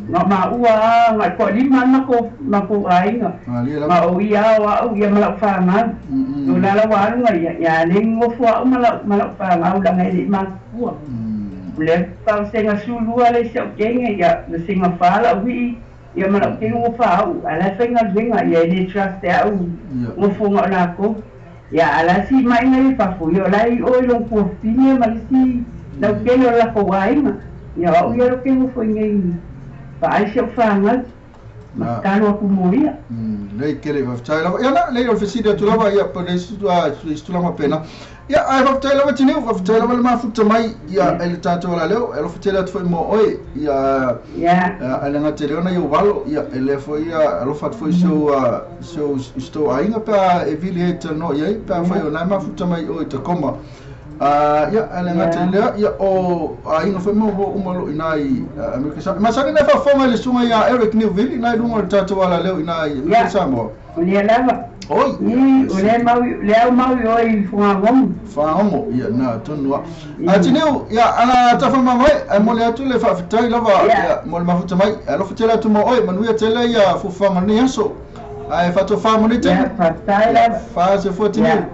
S7: ngā māua ngā koa lima an makou ainga ma o ia o au ia malau whangai o lala wālunga ia ia le ngofo au malau whangau langa e le mākukua. Le pau senga sulua le se o kenga ia le senga whala ui ia malau kenga ngo whau ala whainga lenga ia le trust au ngofo ngā lako. Ia ala si mai ngai fafu ia lai o i long kuafine ma lisi lau kele o lako wainga ia au ia lo kengo fo ngai fa ai se o whangai ma kalo aku mo ia.
S3: Lei kele whaftai lava ia na lei o fesili atu lava ia pa le situlanga pena ia ai whaftai lava tiniu whaftai lava le mafuta mai ia e le tātou ala leo e lo whatele atu foi mo oe ia a le ngate leona i o walo ia e le foi ia alofa atu foi seu sto ainga pa e vili e tano ia pa foi o nai mafuta mai o i Tacoma ia a le ngate lea ia o ainga foi mo umalo ina i Amerika Samoa masani na whafonga le sunga ia Eric Newville ina i lunga o le tātou ala leo ina i Amerika Samoa.
S7: O lea lava.
S3: Oi.
S7: O lea au mau i oi whangongo.
S3: Whangongo, ia, nā, tonu a. Tineu, ia, ana tawha mai, a mo le atu le whaafetai lava, ia, mo le mafuta mai, a lofa tele atu mo oi, manuia tele ia fufuanga ni aso. Ai, whato wha mo ni tele.
S7: Ia, whaafetai lava.
S3: Wha se fua tineu.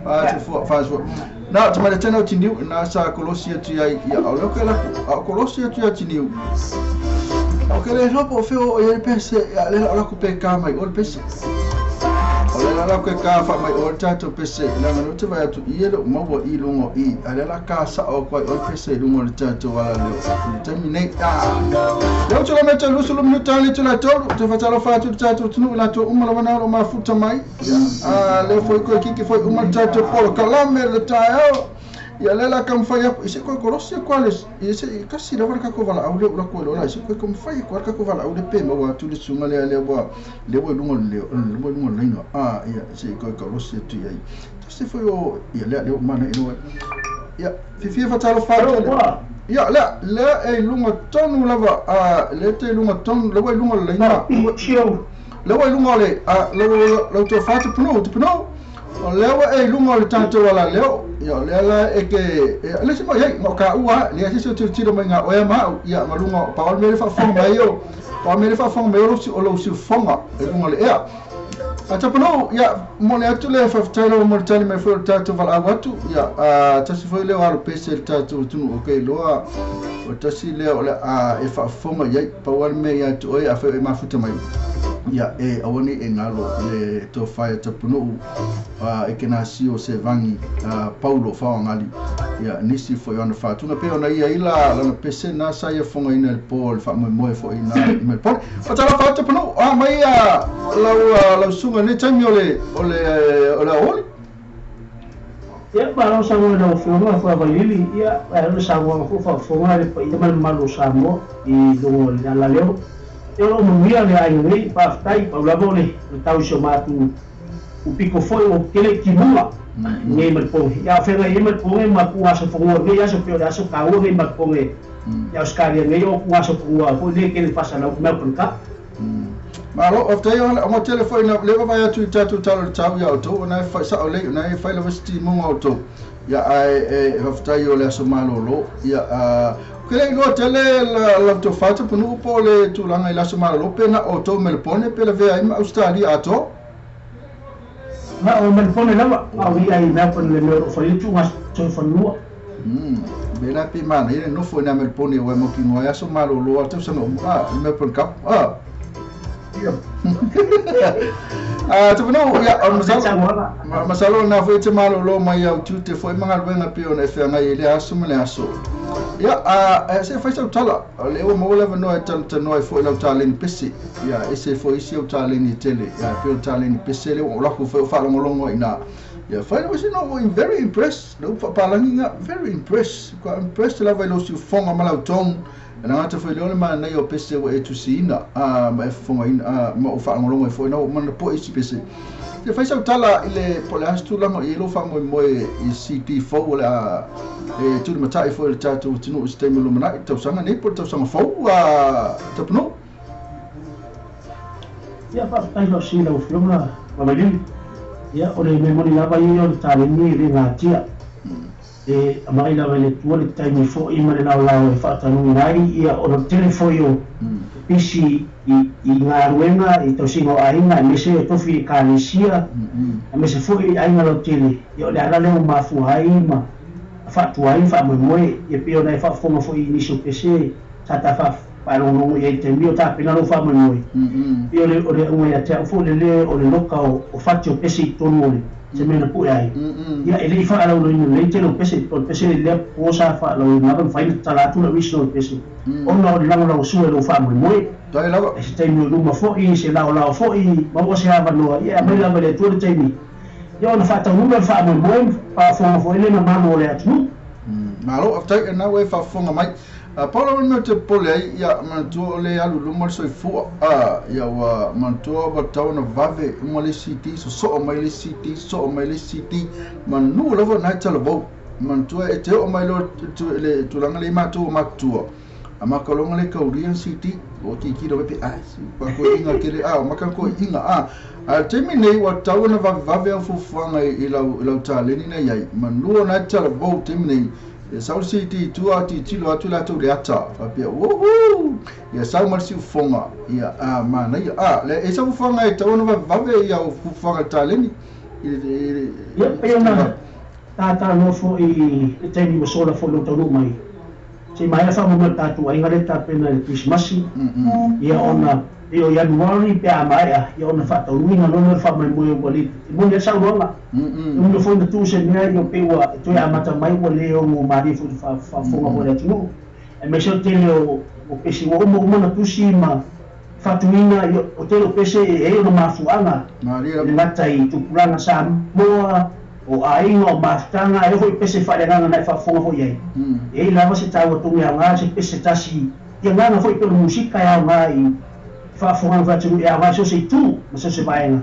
S3: Wha se fua, wha se fua. Nā, te mai le tēnā o tineu, nā sa kolosi atu ia, ia, au leo ke laku, a kolosi atu ia tineu. O ke le lopo o whio o ia le pese, ia le o laku pe kā mai o le pese. O le la ke kā wha mai o le tātou pese, langa no te vai atu i ele o maua i lunga i, a le la kā sa o kwai o le pese i lunga o le tātou ala leo. Le taimi nei, leo tula me te lusu lu minuta le tula tolu, te whatalo whātu le tātou tunu i lātou uma lawa nā o mafuta mai. Leo foi koe kiki foi uma le tātou polo kalame le taeo. Ia lela ka mwhai aku, ise koe korosi koa le, ise kasi lawa le kako wala au le ula koe lola, ise koe ka mwhai koa le kako wala au le pe maua atu le sunga lea lea wa, lea lunga lea, lunga leina, ia, ise koe korosi atu ia i. Tasi foi o, ia lea lea o mana ino, ia, fifia whatalo whātu le, ia, lea, lea e lunga tonu lava, lea te lunga tonu, lea lunga leina, lea lunga le, lea tō whātu punu, te punu, o lea e lunga o le tātou ala leo, ia lea la e ke le se mai ngā ka ua le se se tiro mai ngā oea mau ia malunga pa o mele whafonga mai o pa mele whafonga mai o lo si fonga e lunga le ea a tapano ia mo le atu le whaftai lo mo le tali mai foi o le tātou wala au atu ia tasi foi leo alo pese le tātou tunu o kei loa o tasi leo o le e whafonga iai pa wale me ia tu oe a whai e mafuta mai ia e awani e ngalo le tō whaia tapunuu e ke nā sio se vangi Paulo whaangali ia nisi foi ona whātuna pe ona ia ila lana pese nā sa ia fonga ina le pō le whaamoemoe foi ina i mai pole o tala whaata tapunuu a mai lau sunga ne taimi o le aoli.
S12: Ia pa lau sango lau fionga fua valili ia lau sango fua fonga le pa ita malu Samoa i lunga le ala leo. E o manuia le ai nei pa ftai pa lava le tau so matu u piko foi o kele kimua nei mal ponge ia fega e mal ponge ma ku aso fongo nei aso pio aso ka o nei mal ponge ia Australia nei o ku aso fongo foi le kele pasa na Melbourne Cup.
S3: Malo o te o mo telefone na le vai atu tatu talo tau ia o na fai sa o le na fai le vesti mo o to ia ai e haftai o le aso malolo ia ke le no tele la to fata punu po le tulanga i la aso malolo pe na o to Melbourne pe le vea i Australia ato
S12: na o Melbourne lava au i ai Melbourne le meo fai tu ngas so fanua
S3: bela pe mana ile no foi na Melbourne o mo ki no aso malolo ato sa no Melbourne Cup Tupunu, ia, o masalo na foi te malolo mai au tute foi mga luenga pe ona e whangai i le aso ma le aso. Ia se fai sau tala le ua maua le avanoa e talanoa ai foi i lau taleni pese. Ia ese foi isi au taleni e tele. Ia pei o le taleni pese lea ua ou lafo foi o faalogologo ai i ina. Ia fai lau isi no ua very impressed. Le upu faapalagi ga very impressed. Ua impressed lava i lou siufofoga ma lau tone. E lagata foi lea o le manaia o pese ua e tusiina ma e fofogaina ma ou faalogologo ai foi ina ua uma ona po'i isi pese. Se fai sau tala i le po o le a se tulaga o i ai lou faamoemoe i CD fou o le a e tulimatai foi i le tatou atunuu i se taimi o lumanai, le tausaga nei po o le tausaga fou Tapunuu.
S12: Ia faafetai faafesili i lau Afioga Mamailili. Ia o le mea moni lava ia o le taleni e le natia. E aumai lava e le Atua le taimi foi ma le laolao e faatanuina ai ia ona tele foi o pisi i galuega i tausiga o aiga aemaise o tofi i Ekalesia aemaise foi i aiga lautele. Ia o le ala lea ua mafua ai ma faatu ai faamoemoe ia pei ona e faafofoga foi i nisi o pese sa ta faalogologo i ai i le taimi o tapena lou faamoemoe. Pei o le o le auga ia te au foi o le le o le loka o fati o pese i totonu o le se mea na pue ai. Ia e le i faalauiloina lelei tele o pese, o le pese lea po sa faalauiloina lava mafai ona tatala atu le original o le pese ona o le lagolagosua i lou faamoemoe. I se taimi o luma foi, se laolao foi, maua se avanoa, ia e aumai lava e le Atua le taimi ia ona faataunuu lea o le faamoemoe ma faafofoga foi le mamalu o le atunuu.
S3: Malo, faafetai, lena ua e faafofoga mai. Pau lava le mea ou te popole ai, ia manatua o le alu i luma le soifua. Ia ua manatua ua tatau ona vave uma le isi CD, sosoo mai le isi CD, sosoo mai le isi CD, manu lava na e talavou. Manatua e te oo mai loa i le tulaga lea i matou ua matutua, a makaloga le kaulia CD, ua kikilo mai pe ai, pa koe inga kele, a, o maka koe inga, a. A le taimi nei ua tatau ona vavevave au fuafuaga i lau taleni na i ai, manu o na e talavou i le taimi nei. Ia sau le CD i tua a tilotilo atu latou i le ata, faapea, Woohoo! Ia sau ma le siufofoga, ia, a, manaia. A, le, e sau fuafuaga e tatau ona vavevave ia au fuafuaga i le taleni, i le, i le,
S12: Ia, pei ona tataloa foi i le taimi ua sola foi lou taunuu mai, se i maea faamoemoe le tatou aiga lea e tapena i le Kerisimasi, ia ona pei o Ianuari pe a maea, ia ona faataunuuina loa lea o le faamoemoe ua le, e moni ai le saunoaga. E umi foi ona tuu se mea ia pei ua toe amata mai ua le ono malie foi i le faafofoga foi a le atunuu, aemaise o le tele o pese ua uma uma ona tusi ma faatuina. Ia o tele o pese e ai ona mafuaaga, e le gata i tupulaga Samoa, o aiga, o mafutaga, e oo foi i pese faaleagaga na e faafofoga foi i ai. E i ai lava se taua togi aoga se pese tasi i agaga foi pei o le musika e aoga i faafofogaga foi a atunuu, e aoga i so o se itu ma so o se vaega.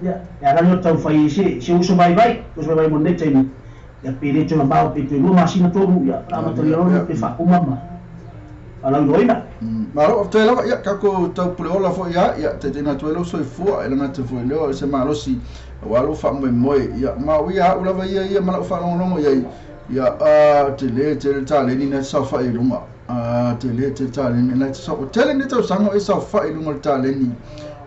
S12: Ia, e ala lea o le taumafai ai se se uso vaivai, se uso vaivai mo lenei taimi. Ia, pe le toe mamao, pe toe lua masina tolu, ia, o le a amatalia loa lea pe faauma ma faalauiloaina.
S3: Malo, faafetai lava. Ia, tatou taupule ola foi lava, ia, taitaiina atu ai lou soifua, e lagata foi lea o se malosi aua lou faamoemoe. Ia, ma o ia au lava ia ia ma lau faalogologo i ai, ia, a, tele tele le taleni na e saofai i luga. A, tele tele taleni na e saofai. Ua tele nei tausaga o e saofai i luga o le taleni.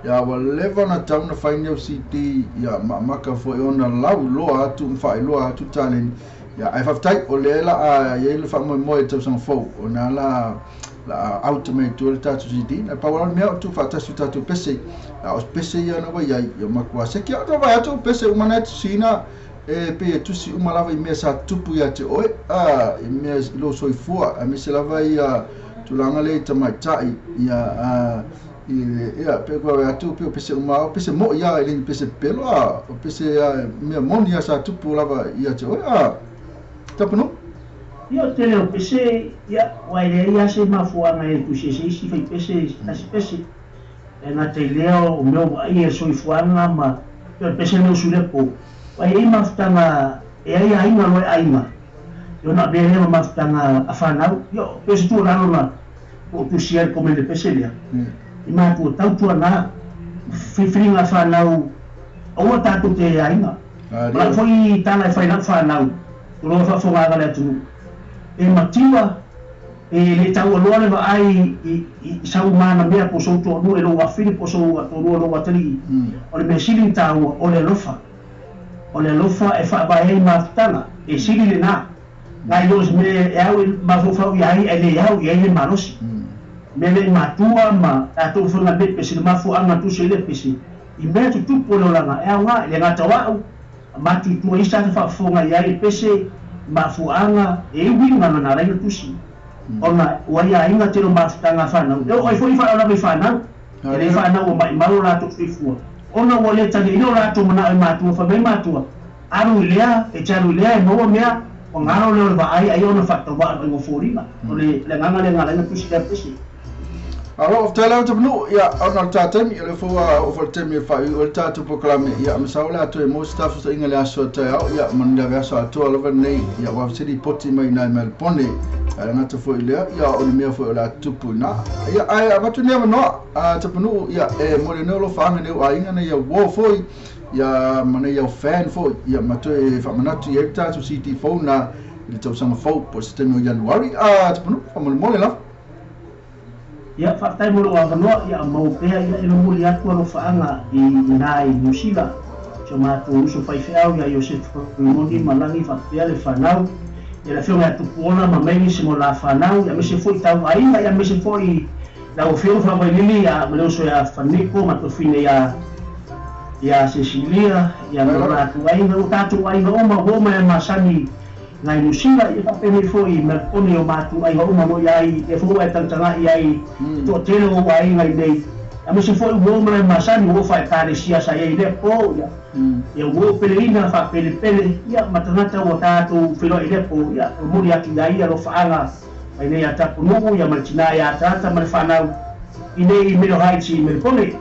S3: Ia, ua leva ona tatau ona fai ni au CD, ia, ma amata foi ona lauiloa atu ma faailoa atu taleni. Ia, ae faafetai, o lea la a i ai le faamoemoe i le tausaga fou, o lena la la a out mai tua le tatou CD. Na pau lava le mea o tuufaatasi o tatou pese, a o pese ia na ua i ai, ia matua seki. Ia, vaai atu o pese uma na e tusiina, e pei e tusi uma lava i mea sa tutupu ia te oe, a, i mea i lou soifua, aemaise lava ia tulaga lea i tamaitai, ia, a, i le, ia, pe kua vaai atu, pei o pese uma, o pese mo'i lava, e le ni pese pepelo, a, o pese a, mea moni lava sa tupu lava ia te oe, a, Tapunuu.
S12: Ia, o le tele o pese, ia, aua e leai lava se mafuaaga e tusi ai se isi fai pese i se tasi pese. E gata i lea o mea o vaaia i le soifuaga ma pei o le pese lenei o Sulepo, aua e i ai mafutaga e ai aiga loa e aiga, ia ona avea lea ma mafutaga a fanau. Ia, pei o se tuualalo na ua tusia ai le komeni le pese lea, i matua tautuana filifiliga a fanau aua tatou te aiga. O lau foi tala e fai i lau fanau, tulouna faafofoga le atunuu, e mativa e le taualoa le vaai i sau manamea po o sou toalua i lou afafine po o sou toalua i lou atalii. O le mea sili ona taua, o le alofa. O le alofa e faavae ai mafutaga, e sili lena. Nai lo se mea e au i mafaufau i ai ae le au i ai le malosi. Mea lea i matua ma tatou faiga nei pese, le mafuaaga tusi ai le pese, i mea tutupu o le olaga e aoga i le gata o au, a matutua i sa faafofoga i ai le pese, mafuaaga e i uiga na ala ai ona tusi. Ona ua ia aiga tele o mafutaga a fanau, e oo ai foi faalavelave i fanau, e le fanau ua maimau lo latou soifua, ona ua le taliaina o latou manao e matua, fai mai matua, alu i lea, e te alu i lea e maua mea, ua galo lea o le vaai ai ona faatauvaa i foliga. O le agaga lea na ala ai ona tusi lea pese.
S3: Alo, faafetai lava Tapunuu, ia, ona o le ta taimi, o lea foi ua oo foi le taimi e faaiuiu ai le tatou polokalame, ia, masalo o le a toe maua se tafataina i le aso a taeao, ia, ma le aso atoa lava lenei, ia, aua se lipoti mai i nai Melbourne, ae le gata foi i lea, ia, o le mea foi o le a tutupu i ina. Ia, ae avatu lenei avanoa, a Tapunuu, ia, e momoli nei alofaaga i nei aiga, nei au uo foi, ia, ma nei au fan foi, ia, ma toe faamanatu i ai le tatou CD fou na i le tausaga fou, po o se taimi o Ianuari, a Tapunuu, faamolemole lava.
S12: Ia, faafetai mo lou avanoa, ia maua pea, ia e momoli atu alofaaga i ina i Niu Sila, si o matou uso faifeau ia Iosefu Rimoni ma Lagi faapea le fanau, ia le afioga ia Tupuola ma Mavis mo la fanau, ia aemaise foi tau aiga, ia aemaise foi lau afioga Faavailili ia ma le uso ia Faniko ma Tofine ia ia Cecilia, ia ma lo latou aiga, o tatou aiga uma ua oo mai a masani nai Niu Sila, ia faapenei foi i Melbourne i o matou aiga uma mo iai lea foi ua e tagatagai ai le toatele o ou aiga i nei, aemaise foi ua oo mai masani ua oo faekalesia sa iai lea po, ia ia ua oo peleina faapelepele, ia ma tagata ua tatou feiloai lea po, ia momoli atu iai ia alofaaga mai nei ia Tapunuu, ia ma le tina ia Ataata ma le fanau i nei i Middle Heights i Melbourne.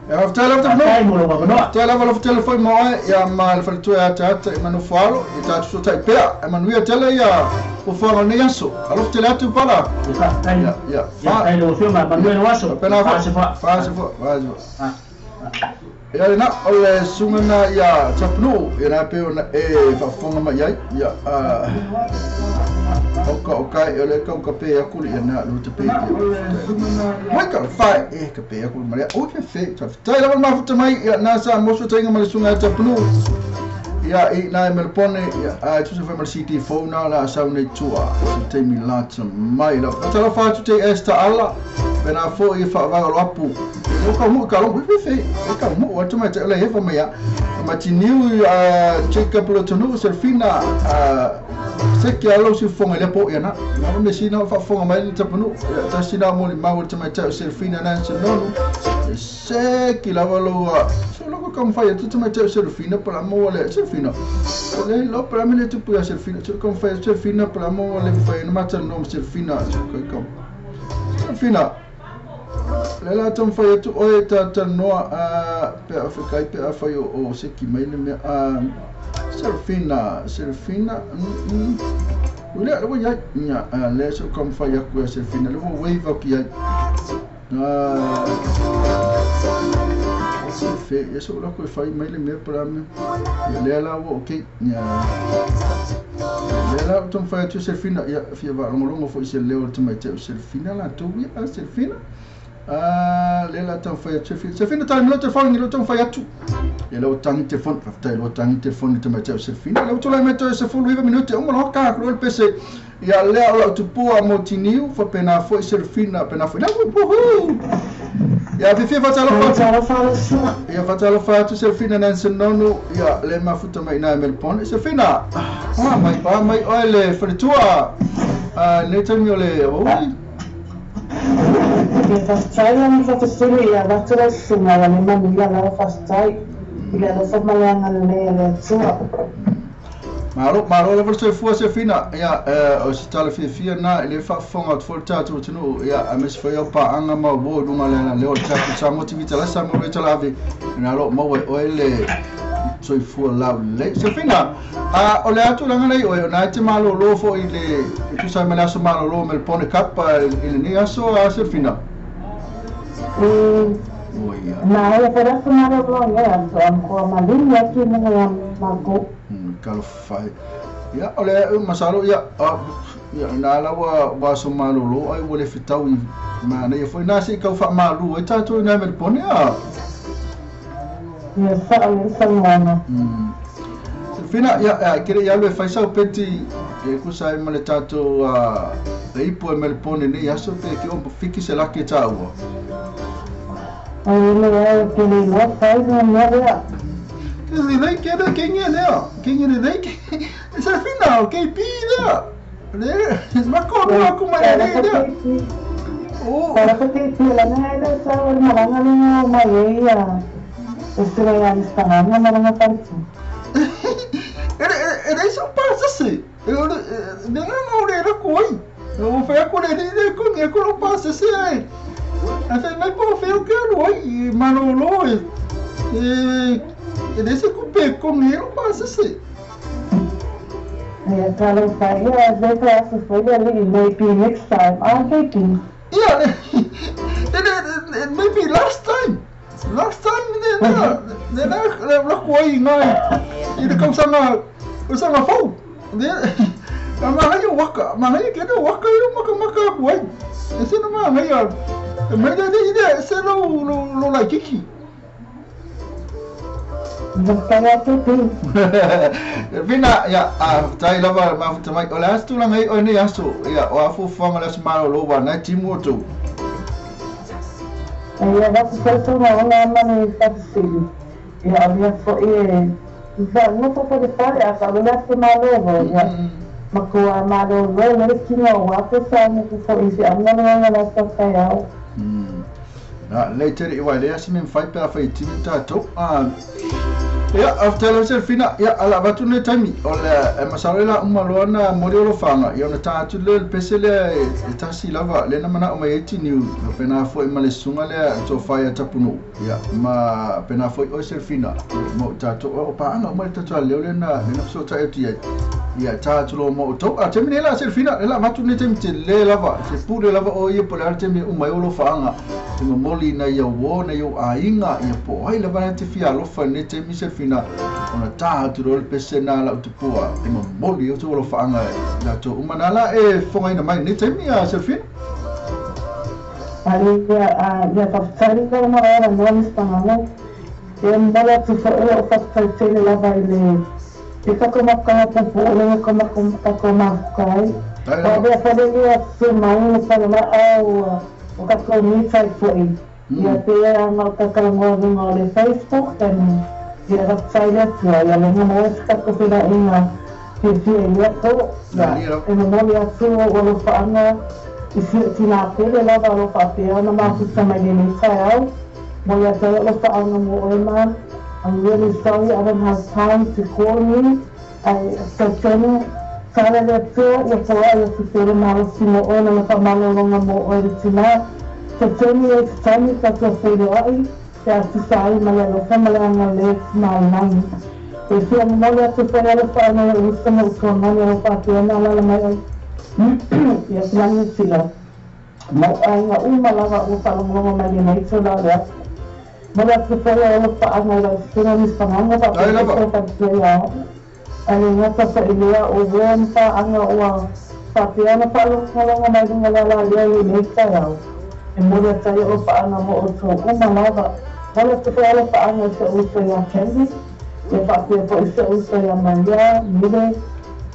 S3: Ia faafetai lava Tapunuu.
S12: Faafetai mo lou avanoa.
S3: Faafetai lava alofa tele foi mo oe ia ma le faletua ia Ataata i manofo alo ia tatou fesootai pea. E manuia tele ia fuafuaga o lenei aso. Alofa tele atu Pala.
S12: Ia faafetai.
S3: Ia ia.
S12: Ia faafetai i lau afioga. Manuia lou aso.
S3: Faapena foi.
S12: Faa se faa.
S3: Faa se faa. Faa se faa. Ia lena, o le susuga lena ia Tapunuu, ia na pei ona e faafofoga mai ai, ia, oka o kai, o le kau ka pe aku le ia na lu te pe ia. Mai ka whai, e ka pe aku le marea, o te fe, ta whitai lava mafuta mai, ia nā sa mosu tainga ma le susuga ia Tapunuu, ia i nā e Melbourne, ia a tusa whai ma le CD fou nā la sau nei tua, se taimi lata mai. La whatalofa atu te Esther Ala, pena foi e whaavaga lo apu. O ka mu ka longo fe fe e ka mu atu mai te le hefa mai a ma tiniu a Jacob Lotonu Selfina a se ke alo si fonga le po ia na na me sina fa fonga mai le tapunu ta sina mo le mau te mai te Selfina na se nonu se ki la valo se lo ko kam fai te mai te Selfina para mo le Selfina le lo para me le tu pu Selfina se kam fai Selfina para mo le fai na mata no Selfina ka kam Selfina Le la taumafai atu oe e talanoa pe a fekai pe a fai o seki mai le mea Serafina Serafina ua lea ua iai ia lea se taumafai atu ia Serafina le ua wave atu iai se ia se ula koe fai mai le mea pala mea ia lea la ua okay ia lea la taumafai atu Serafina ia fia faalogologo foi se leo o le tamaitai o Serafina latou ia Serafina lea la taumafai atu Serafina Serafina tali mai lau telefoni lea taumafai atu ia lea ua tagi telefoni faafetai lea ua tagi telefoni le tamaitai o Serafina lea ua tulai mai toe 19 minute uma loa ka aku loa le pese ia lea o lau tupua mo Tiniu faapena foi Serafina faapena foi lea woohoo ia fiafia faatalofa atu ia faatalofa atu Serafina Nancy Nonu ia le mafuta mai ina e Melbourne Serafina pa mai pa mai oe le faletua nei taimi o le oi
S7: Ia faafetai lava faafesili ia avatu lau susuga ia le manuia lava faafetai i le alofa ma le agalelei a le Atua.
S3: Malo, malo lava le soifua Sefina, ia, o se tala fiafia na i le faafofoga atu foi le tatou atunuu, ia, aemaise foi au paaga ma uo i luga o le alaleo o le tatou Samoa TV Tala, Samoa Radio Tala Ave, ina o lo o maua e oe le soifua laulelei. Sefina, o le a tulaga nei oe, o na e te malolo foi i le, e tusa ai ma le aso malolo o Melbourne Cup i lenei aso, a Sefina?
S7: Na ia foi aso malolo i nei aso, a koa malili atu i luga ia matou.
S3: Talofa e. Ia, o le masalo, ia, ia, ina la ua, ua aso malolo ai ua le fetau i manaia foi na se i kau faamalu ai tatou i nai Melbourne, a?
S7: Ia sao le saunoaga.
S3: Selfina, ia, e kere i alu e fai sau peti e kusa ai ma le tatou le ipu e Melbourne nei aso pe ke o fiki se laki e tāua.
S7: Ai le ai ke le iloa fai le mea lea.
S3: Ke le lei ke le ke nge lea. Ke nge le lei ke Selfina o KP lea. Le ma ko no aku mai le le.
S7: Oh. Para ko te te la na le sa o malanga le no mai e ia. O se le ani stanga malanga partu.
S3: Ere ere so pasa se. Eu ne no le la koi. O fe ko le le ko ne ko lo pasa se ai. A fe mai po fe o ke lo ai malolo e. E ere se ku pe ko ne lo pasa se.
S7: Yeah, talo fa yeah, they pass for the maybe next time. I'll take it.
S3: Yeah, maybe last time. Last time ne na la koi ngai. I le kausanga usanga fau. Ne ma ngai waka, ma ngai ke no waka i maka maka koi. E se no ma ngai a me le le se lo lo lo la kiki. Vina ia a tai lava ma futa mai o le aso tulaga ai oe nei aso ia o a fuafuaga le aso malōlō ua na e timu outou.
S7: Ia fa'afetautoga ona ma le fa'afesili ia o ia fo'i e fa'agoto po le fale a fa'alo le aso malōlō ia makuā malōlō le kino ua apo sa fo'i fe'auga luaga le aso taeao.
S3: Na lei tele i wai lea si me fai pe a fai tini tātou. Ia, after le Selfina, ia ala vatu ne taimi o le masalo la uma loa na mori o lo whanga. Ia ona tā atu le pese le e tasi lava le na mana o mai e tini u pena foi ma le sunga le to whai a tapunu. Ia, ma pena foi o Selfina mo tātou o paanga o mai tātou a leo le na le na so ta e tia. Ia tā atu lo mo tau. A temi la Selfina, le la vatu ne taimi te le lava, se pule lava o ia po le temi uma o lo whanga. Te momoli na ia wo na ia ainga ia po ai lava na te fia alofa ne temi Selfina ona tā atu lo le pese na la utupua e momoli o te olo whaanga la tō umana la e whangaina mai ne temi a Selfina.
S7: Ia whakatari ka mara ora noa ni stanganga. E mola tu whaoa o whakatautele lava i le e whakamaka popo o le whakamaka mahukai. O mea wharerea tu mai o whanama au o kakou mitai fo'i. Ia pēa ngā kakarangoa runga o le Facebook and ia whakataire atua. Ia le ngana o whakakowhera i ngā whiwhia i ato. Ia e momoli atu o lo whaanga i tina pere lava lo whaapea na mafuta mai le nei taeao. Mo ia tau lo whaanga mo oe ma. I'm really sorry I don't have time to call me. I so tenu tala le atua ia poa ia pupere malosi mo oe na whamalolonga mo oe le tina. So tenu e te tani tatua whiro ai te atusa ai ma le alofa ma le anga le malangi. E fia momoli atu whae alo whaanga ia usa mo utua mani alo whaapea na alala mai ai. Ia tilangi sila. Mo ainga uma lava ua whaalongolonga mai le nei tō la le aso. Mo le atu whae alo whaanga i lau suna ni whanganga whaapea whaapea ia. Ale ngata whailea o wan whaanga ua whaapea na whaalongolonga mai runga la la lea i nei taeao. E mori atai o whaanga mo o tō uma lava. Mo le atu whae alo whaanga i se uso ia Candy. Ia whaapea po i se uso ia Maria, Mire.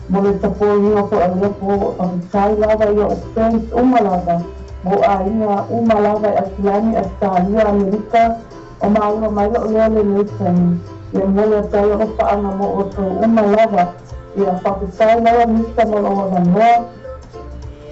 S7: Mo le tapoinga po a lepo o tai lava ia o friends uma lava. Mo ainga uma lava i Asilani, Australia, Amerika. O maua mai o lea le nei taimi. Ia mo le atai o whaanga mo o tō uma lava. Ia whakutai lava mista mo lo wanoa.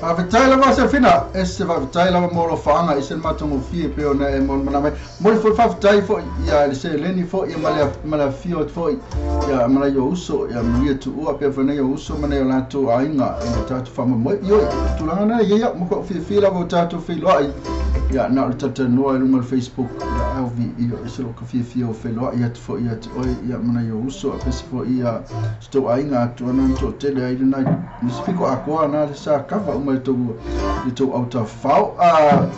S3: Whawhetai lava Selfina, e se whawhetai lava mo lo whaanga i se matongo fie pe ona e mo mana mai. Mo le whawhetai fo ia le se leni fo ia mala fio fo ia mala yo uso ia maria tu ua pe fana yo uso mana yo lato ainga e tatu whama mo yo tulanga na ia mo ko fi lava tatu fi loa ia na le tata noa i lunga le Facebook ia LV ia e se lo ka fi o fi loa ia fo ia oi ia mana yo uso pe se fo ia sto ainga tu ana to tele ai na ni fiko akoa na le sa kava uma le tau auta whao a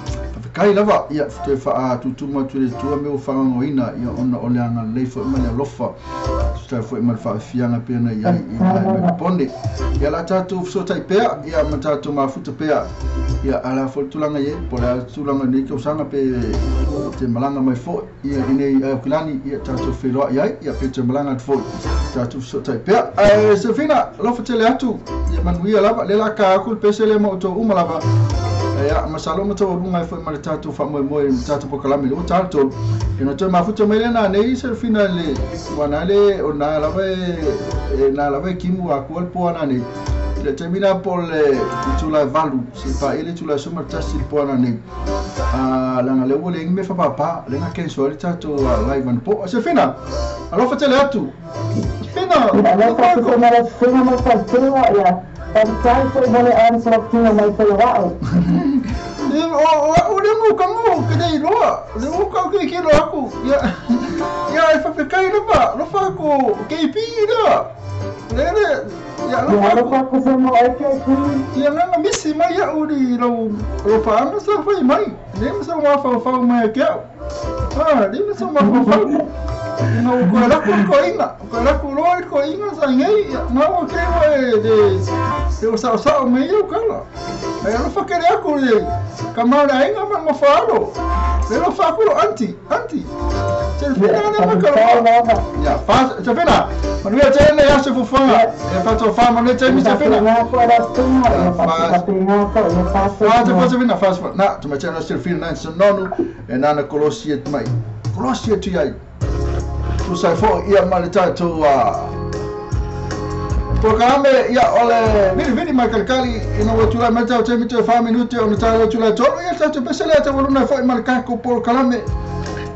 S3: whakai lava ia te wha tutuma tu le tua me o whangangoina ia ona o le anga lei fo ma le alofa tu fo ma le whaafianga pena ia i mai ponde ia la tātou so tai pea ia ma tātou mafuta pea ia ala fo tulanga ye po la tulanga nei ko sanga pe te malanga mai fo ia nei kulani ia tātou wheloa ia ia pe te malanga fo tātou so tai pea Selfina alofa tele atu ia manuia lava le la ka aku pese le mo to uma lava ia masalo mo to lunga fo ma le tātou fa mo mo tātou pokalame le o tātou ina te mafuta mai le na nei Selfina le wana le o na lava e na lava kimu a ku po ana nei Le taimi la po le itula e valu se pa ile itula suma tasi le poana nei. Langa le ua le ingi me whapapa le nga kenso ali tātou live an po. Sefina, alofa tele atu. Sefina,
S7: alofa tele atu. Sefina mo whapapa ia. Whapapa foi mole an sorokinga mai te wao.
S3: O le mo kango ke nei loa. Le mo ka ke ke loa aku. Ia ia e whapekai lapa. Lofa ko KP la. Le le ia lofa
S7: ko se mo KP.
S3: Ia nga misi mai ia uri lo lo pa sa fai mai. Le mo sa wa fa fa mai ke au. Ah, le mo sa wa fa fa. No ko la ko inga. Ko la ko lo ko inga sa ngai. Na o ke wa de se o sa sa mai o kala. Ai alofa ke le aku le kamara inga ma mo falo. Le lo fa ko anti anti. Se fina le ma ka. Ya fa se fina. Manuel te le ya se fofanga. E fa to fa manuel te mi se fina. Fa se fina fa na tu ma te se fina na se nonu e nana kolosi et mai. Kolosi et ai. Tu sai fo ia ma le tātou Programe ia ole vini vini mai kalikali ina ua tulai mai tau te mito e 4 minute ona tātou tulai tolu ia tātou pesele a tau waluna foi ma le kako polokalame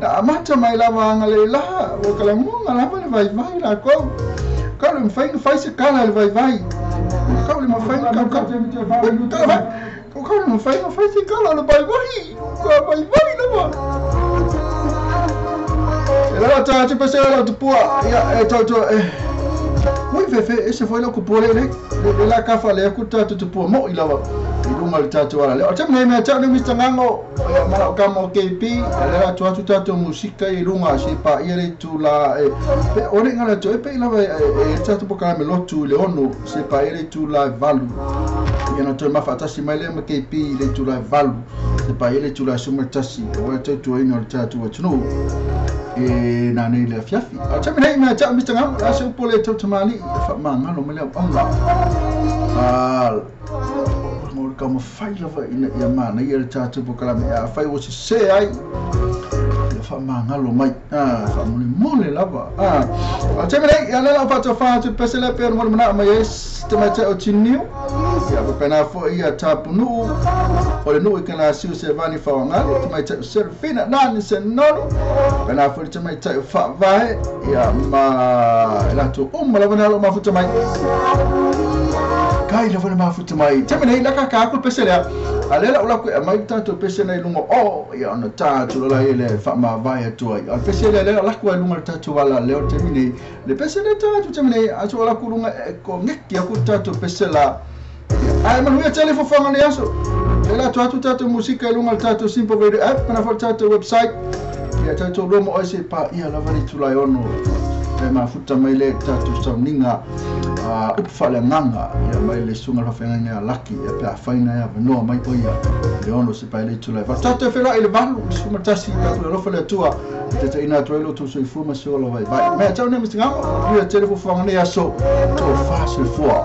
S3: na amata mai lava anga le laha ua kalamuga lava le vaivai lakou kau le mafai na fai se kala le vaivai kau le mafai na kau kau le mafai na fai se kala le vaivai ka vaivai lava e lava tātou pesele lau tupua ia e tautua e Ui fefe ese foi lau kupua le le la kafa le aku tātou tupua mo i lava i lunga le tātou ala le o tēmene mea tau ni Mr. Ngango ia mala o kama o KP le la atu atu tātou musika i lunga se pa ia le tula e pe o le ngala tau e pe i lava e tātou poka me lotu i le ono se pa ia le tula e valu ia na toi mafa atasi mai le ma KP i le tula e valu se pa ia le tula suma tasi o le tau tuaina o le tātou atunuu e nā nei le afiafi. A tēmene mea tau Mr. Ngango la se upo le tau tamali e whaamangalo mai leo anga. Ngō le kau mawhai lava ina ia mana ia le tātou pokalame a whai o se se ai ia whaamangalo mai. Whaamole mole lava. A tēmene ia lela o whātua whātu pese le pēr mole mana mai es te mai te o tiniu. Ia papena fo ia tāpunuu o le nuu i kana siu se vani whawangali te mai te o Serafina nani se nonu. Pena fo te mai te o whaavae ia ma e lātou uma lava nalo mafuta mai. Kai lava na mafuta mai. Tēmene la kaka aku pese lea. A lela o lako e mai tātou pese nei lunga o ia ona tātou lola i le whaamavae atua i. A pese lea lea lako ai lunga le tātou ala leo tēmene. Le pese lea tātou tēmene atua lako lunga e ko ngeki aku tātou pese la. Ai manuia tele fofanga le aso. Le atu atu tātou musika i lunga le tātou Simple Radio app, mana fo tātou website. Ia tātou lomo oi se pa ia lava le tulai ono. E mafuta mai le tātou sauninga upu whaale nganga ia mai le sunga la whenga laki ia pea whaina ia vanoa mai o ia le ono se pai le tulai. Wa tātou whenua i le valu le suma tasi tātou le alofa le atua te te ina atu e lotu soifua ma se ola vai vai. Mea tau nei Mr. Ngango, ia tele fofanga nei aso tō wha soifua.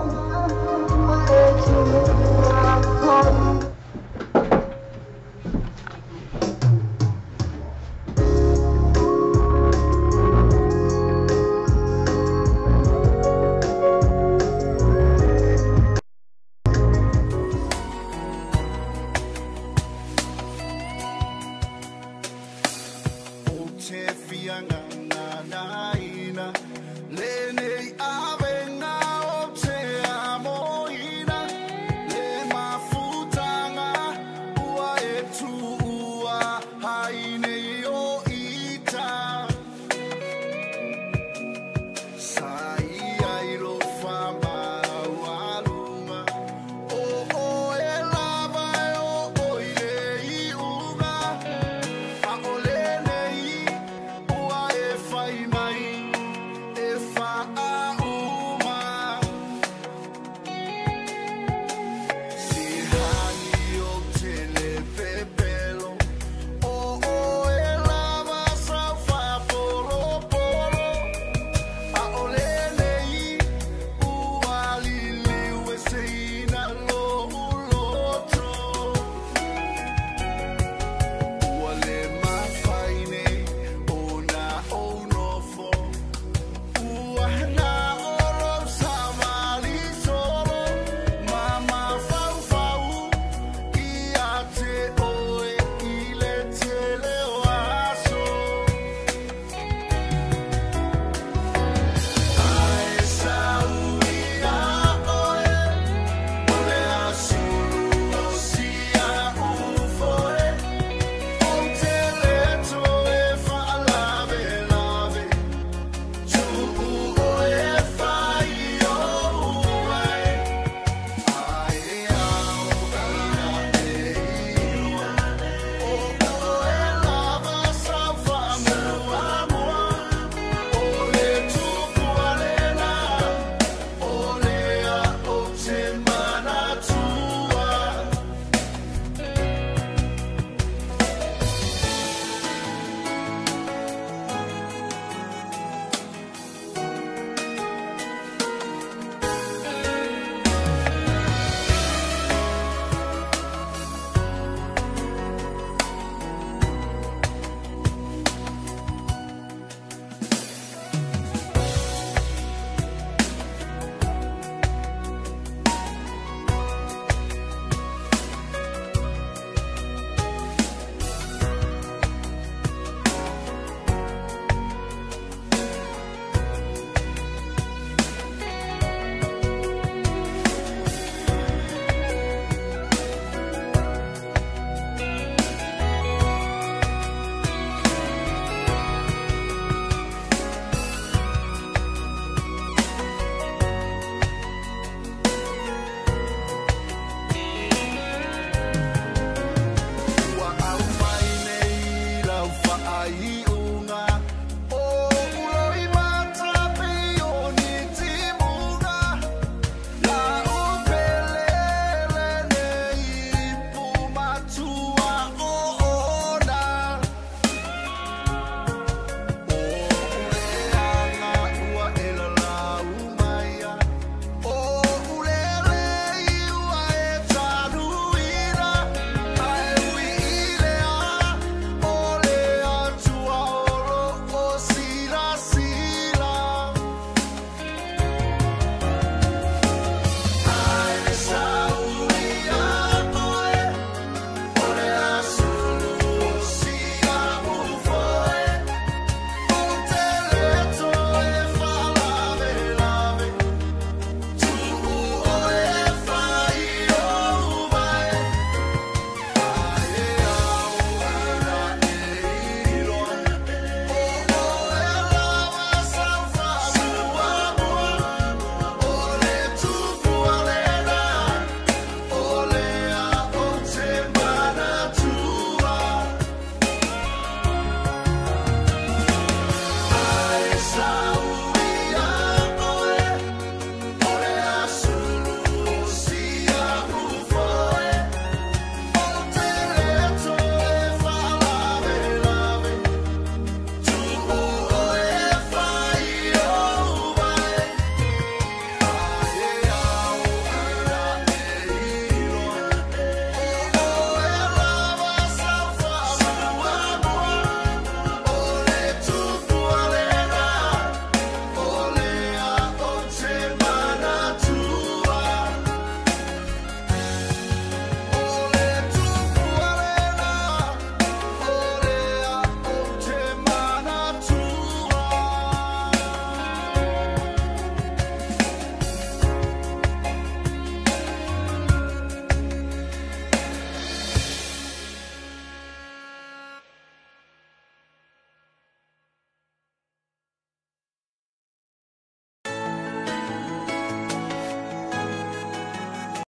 S1: Te fianga na na ina